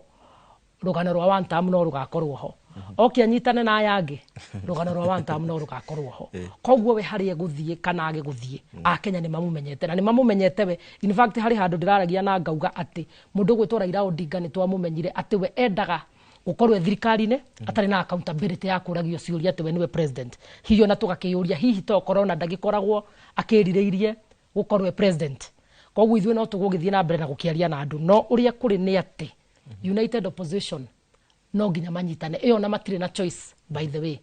rũgano rwa one term no rũgakorwo ho. Oke anyitane na aya angĩ, rũgano rwa one term no rũgakorwo ho. Koguo we harĩa egũthiĩ kana age gũthiĩ, Akenya nĩ mamũmenyete na nĩ mamũmenyete we. In fact harĩ handũ ndĩraragia na ngauga atĩ mũndũ ũgwĩtwo Raila Odinga nĩ twamũmenyire atĩ we endaga gũkorwo e thirikari-inĩ atarĩ na accountability ya kũragio ciũria atĩ we nĩwe president. Hihi ona tũgakĩyũria hihi to korwo ona ndagĩkoragwo akĩrirĩirie gũkorwo e president. Koguo ithuĩ no tũgũgĩthiĩ na mbere na gũkĩaria na andũ, no ũrĩa kũrĩ nĩ atĩ United Opposition no nginya manyitane. Ĩyo na matirĩ na choice by the way.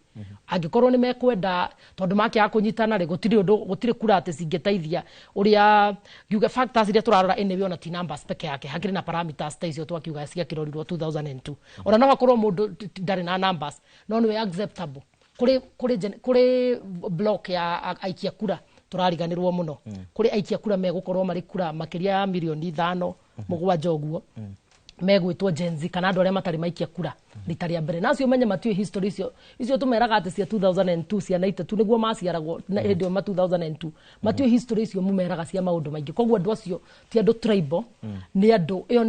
Angĩkorwo nĩ mekwenda tondũ makĩaga kũnyitana rĩ, gũtirĩ ũndũ, gũtirĩ kura atĩ cingĩteithia ũrĩa ngiuga factors iria tũrarora anyway ona ti numbers peke yake, hakĩrĩ na parameters ta icio twakiuga ciakĩrorirwo 2002. Ona no hakorwo mũndũ ndarĩ na numbers no nĩwe acceptable kũrĩ block ya aikia kura tũrariganĩrwo mũno. Kũrĩ aikia kura megũkorwo marĩ kura makĩria ya mirioni 5 7 ũguo megwĩtwo Gen Z kana andũ arĩa matarĩ maikia kura rita rĩa mbere. Na acio menye matiũĩ history icio tũmeraga atĩ cia 2002 cia 92 nĩguo maciaragwo na hĩndĩ ĩyo ma 2002 matiũĩ history icio mũmeraga cia maũndũ maingĩ. Koguo andũ acio ti andũ tribal, nĩ andũ ĩyo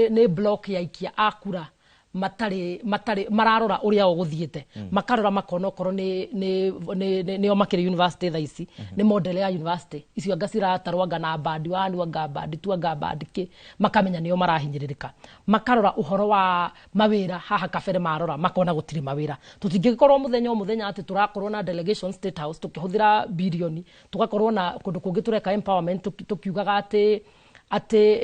nĩ block ya aikia a kura matarĩ mararora ũrĩa ũgũthiĩte, makarora makona okorwo nĩo makĩrĩ university thaa ici, nĩ model ya university icio anga ciratarwo anga na band 1 anga band 2 anga band kĩ, makamenya nĩo marahinyĩrĩrĩka. Makarora ũhoro wa mawĩra haha kabere, marora makona gũtirĩ mawĩra. Tũtingĩkorwo mũthenya o mũthenya atĩ tũrakorwo na delegation State House tũkĩhũthĩra birioni, tũgakorwo na kũndũ kũngĩ tũreka empowerment tũkiugaga atĩ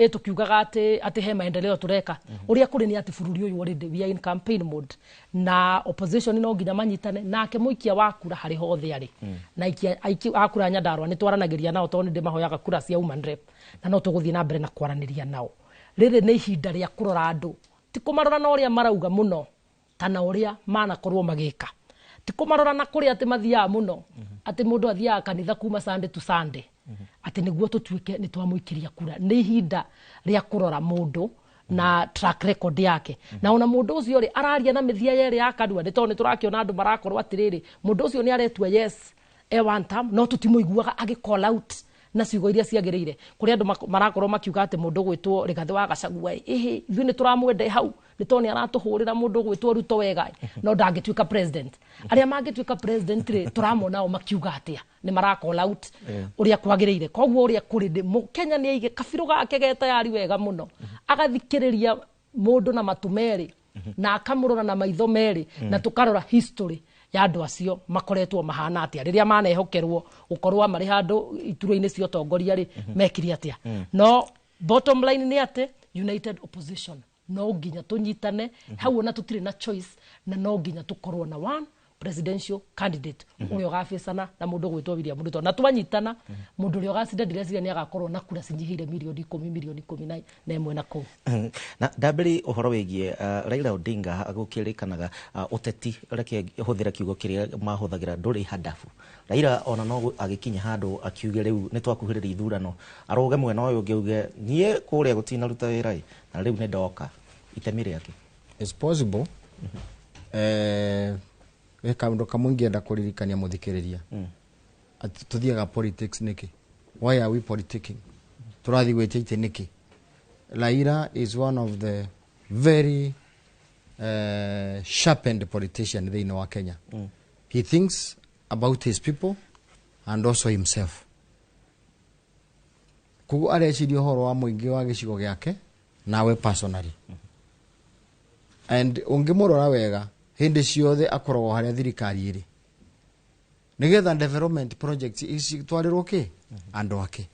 tũkiugaga atĩ he maendeleo tũreka. Ũrĩa kũrĩ nĩ atĩ bũrũri ũyũ already we are in campaign mode, na opposition no nginya manyitane nake mũikia wa kura harĩ hothe arĩ. Na aikia a kura Nyandarua nĩ twaranagĩria nao tondũ nĩ ndĩmahoyaga kura cia woman rep, na no tũgũthiĩ na mbere na kwaranĩria nao. Rĩrĩ nĩ ihinda rĩa kũrora andũ, ti kũmarora na ũrĩa marauga mũno kana ũrĩa manakorwo magĩka, ti kũmarora na kũrĩa atĩ mathiaga mũno, atĩ mũndũ athiaga kanitha kuma Sunday to Sunday, atĩ nĩguo tũtuĩke nĩ twamũikĩria kura. Nĩ ihinda rĩa kũrora mũndũ Na track record yake na ona mundu ucio ri araria na mithia yeri ya kanua, ni tondu ni turakiona andu marakorwo atiriri, mundu ucio ni aretua yes e one term, no tutimuiguaga agi call out na ciugo iria ciagĩrĩire kũrĩ andũ marakorwo makiuga atĩ mũndũ gwĩtwo Rigathĩ wa Gachagua ĩhĩ, ithuĩ nĩ tũramwenda hau nĩ tondũ nĩ aratũhũrĩra mũndũ gwĩtwo Ruto wega, no ndangĩtuĩka president. Arĩa mangĩtuĩka president rĩ, tũramona o makiuga atĩa? Nĩ mara call out ũrĩa kwagĩrĩire. Koguo ũrĩa kũrĩ nĩ Mũkenya nĩ aige kabirũ gake ge tayari wega mũno, agathikĩrĩria mũndũ na matũ merĩ na akamũrora na maitho merĩ, na tũkarora history ya andũ acio makoretwo mahana atĩa rĩrĩa manehokerwo gũkorwo marĩ handũ iturwa-inĩ cia ũtongoria rĩ, mekire atĩa. No bottom line nĩ atĩ united opposition no nginya tũnyitane hau, ona tũtirĩ na choice, na no nginya tũkorwo na one presidential candidate ũrĩa ũgabĩcana na mũndũ ũgwĩtwo William Ruto. Na twanyitana, mũndũ ũrĩa ũgacinda ndĩreciria nĩ agakorwo na kura cinyihĩire mirioni 10, mirioni 11 na kũu. Na ndambĩrĩ ũhoro wĩgiĩ Raila Odinga, gũkĩrĩkanaga ũteti, reke hũthĩre kiugo kĩrĩa mahũthagĩra, ndũrĩ hadafu. Raila ona no agĩkinya handũ akiuge rĩu nĩ twakuhĩrĩria ithurano, arũge mwena ũyũ ũngĩ auge niĩ kũrĩa gũtinaruta wĩra ĩ, na rĩu nĩ ndoka itemi rĩake. It's possible. He kaũndũ kamwe ingĩenda kũririkania mũthikĩrĩria atĩ tũthiaga politics nĩkĩ? Why are we politicking? Tũrathiĩ gwĩtia itĩ nĩkĩ? Raila is one of the very sharpened politician thĩinĩ wa Kenya. He thinks about his people and also himself. Koguo areciria ũhoro wa mũingĩ wa gĩcigo gĩake nawe personally, and ũngĩmũrora wega, hĩndĩ ciothe akoragwo harĩa thirikari ĩrĩ nigetha development projects ici twarĩrwo kĩ andũ ake.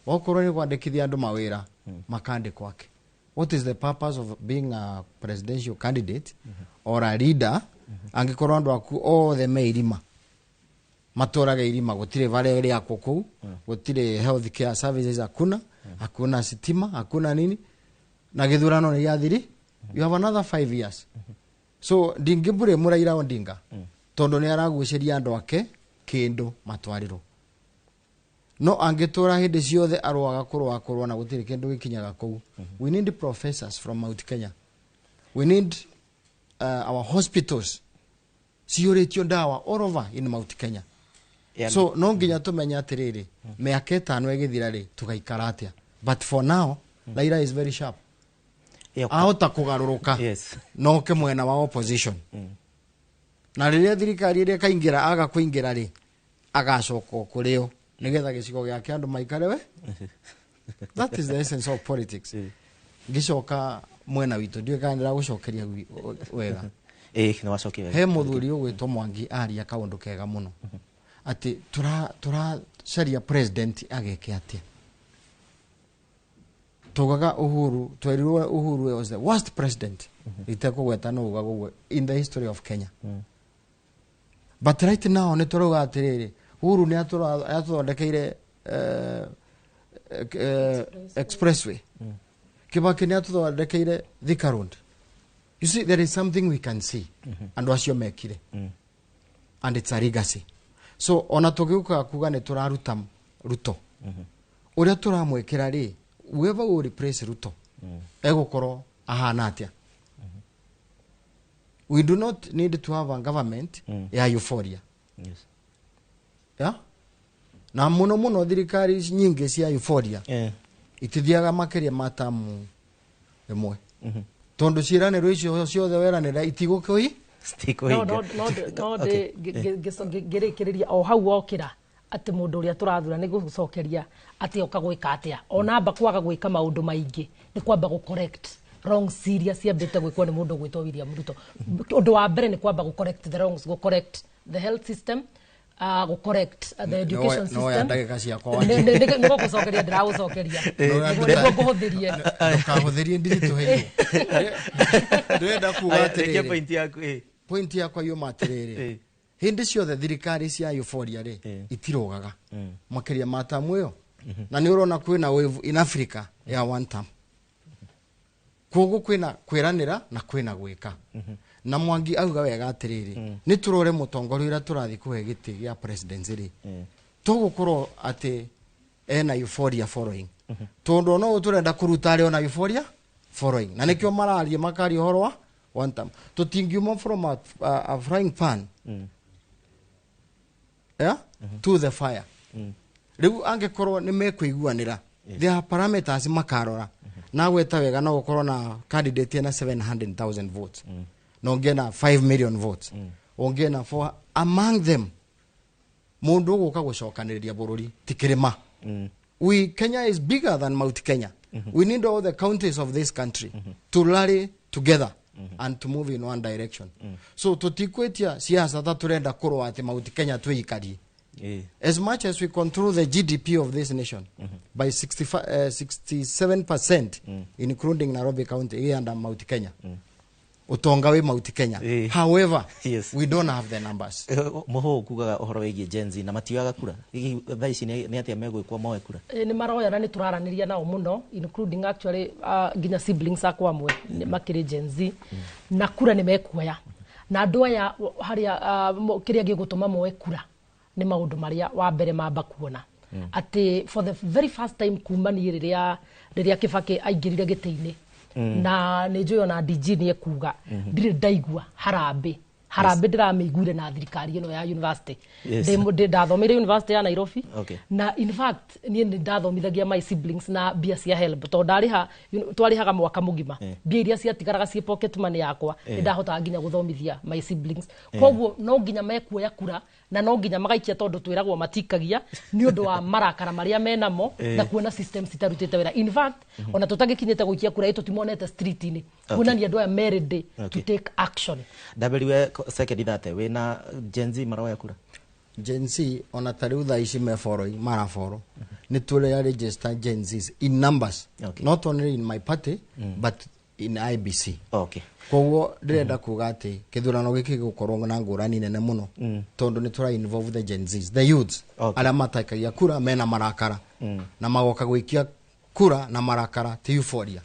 Okorwo nĩ kwandĩkithia andũ mawĩra, makandĩkwo ake. What is the purpose of being a presidential candidate or a leader angĩkorwo andũ aku othe me irima, matũraga irima, gũtirĩ bara ĩrĩakwo kũu, gũtirĩ health care services, hakuna, hakuna sitima, hakuna nini, na gĩthurano nĩ gĩathiri? You have another 5 years. So ndingĩmbũrĩ Raila Odinga tondũ nĩ aragucĩria andũ ake kĩndũ matwarĩrwo, no angĩtũra hĩndĩ ciothe arũaga kũrũa kũrũa na gũtirĩ kĩndũ gĩkinyaga kũu. We need professors from Mount Kenya. We need our hospitals ciyũrĩtio ndawa all over in Mount Kenya. So no nginya tũmenye atĩrĩrĩ, mĩaka 5 ĩgĩthira rĩ, tũgaikara atĩa? But for now, Raila is very sharp, ahota kũgarũrũka noke mwena wa opposition, na rĩrĩa thirikari ĩrĩa ĩkaingĩra aga kũingĩra rĩ, agacoka o kũrĩ o nĩgetha gĩcigo gĩake andũ maikare we. That is the essence of politics. Ngĩcoka mwena witũ, ndiũĩ kana ndĩragũcokeria wega. Ĩ, nĩ wacokia wega. He mũthuri ũgwĩtwo Mwangi aria kaũndũ kega mũno atĩ tũracaria president ageke atĩa. Tugaga Uhuru, twerirwo Uhuru was the worst president, itekũgweta no ugaga ũguo, in the history of Kenya. But right now nĩ tũrauga atĩrĩrĩ, Uhuru nĩ atũthondekeire expressway, Kibaki nĩ atũthondekeire Thika Road. You see, there is something we can see andũ acio mekire, and it's a legacy. So ona tũgĩũkaga kuga nĩ tũraruta Ruto, ũrĩa tũramwĩkĩra rĩ, whoever will replace Ruto egũkorwo ahana atĩa? We do not need to have a government ya euphoria. Yeah? Na muno muno thirikari nyingĩ cia euphoria itithiaga makĩria ma tamu ĩmwe, tondũ ciĩranĩro icio ciothe weranĩra itigũkĩi. No ngĩrĩkĩrĩria o hau wokĩra atĩ mũndũ ũrĩa tũrathura nĩ gũcokeria atĩ oka gwĩka atĩa, ona amba kwaga gwĩka maũndũ maingĩ nĩ kwamba gũ correct wrongs iria ciambĩte gwĩkwo nĩ mũndũ gwĩtwo William Ruto. Ũndũ wa mbere nĩ kwamba gũ correct the wrongs, gũ correct the health system, gũ correct the education No ya system. Ndagĩka ciakwa. Nĩ gũgũcokeria ndĩragũcokeria nĩguo ngũhũthĩrie. Ndũkahũthĩrie, ndiritũhĩirwo. Ndĩrenda kuga Aya, rekia atĩrĩrĩ, point yaku, ĩ. Point yakwa yuma atĩrĩrĩ, hĩndĩ ciothe thirikari cia euphoria rĩ, itirogaga makĩria ma tamu ĩyo, na nĩ ũrona kwĩna wave in Africa ya one term. Koguo kwĩna kwĩranĩra na kwĩna gwĩka. Na Mwangi auga wega atĩrĩrĩ, nĩ tũrore mũtongoria ũrĩa tũrathiĩ kũhe gĩtĩ gĩa presidency rĩ, tũgũkorwo atĩ ena euphoria following, tondũ ona ũyũ tũrenda kũruta arĩ ona euphoria following na nĩkĩo mararia makaria ũhoro wa one term. Tũtingiuma from a frying pan, yeah, to the fire. Rĩu angĩkorwo nĩ mekũiguanĩra, there are parameters makarora na gweta wega, no gũkorwo na candidate ena 700,000 votes na ũngĩ ena 5 million votes, ũngĩ ena 4. Among them mũndũ ũgũka gũcokanĩrĩria bũrũri ti kĩrĩma. We Kenya is bigger than Mount Kenya. We need all the counties of this country to rally together and to move in one direction. So tutikwĩtia siasa ta turenda kũrũa atĩ Mount Kenya twĩikarie. As much as we control the GDP of this nation by 65, 67%, including Nairobi County here and Mount Kenya, utonga wi Mount Kenya. However, we don't have the numbers. Mũhũ kugaga ũhoro wĩgiĩ Gen Z na matioyaga kura. Hihi thaa ici nĩ atĩa megwĩkwo moe kura? Nĩ maroya na nĩ tũraranĩria nao mũno, including actually nginya siblings akwa amwe nĩ makĩrĩ Gen Z, na kura nĩ mekuoya. Na andũ aya harĩa kĩrĩa gĩgũtũma moe kura nĩ maũndũ marĩa wa mbere mamba kuona atĩ for the very first time kuma niĩ rĩrĩa Kibaki aingĩrire gĩtĩ-inĩ, na nĩ njũĩ ona DG nĩ ekuga, ndirĩ ndaigua harambĩ. Harambĩ ndĩramĩiguire na thirikari ĩno ya university. Ndathomeire University ya Nairobi. Na in fact niĩ nĩ ndathomithagia my siblings na mbia cia HELB, tondũ ndarĩha twarĩhaga mwaka mũgima. Mbia iria ciatigaraga ciĩ pocket money yakwa, nĩ ndahotaga nginya gũthomithia my siblings. Koguo no nginya mekuoya kura na no nginya magaikia, tondũ twĩragwo matikagia nĩ ũndũ wa marakara marĩa menamo na kuona system citarutĩte wĩra. In fact, ona tũtagĩkinyĩte gũikia kura ĩ tũtimonete street-inĩ, kuonania andũ aya me ready to take action. Ndambĩriwe second thate wĩna Gen Z maroya kura. Gen Z ona ta rĩu thaa ici me following maraboro nĩ tũrĩa register Gen Zs in numbers, not only in my party but in IEBC. Koguo ndĩrenda kuga atĩ kĩthurano gĩkĩ gĩgũkorwo na ngũrani nene mũno, tondũ nĩ tũra involve the Gen Zs, the youths arĩa matakagia kura mena marakara na magoka gũikia kura na marakara, ti euphoria.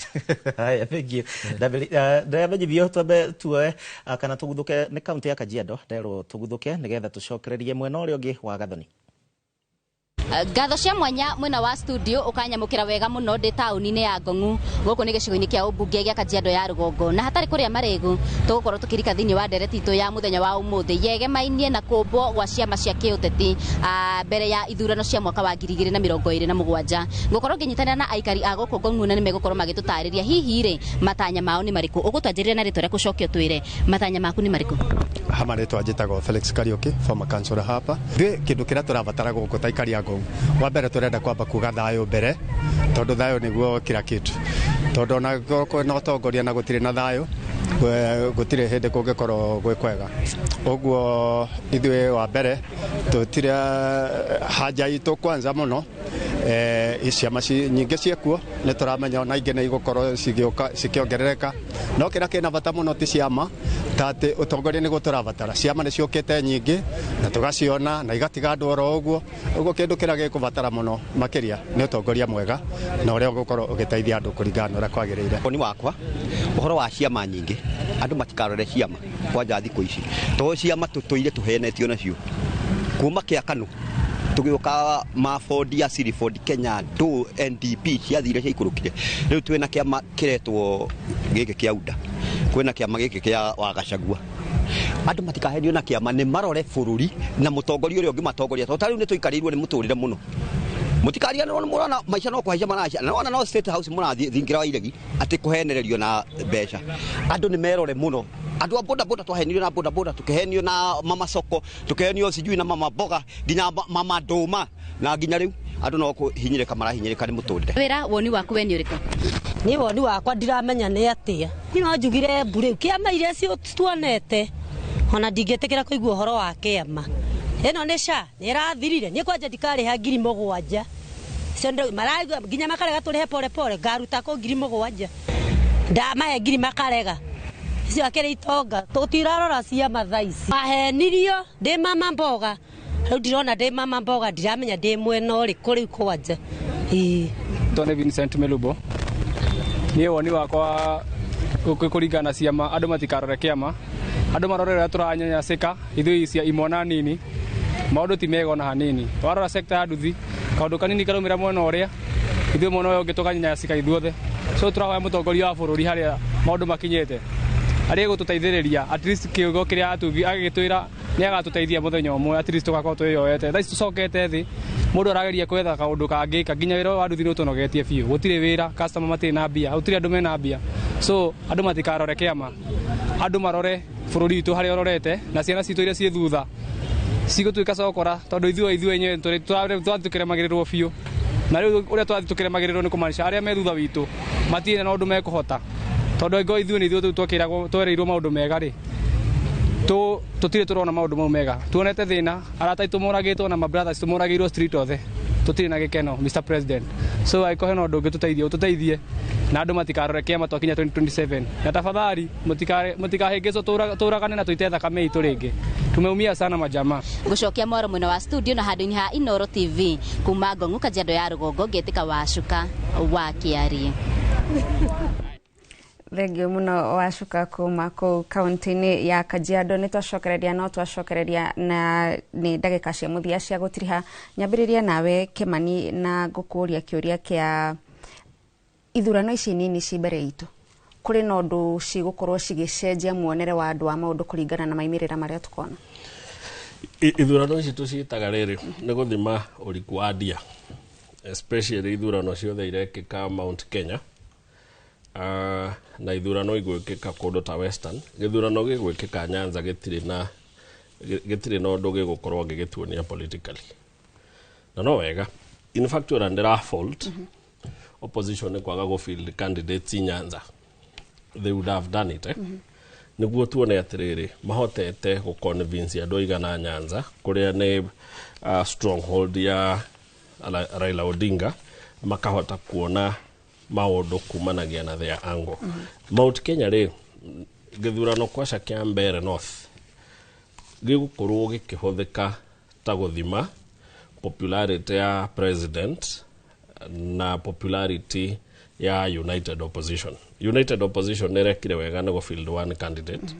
Haya, thank you. Ndamenyithio twambe tuoe kana tũguthũke nĩ kaunti ya Kajiado, nderwo tũguthũke nĩgetha tũcokererie mwena ũrĩa ũngĩ wa Gathoni. Ngatho cia mwanya mwena wa studio ukanyamukira wega muno ndi tauni-inĩ ya Ngong'u gũkũ nĩ gĩcigo-inĩ kĩa ũmbunge gĩa Kajiado ya rũgongo, na hatarĩ kũrĩa marĩgu tũgũkorwo tũkĩrika thĩinĩ wa ndereti itũ ya mũthenya wa ũmũthĩ yegemainie na kũmbwo gwa ciama cia kĩũteti mbere ya ithurano cia mwaka wa 2027. Ngũkorwo ngĩnyitanĩra na aikari a gũkũ Ngong'u na nĩmegũkorwo magĩtũtarĩria hihi rĩ matanya mao nĩ marĩkũ. Ũgũtwanjĩrĩria na rĩtwa rĩa gũcokio twĩre matanya maku nĩ marĩkũ. Hama rĩtwa njĩtagwo Felix Kariuki, former councillor hapa. Ithuĩ kĩndũ kĩrĩa tũrabatara gũkũ ta aikari a Ngong, wa mbere tũrenda kwamba kuga thayũ mbere, tondũ thayũ nĩguo kila kitu, tondũ ona kwĩna ũtongoria na gũtirĩ na thayũ, gũtirĩ hĩndĩ kũngĩkorwo gwĩ kwega. Ũguo ithuĩ wa mbere tũtirĩ haja itũ kwanza mũno, ciama nyingĩ ciĩkuo nĩ tũramenya ona ingĩ nĩ igũkorwo cigĩũka cikĩongerereka, no kĩrĩa kĩna bata mũno ti ciama, ta atĩ ũtongoria nĩguo tũrabatara. Ciama nĩ ciũkĩte nyingĩ na tũgaciona na igatiga andũ oro ũguo. Ũguo kĩndũ kĩrĩa gĩkũbatara mũno makĩria nĩ ũtongoria mwega na ũrĩa ũgũkorwo ũgĩteithia andũ kũringana na ũrĩa kwagĩrĩire. Woni wakwa ũhoro wa ciama nyingĩ, andũ matikarore ciama kwanja thikũ ici, tondũ ciama tũtũire tũhenetio nacio kuma kĩa KANU tũgĩũka mabondi ya Siriford Kenya ndũ NDP ciathire ciaikũrũkire. Rĩu twĩna kĩama kĩretwo gĩkĩ kĩa UDA, kwĩna kĩama gĩkĩ kĩa wa Gachagua. Andũ matikahenio na kĩama, nĩ marore bũrũri na mũtongoria ũrĩa ũngĩmatongoria, tondũ ta rĩu nĩ tũikarĩirwo nĩ mũtũrĩre mũno. Mũtikariganĩrwo nĩ mũrona maica no kũhaica maraca, na wona no State House mũrathiĩ thingira wa iregi atĩ kũhenererio na mbeca. Andũ nĩ merore mũno. Andũ a boda boda twahenirio na boda boda, tũkĩhenio na mama soko, tũkĩhenio sijui na mama mboga, nginya mama ndũma, na nginya rĩu andũ no kũhinyĩrĩka marahinyĩrĩka nĩ mũtũrĩre. Wĩra woni waku we nĩ ũrĩkũ? Niĩ woni wakwa ndiramenya nĩ atĩa. Niĩ no njugire mbu rĩu kĩama iria tuonete ona ndingĩtĩkĩra kũigua ũhoro wa kĩama. Ĩno nĩ SHA nĩ ĩrathirire, niĩ kwanja ndikarĩha 7,000. Cio maraigua nginya makarega tũrĩhe pole pole, ngaruta kũ 7,000. Ndamahe ngiri makarega. Icio akĩrĩ itonga, tũtirarora ciama thaa ici. Mahenirio ndĩ mama mboga, rĩu ndirona ndĩ mama mboga, ndiramenya ndĩ mwena ũrĩkũ rĩu kwanja. Ĩĩ. Tone Vincent Melubo. Niĩ woni wakwa kũringana na ciama, andũ matikarore kĩama, andũ marore ũrĩa tũranyanyasĩka ithuĩ cia imwana nini, maũndũ ti mega ona hanini. Warora sector ya nduthi, kaũndũ kanini karaumĩra mwena ũrĩa, ithuĩ mwena ũyũ ũngĩ tũkanyanyasĩka ithuothe. So tũrahoya mũtongoria wa bũrũri harĩa maũndũ makinyĩte arĩa gũtũteithĩrĩria at least kiugo kĩrĩa agĩtwĩra nĩ agatũteithia mũthenya ũmwe, at least tũgakorwo twĩyoete. Thaa ici tũcokete thĩ, mũndũ arageria gwetha kaũndũ kangĩka, nginya wĩra ũyũ wa nduthi nĩ ũtũnogetie biũ. Gũtirĩ wĩra, customer matirĩ na mbia, gũtirĩ andũ mena mbia. So andũ matikarore kĩama, andũ marore bũrũri witũ harĩa ũrorete na ciana citũ iria ciĩ thutha cigũtuĩka cokora, tondũ ithuĩ enyewe twathiĩ tũkĩremagĩrĩrwo biũ, na rĩu ũrĩa twathiĩ tũkĩremagĩrĩrwo nĩ kũmaanisha arĩa me thutha witũ matirĩ na ũndũ mekũhota, tondũ angĩkorwo ithuĩ nĩ ithuĩ tũu twakĩragwo twereirwo maũndũ mega rĩ, tũtirĩ tũrona maũndũ mau mega. Tuonete thĩna, arata aitũ moragĩtwo na mabrothers tũmoragĩirwo street othe, tũtirĩ na gĩkeno, Mr President. So angĩkorwo hena ũndũ ũngĩtũteithia, ũtũteithie, na andũ matikarore kĩama twakinya 2027, na tafadhali mũtikahĩngĩcwo tũragane na tũite thakame itũ rĩngĩ. Tumeumia sana majamaa. Ngũcokia mwaro mwena wa studio na handũ-inĩ ha Inoro TV kuma Ngong'u Kajiado ya rũgongo, ngĩtĩka Wacuka wa Kĩarie. Thengio muno Wacuka kuma kũu kaunti-inĩ ya Kajiado. Nĩ twacokereria, no twacokereria na nĩ ndagĩka cia mũthia cia gũtiriha. Nyambĩrĩria nawe Kĩmani, na ngũkũria kĩũria kĩa ithurano ici nini ci mbere itũ, kũrĩ na ũndũ cigũkorwo cigĩcenjia muonere wa andũ wa maũndũ kũringana na maimĩrĩra marĩa tũkona? Ithurano ici tũciĩtaga rĩrĩ nĩ gũthima ũriku wa ndia, especially ithurano ciothe irekĩka Mount Kenya, na ithurano igwĩkĩka kũndũ ta Western. Gĩthurano gĩgwĩkĩka Nyanza gĩtirĩ na ũndũ gĩgũkorwo gĩgĩtuonia politically, na no wega. In fact, ona ndĩra fault opposition nĩ kwaga gũ field candidates Nyanza. They would have done it, eh? Nĩguo tuone atĩrĩrĩ, mahotete gũ convince andũ aigana Nyanza kũrĩa nĩ stronghold ya Raila Odinga, makahota kuona maũndũ kumanagia na their angle. Mount Kenya rĩ, gĩthurano kwaca kĩa Mbeere North gĩgũkorwo gĩkĩhũthĩka ta gũthima popularity ya president na popularity ya United Opposition. United Opposition nĩ ĩrekire wega nĩ field one candidate,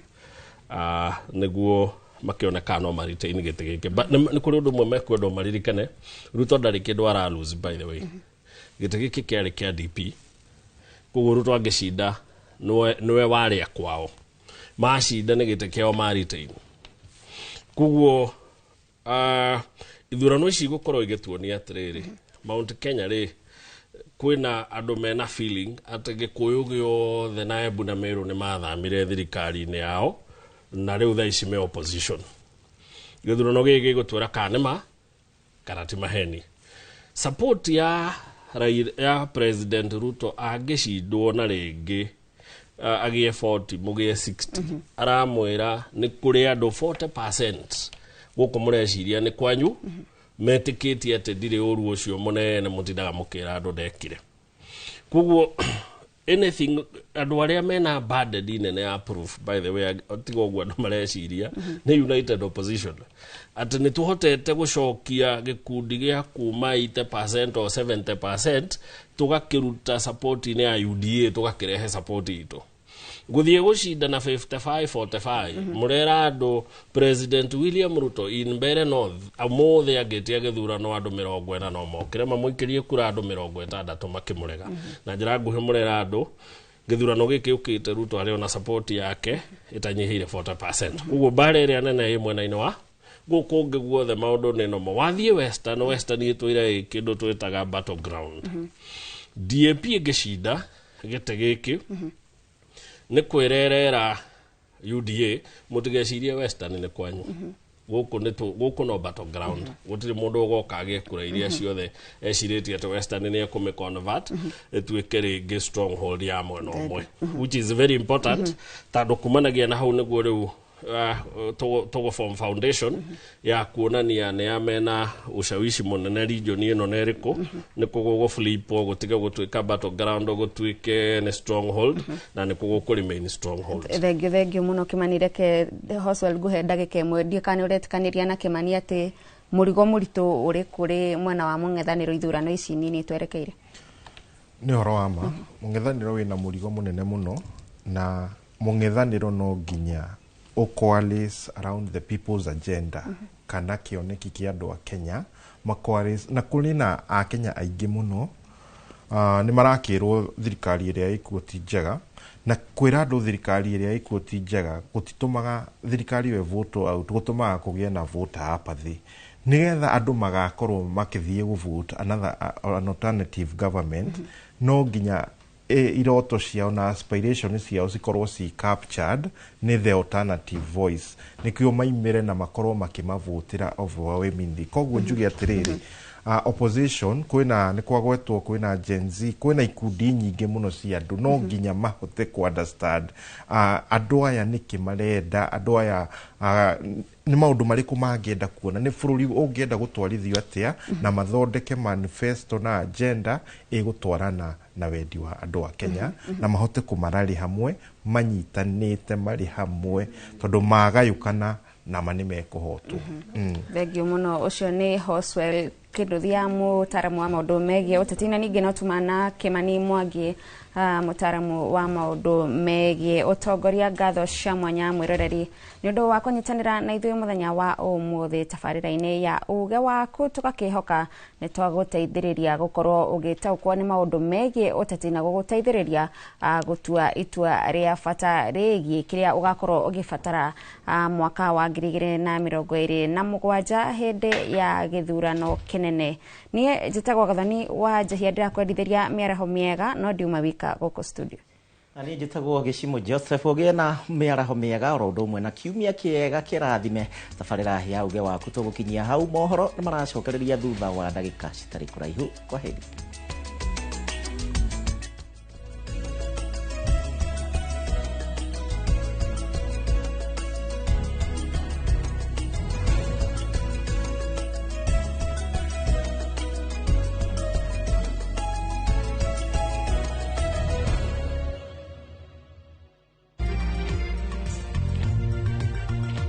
nĩguo makĩoneka no maretain gĩtĩ gĩkĩ. But nĩ kũrĩ ũndũ ũmwe mekwendwo maririkane: Ruto ndarĩ kĩndũ ara lose, by the way. Gĩtĩ gĩkĩ kĩarĩ kĩa DP, koguo Ruto angĩcinda nĩwe warĩa kwao, macinda nĩ gĩtĩ kĩao ma retain. Koguo ithurano ici igũkorwo igĩtuonia atĩrĩrĩ, Mount Kenya rĩ, kwĩna andũ mena feeling atĩ Gĩkũyũ gĩothe na Embu na Meru nĩ mathamire thirikari-inĩ yao, na rĩu thaa ici me opposition. Gĩthurano gĩkĩ gĩgũtwĩra kana nĩ ma kana ti maheni. Support ya President Ruto angĩcindwo na rĩngĩ agĩe 40 mũgĩe 60, aramwĩra nĩ kũrĩ andũ 40% gũkũ mũreciria nĩ kwanyu metĩkĩtie atĩ ndirĩ ũru ũcio mũnene mũtindaga mũkĩra andũ ndekire. Koguo anything, andũ arĩa mena burden nene ya proof, by the way, tiga ũguo andũ mareciria nĩ United Opposition, atĩ nĩ tũhotete gũcokia gĩkundi gĩa kuma 80% or 70% tũgakĩruta support-inĩ ya UDA, tũgakĩrehe support itũ gũthiĩ gũcindana 55 45. Mũrera andũ President William Ruto in Mbeere North ũmũthĩ angĩtia gĩthurano, andũ 40 no mokĩre mamũikĩrie kura, andũ 60 makĩmũrega. Na njĩra nguhĩ, mũrera andũ gĩthurano gĩkĩ ũkĩte Ruto arĩ ona support yake ĩtanyihĩire 40%. Koguo mbara ĩrĩa nene ĩ mwena-inĩ wa gũkũ ũngĩ guothe maũndũ nĩ nomo. Wathiĩ Western, Western ĩtũire ĩ kĩndũ twĩtaga battleground. DAP ĩngĩcinda gĩtĩ gĩkĩ nĩ kwĩrerera UDA, mũtigecirie Western nĩ kwanyu. Gũkũ nĩ gũkũ no battleground, gũtirĩ mũndũ ũgoka agĩe kura iria ciothe ecirĩtie atĩ Western nĩ ekũmĩ convert ĩtuĩke rĩngĩ stronghold ya mwena ũmwe, which is very important, tondũ kumanagia na hau nĩguo rĩu tũgũ form foundation ya kuonania nĩ a mena ushawishi mũnene region ĩno, na ĩrĩkũ nĩ kũ gũgũ flip gũtige gũtuĩka battleground gũtuĩke nĩ stronghold, na nĩ kũ gũkũ remain stronghold. Thengio, thengio muno Kimani. Reke Hoswell nguhe ndagĩka ĩmwe, ndiĩ kana nĩ ũretĩkanĩria na Kimani atĩ mũrigo mũritũ ũrĩ kũrĩ mwena wa mũng'ethanĩro ithurano ici nini twerekeire. Nĩ ũhoro wa ma, mũng'ethanĩro wĩna mũrigo mũnene mũno, na mũng'ethanĩro no nginya ũcoalesce around the people's agenda kana kĩoneki kĩa andũ a Kenya macoalesce, na kũrĩ na akenya aingĩ mũno Nĩ marakĩrwo thirikari ĩrĩa ĩkuo ti njega, na kwĩra andũ thirikari ĩrĩa ĩkuo ti njega gũtitũmaga thirikari ĩyo vote out, gũtũmaga kũgĩe na voter apathy, nĩgetha andũ magakorwo makĩthiĩ gũ vote another, an alternative government. No nginya iroto ciao na aspiration ciao cikorwo ci captured nĩ the alternative voice, nĩkĩo maimĩre na makorwo makĩmavotĩra overwhelmingly. Koguo njuge atĩrĩrĩ, opposition kwĩna, nĩ kwagwetwo kwĩna Gen Z, kwĩna ikundi nyingĩ mũno cia andũ, no nginya mahote ku understand andũ aya nĩkĩ marenda, andũ aya nĩ maũndũ marĩkũ mangĩenda kuona, nĩ bũrũri ũngĩenda gũtwarithio atĩa, na mathondeke manifesto na agenda ĩgũtwarana na wendi wa andũ a Kenya, na mahote kũmararĩ hamwe manyitanĩte marĩ hamwe, tondũ magayũkana nama nĩ mekũhotwo. Thengiũ mũno. Ũcio nĩ Hoswell Kĩnduthia, mũtaramu wa maũndũ megiĩ ũteti, na ningĩ no tuma na Kĩmani Mwangi, mũtaramu wa maũndũ megiĩ ũtongoria. Ngatho cia mwanya, mwĩroreri, nĩ ũndũ wa kũnyitanĩra na ithuĩ mũthenya wa ũmũthĩ tabarĩra-inĩ ya Uge Waku. Tũgakĩhoka nĩ twagũteithĩrĩria gũkorwo ũgĩtaũkwo nĩ maũndũ megiĩ ũteti na gũgũteithĩrĩria gũtua itua rĩa bata rĩgiĩ kĩrĩa ũgakorwo ũgĩbatara mwaka wa 2027 hĩndĩ ya gĩthurano kĩnene. Niĩ njĩtagwo Gathoni wa Njehia, ndĩrakwendithĩria mĩaraho mĩega, no ndiuma wika gũkũ studio. Na niĩ njĩtagwo Gĩcimo Joseph. Ũgĩe na mĩaraho mĩega oro ũndũ ũmwe na kiumia kĩega kĩrathime. Tabarĩra ya Uge Waku tũgũkinyia hau. Mohoro nĩ maracokereria thutha wa ndagĩka citarĩ kũraihu. Kwa heri.